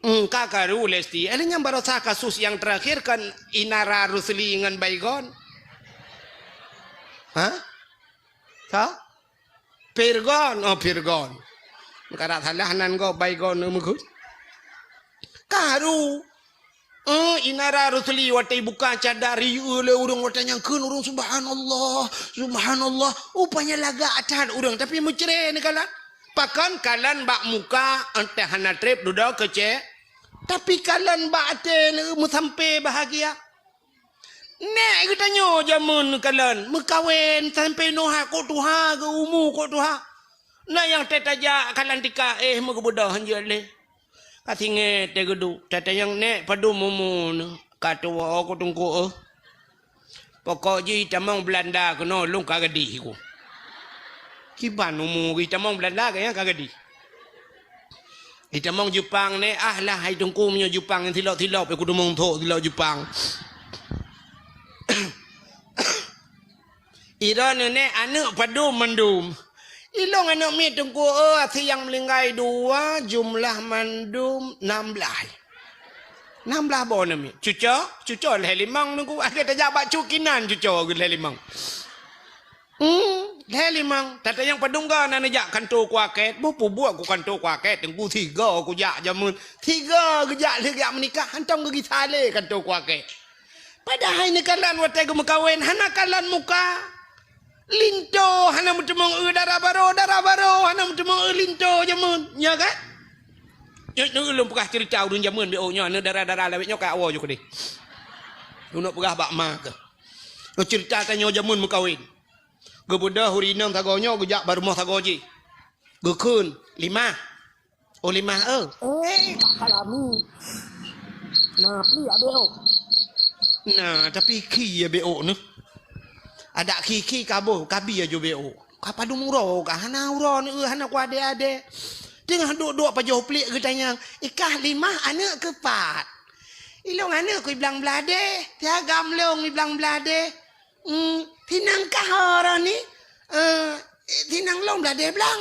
Hmm, ka karu Lesti. Eh, nyang barosa kasus nyang terakhir kan Inara Rusli ngon Baygon. Hah? Sa? Pirgon. Oh, Pirgon. Kada salah nan go Baygon meugut. Karu. Eh, Inara Rusli watèe ibuka cadar iyue lé ureuëng watèe nyang kheun ureuëng, "Subhanallah, subhanallah." Rupanya lagak that ureuëng, tapi meucré neukalon. Pakon kalon bak muka, entah hana treb dudoe keucé. Tapi kalon bak até meusampé bahagia. Nèk geutanyoe jameun kalon, meukawen sampé noe kok tuha, geu umu kok tuha. Na nyang teutajak kalon tika, eh, meugeubeudoh hanjeuet lé. Ka singét teuh geuduek, tatanyong nèk padum umu neuh, ka tuwoe ku teungku, eh. Pokok jih tamong Belanda keunoe lôn ka gadih ku. Kiban umu jih tamong Belanda ka nyang ka gadih. Itamong Jepang nèk, ah lah hai teungku meunyoe Jepang silop-silop, eh, ku teumong thok silop Jepang. Ira neunek aneuk padum mandum. Ilong aneuk miet teungku, oh, asie nyang meuninggai dua, jumlah mandum nam blaih. Nam blaih boh aneuk miet. Cuco, cuco lhèe limong teungku. Akhé tajak bak cukinan cuco lhèe limong. Hmm, lhèe limong. Tatanyong padum ga na neujak kanto kuakét. Boh peubuet ku kanto kuakét teungku, sigo kujak jameun. Sigo geujak lheueh geujak meunikah, hantom geugisa lé kanto kuakét. Padahai neukalon watèe geumeukawen hana kalon muka. Linto hana meuteumong eu dara barô, dara barô hana meuteumong eu linto jameun. Nya kan? Nyoe, nyoe lôn peugah cerita ureueng jameun B O nyoe, aneuk dara-dara lawét nyoe ka awoe ju keudeh. Lôn peugah bak ma keuh. Nyoe cerita tanyoe jameun meukawen. Geubeudôh ureueng inong sagoe nyoe geujak bak rumoh sagoe jih. Geukheun, "Limah." "Oh, Limah, eu." "Eh, Kak Kalami. Nah, pli abéh, oh." Nah, tapi khi ya B O nyoe. Adak khi-khi kaboh, kabi aju B O. Apa dum uroe kah? Hana uroe, hana kuadé-adé. Teungoh duek-duek pajoh pliek geutanyong, "Ikah limah, aneuk keuh pat?" "Ilôn aneuk keuh iblang bladeh, tiagam lôn iblang bladeh." "Hmm, tinang kah uroe ni?" "Eh, tinang lôn bladeh blang."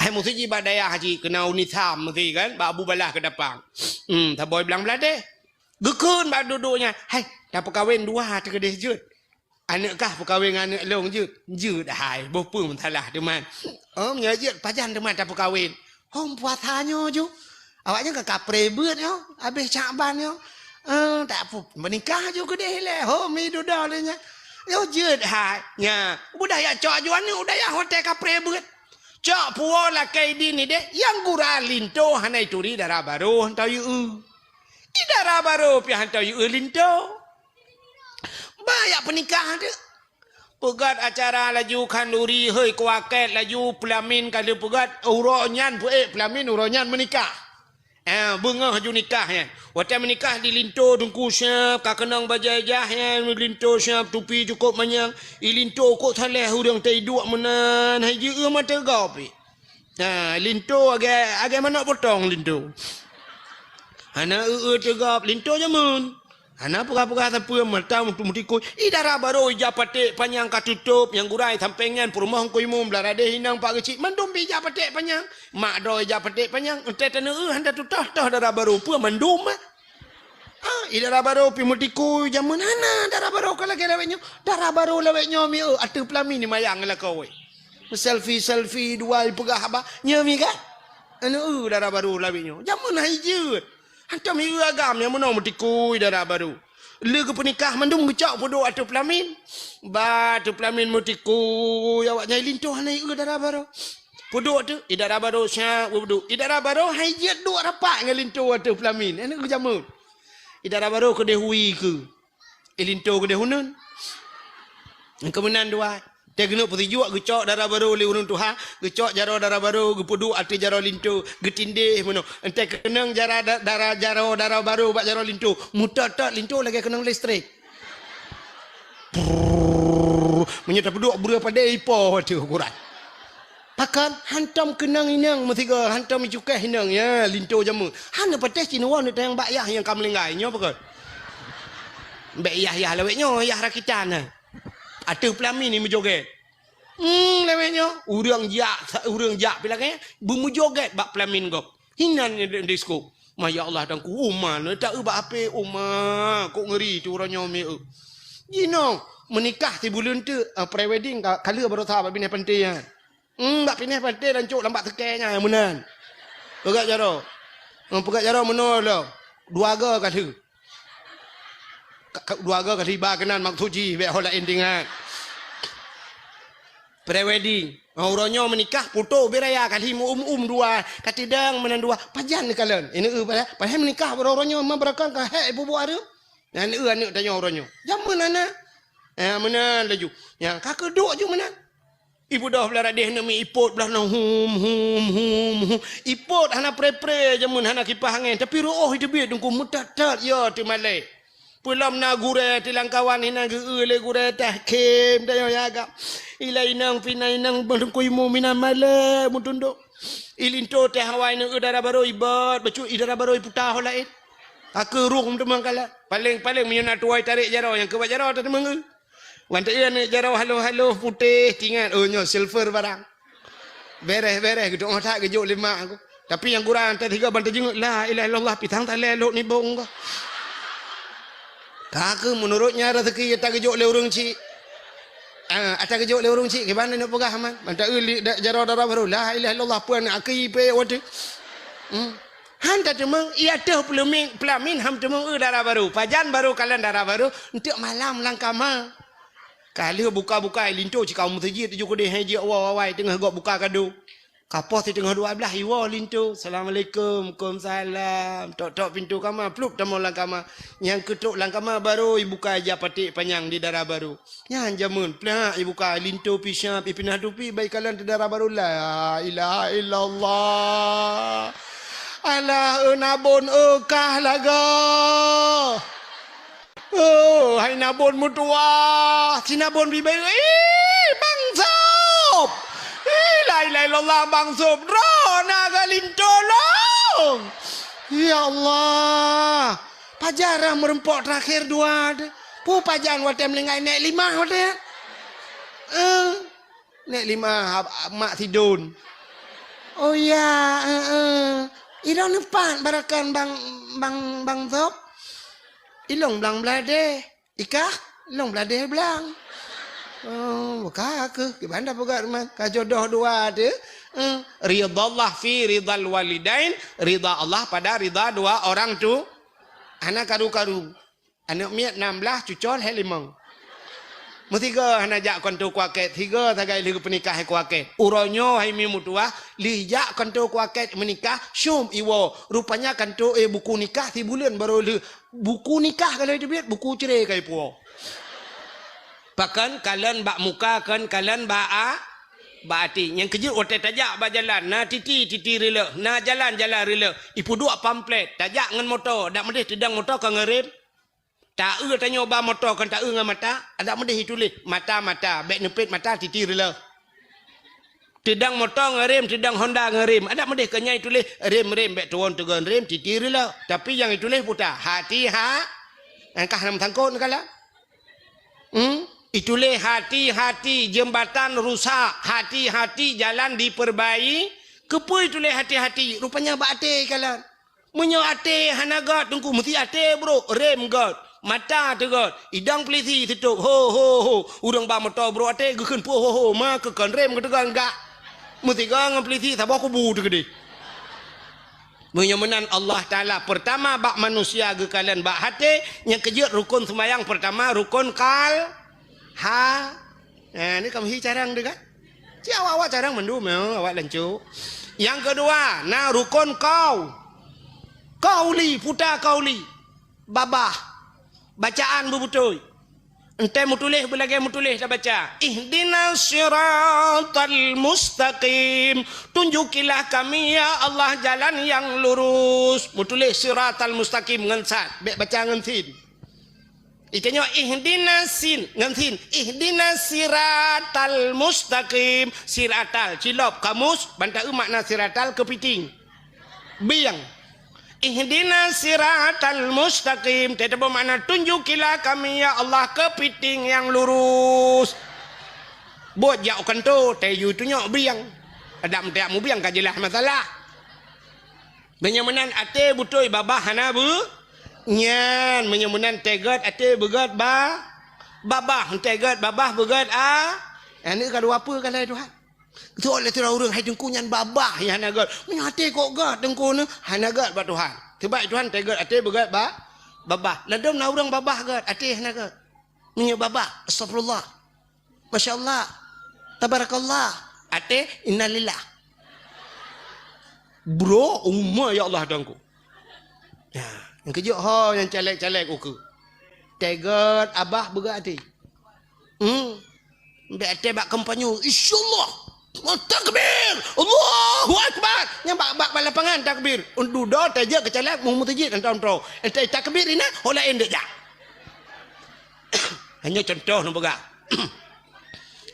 Hai meusti bak dayah jih keunan u Nisam meusti kan, bak Abu Balah Keudapang. Hmm, saboh iblang bladeh. Geukheun bak duek-duek nyan, "Hai, tapeukawen dua teuh keudeh jeuet. Aneuk kah peukawen ngon aneuk lôn jeuet?" "Jeuet hai, boh peue meusalah teuma." "Oh, meunyoe jeuet pajan teuma tapeukawen?" "Hom puasa nyoe ju. Awaknyan ka kapreh beuet nyoe, habéh Syakban nyoe." "Eh, tak pu-, meunikah ju keudeh ilée." "Hom mi dudoe lé nyan." "Yo jeuet hai." Nya, udah jak cok ju aneuk u dayah watée kapreh beuet. Cok puwoe lakée idin ideh, nyang gura linto hana ituri dara barô hantom yue. I dara barô pih hantom yue linto. Ba jak peunikah teuk. Peugét acara laju khanduri, hei kuakét laju peulamin ka lheueh peugét, uroe nyan peuék peulamin, uroe nyan meunikah. Eh, beungoh ju nikah nyan. Watée meunikah di linto teungku siab, ka keunong bajée jah nyan, linto siab, tupi cukôp manyang. I linto kok saléh ureuëng teuiduek meunan, hai jieu mata gop. Nah, linto agée, agée manok potong linto. Hana eu-eu teugab linto jameun. Hana peugah-peugah sapeue mata meutu-, meutikui. I dara barô ija paték panyang ka tutôp, nyang gura i sampéng nyan peurumoh Teungku Imum, blah radeh inong Pak Geuchik, mandum pi ija paték panyang. Mak droe ija paték panyang, entée taneu eu hana tutoh-toh dara barô, peue mandum ah. Ah, i dara barô pi meutikui jameun hana dara barô ka lagée lawét nyoe. Dara barô lawét nyoe mi eu ateueh peulamin ni mayang lakoe. Selfie-selfie dua ipeugah haba, nyoe mi kan? Anu eu dara barô lawét nyoe. Jameun hai jeuet. Hantom i eu agam nyang meunoe meutikui dara barô. Lé geupeunikah mandum geucok peuduek ateueh peulamin. Ba ateueh peulamin meutikui awak nyang linto hana i eu dara barô. Peuduek tu, i dara barô syak peuduek. I dara barô hai jeuet duek rapat ngon linto ateueh peulamin. Anu eu jameun. I dara barô keudeh hui keu. I linto keudeh uneun. Keumeunan dua. Teuh geuneuk peusijuek geucok dara barô lé ureuëng tuha, geucok jaroe dara barô, geupeuduek ateueh jaroe linto, geutindéh meunoe. Entée keunong jara da-, dara jaroe dara barô bak jaroe linto, meutot-tot linto lagée keunong listrik. Prrrr, meunyoe tapeuduek breueh padé ipo ateueh ukuran. Pakon hantom keunong inong meusigoe, hantom icukéh inong, ya, linto jameun. Hana patéh cit neuwoe neutanyong bak yah nyang ka meulinggai. Nyoe pakon? Bék yah-yah lawét nyoe, yah rakitan, ha. Ateueh peulamin ni meujogét. Hmm, lawét nyoe, ureuëng jak, ureuëng jak pi lagée, beumeujogét bak peulamin gob. Hinan di-, disko. Ma ya Allah, Teungku, uma, neuta eu bak H P, uma, kok ngeri tu uroe nyoe mi eu. Jinoe, meunikah sibuleuen teuk, ah, pre-wedding ka, ka lheueh baroesa bak binéh panté nyan. Hmm, bak binéh panté lancok lam bak seukée nyan meunan. Peugét jaroe. Hmm, peugét jaroe meunoe lom. Dua go ka lheueh. Ka, ka, dua go ka lheueh iba keunan maksud jih, bék ho laén teuingat. Pre-wedding. Ha, uroe nyoe meunikah, poto ubé raya ka lheueh meu-um-um dua, ka tidang meunan dua. Pajan neukalon. Ini eu padahai, padahai meunikah uroe-uroe nyoe ma beurakang ka hék ibu-bu areuem. Nyan eu aneuk tanyoe uroe nyoe. Jameun hana. Eh, meunan laju. Nyang ka keuduek ju meunan. Ibu doh blah radeh neumi ipot blah nong hum, hum, hum, hum. Ipot hana pre-pre jameun hana kipah angén, tapi reuôh iteubiet Teungku meutat-tat ya teumalée. Peulom na gurée tilang kawan hinan geu-eu lé gurée tahkim dayoe ya agam. Ilai inong pina inong beulungkui mu mina malée meutundok. Ilinto teh awai neu dara barô ibot, bacut i dara barô iputa ho laén. Ka keurung teuma kala. Paléng-paléng meunyoe na tuwai tarek jaroe nyang keubat jaroe teumeung. Wan teu aneuk jaroe haloh-haloh putéh tingat, oh nyoe silver barang. Bereh-bereh geuduek that geujok lé mak aku. Tapi nyang gura ante tiga ban teujingeuk, "La ilaha illallah, pisang talé lok nibong ko." Ka keu menurut nya rezeki ata geujok lé ureueng chik. Ah, ata geujok lé ureueng chik kiban neuk peugah man. Mantap eu li-, da-, jaroe dara barô, "La ilaha illallah, puan aki pe waktu." Hmm. Han tateumeung, iya teuh peulamin, peulamin ham teumeung eu dara barô. Pajan barô kalon dara barô, enteuk malam lam kama. Ka lheueh buka-buka linto cikaum meuseujid tujoh keudeh hai jiak woe awai teungoh gob buka kado. Ka poh siteungoh dua blaih iwoe linto, "Assalamualaikum." "Waalaikumsalam." Tok-tok pintoe kama, plup tamong lam kama. Nyang keutok lam kama barô ibuka ija paték panyang di dara barô. Nyan jameun, plak ibuka linto pisab ipinah tupi bai kalon di dara barô, "La ilaha illallah. Alah eu nabon eu kah lagoe." Oh, hai nabon meutuwah, si nabon bibeu, ih, Bang Sop! Ih, la ilaha illallah, Bang Sop, droe na galin tolong! Ya Allah, pajan rhah meureumpok teurakhé dua deh. Peue pajan watée meuninggai nèk limah watée? Eh, nèk limah, ab-, ab-, mak sidon. Oh ya, eh, eh. Ilong neupat barakan Bang, Bang, Bang Sop. Ilong blang bladeh. Ikah, long bladeh blang. Oh, ka keuh, kiban dah peugah teuma, ka jodoh dua tu. Eh, ridallah fi ridal walidain, ridha Allah pada ridha dua orang tu. Hana karu-karu. Aneuk miet nam blaih, cucol hai limong. Meusigoe hana jak keuanto kuakét, sigoe sagai lheueh peunikah hai kuakét. Uroe nyoe hai mi meutuwah, lheueh jak keuanto kuakét meunikah, syom iwoe. Rupanya keuanto, eh, buku nikah sibuleuen barô lheueh. Buku nikah ka lheueh teubiet, buku cre ka ipuwoe. Pakon kalon bak muka, kon kalon bak a-, bak até. Nyang keujeuet watée tajak bak jalan, na titi, titi rileuk, na jalan, jalan rileuk. Ipeuduek pamflet, tajak ngon moto, dak meudeh teudong moto ka ngon rem. Taeu tanyoe ba moto, kon taeu ngon mata, dak meudeh ituléh mata, mata, bék neupet mata, titi rileuk. Teudong moto ngon rem, teudong Honda ngon rem. Adak meudeh keu nyan ituléh rem-rem, bék tuwon teugon rem, titi rileuk. Tapi nyang ituléh puta, hati ha-, angkah lam sangkot neukalon. Hmm? Ituléh hati-hati jembatan rusak, hati-hati jalan diperbai-, keupeue ituléh hati-hati? Rupanya bak até kalon. Meunyoe até hana gét teungku, meusti até brok, rem gét, mata teugét, idong peulisi sitôb, ho, ho, ho. Ureuëng ba moto brok até geukheun puih ho, ho, ma keu kon rem geuteugét gak. Meusigoe ngon peulisi saboh kubu teukeudeh. Meunyoe meunan Allah Taala, peurtama bak manusia geukalon bak até, nyang keujeuet rukon seumayang peurtama rukon kal-, ha, Nah, ni kamoe hi carang deh kan? Ci awak-awak carang mandum, ya, awak lancok. Nyang keudua, na rukon kau. Kauli, puta kauli. Babah. Bacaan beubeutôi. Entée meutuléh beulagée meutuléh tabaca. Ihdinas siratal mustaqim. Tunjukilah kami, ya Allah, jalan yang lurus. Meutuléh siratal mustaqim ngon sad. Bék baca ngon sin. Itanyoe ihdinas sin, ngon sin. Ihdinas siratal mustaqim. Siratal, cilop, kamus, ban taeu makna siratal keupiting. Bieng. Ihdinas siratal mustaqim. Teutabeuh makna tunjukilah kami, ya Allah, keupiting nyang lurus. Buet jak u kantô, tayue tunyok bieng. Adak meuteuk mubieng ka jeulaih masalah. Meunyoe meunan até beutôi babah hana beu-, nyan, meunyoe meunan teuh gét até beugét ba-, babah, teuh gét babah beugét a-, aneuk ka dua peue ka lhée Tuhan. Soe lé sidroe ureuëng hai teungku nyan babah nyang hana gét. Meunyoe até kok gét teungku nyan hana gét bak Tuhan. Sebab Tuhan teuh gét até beugét ba-, babah. Ladôm na ureuëng babah gét, até hana gét. Meunyoe babah, astagfirullah. Masya Allah. Tabarakallah. Até, innalillah. Bro, uma ya Allah dangku. Ya, nyang keujeuet ho nyang caleg-caleg ukeue. Teuh gét abah beugét até. Hmm. Bék até bak kampanye, insyaallah. Takbir! Allahu Akbar! Nyang bak, bak, bak lapangan takbir. Dudoe tajak keu caleg mu meuseujid hantom troe. Enteuk takbir inan, ho laén dek jak. Hanya contoh neupeugah.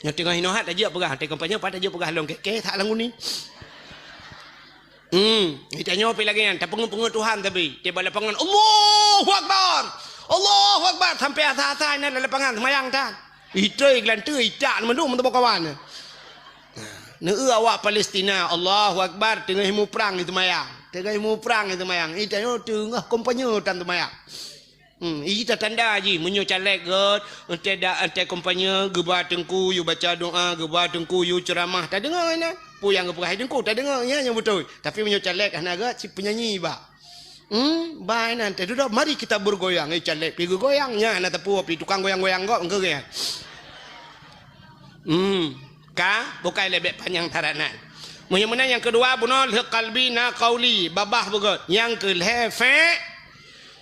Nyang teungoh hinoe hat tajak peugah, teuka panyang pat tajak peugah lôn keh-keh that lam guni. Hmm, tanyoe pi lagée nyan, tapeungeut-peungeut Tuhan tapi, tiba lapangan, Allahu Akbar! Allahu Akbar! Sampai asa-asa inan lam lapangan seumayang tan. Itoi geulanteue itak mandum meuteumé kawan. Nah, neu awak Palestina, Allahu Akbar, teungoh muprang seumayang. Teungoh muprang seumayang. Itanyoe teungoh kampanye tan seumayang. Hmm, ita tanda jih, meunyoe caleg gét, entée dak, entée kampanye, geuba teungku yue baca doa, geuba teungku yue ceuramah, tadeungoe inan. Peue nyang geupeugah teungku, tadeungoe, nyan nyang beutôi. Tapi meunyoe caleg hana gét, si penyanyi ba. Hmm, ba inan, teuh dudoe, mari kita bergoyang. Eh, caleg pi geugoyang, nyan hana teupeu pi tukang goyang-goyang gét, engkeu gét. Hmm, ka, bukai lebek panyang syarat nan. Meunyoe meunan nyang keudua, bunoe lheueh kalbi na kauli, babah beugét. Nyang keu lhée fe-,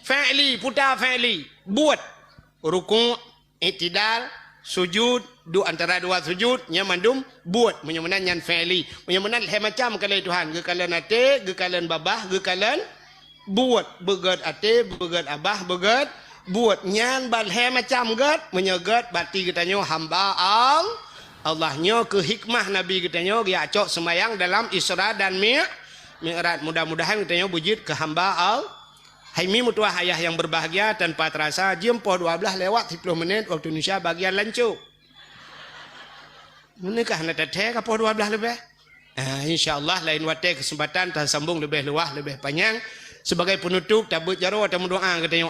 Fi'li, puta fi'li. Buet. Ruku', i'tidal, sujud, duek antara dua sujud, nyan mandum buet. Meunyoe meunan nyan fi'li. Meunyoe meunan lhée macam kalon Tuhan. Geukalon até, geukalon babah, geukalon buet. Beugét até, beugét abah, beugét Buet nyan ban lhèe macam gèt, meunyoe gèt berarti geutanyoe hamba Al-, Allah. Nyoe keuh hikmah Nabi geutanyoe geujak cok seumayang dalam Isra dan Mi-, Mi'raj. Mudah-mudahan geutanyoe beujeuet keu hamba Al-, hai mi meutuah ayah yang berbahagia, tanpa terasa jeuem poh dua belas lewat siplôh menit waktu Indonesia bagian lancôk. Meunyoe ka hana tathèe ka poh dua belas leubeh. Ah, insya Allah lain watèe keuseumpatan tasambong leubeh luwah, leubeh panyang. Sebagai penutup, tabeuet jaroe, tameudoa geutanyoe.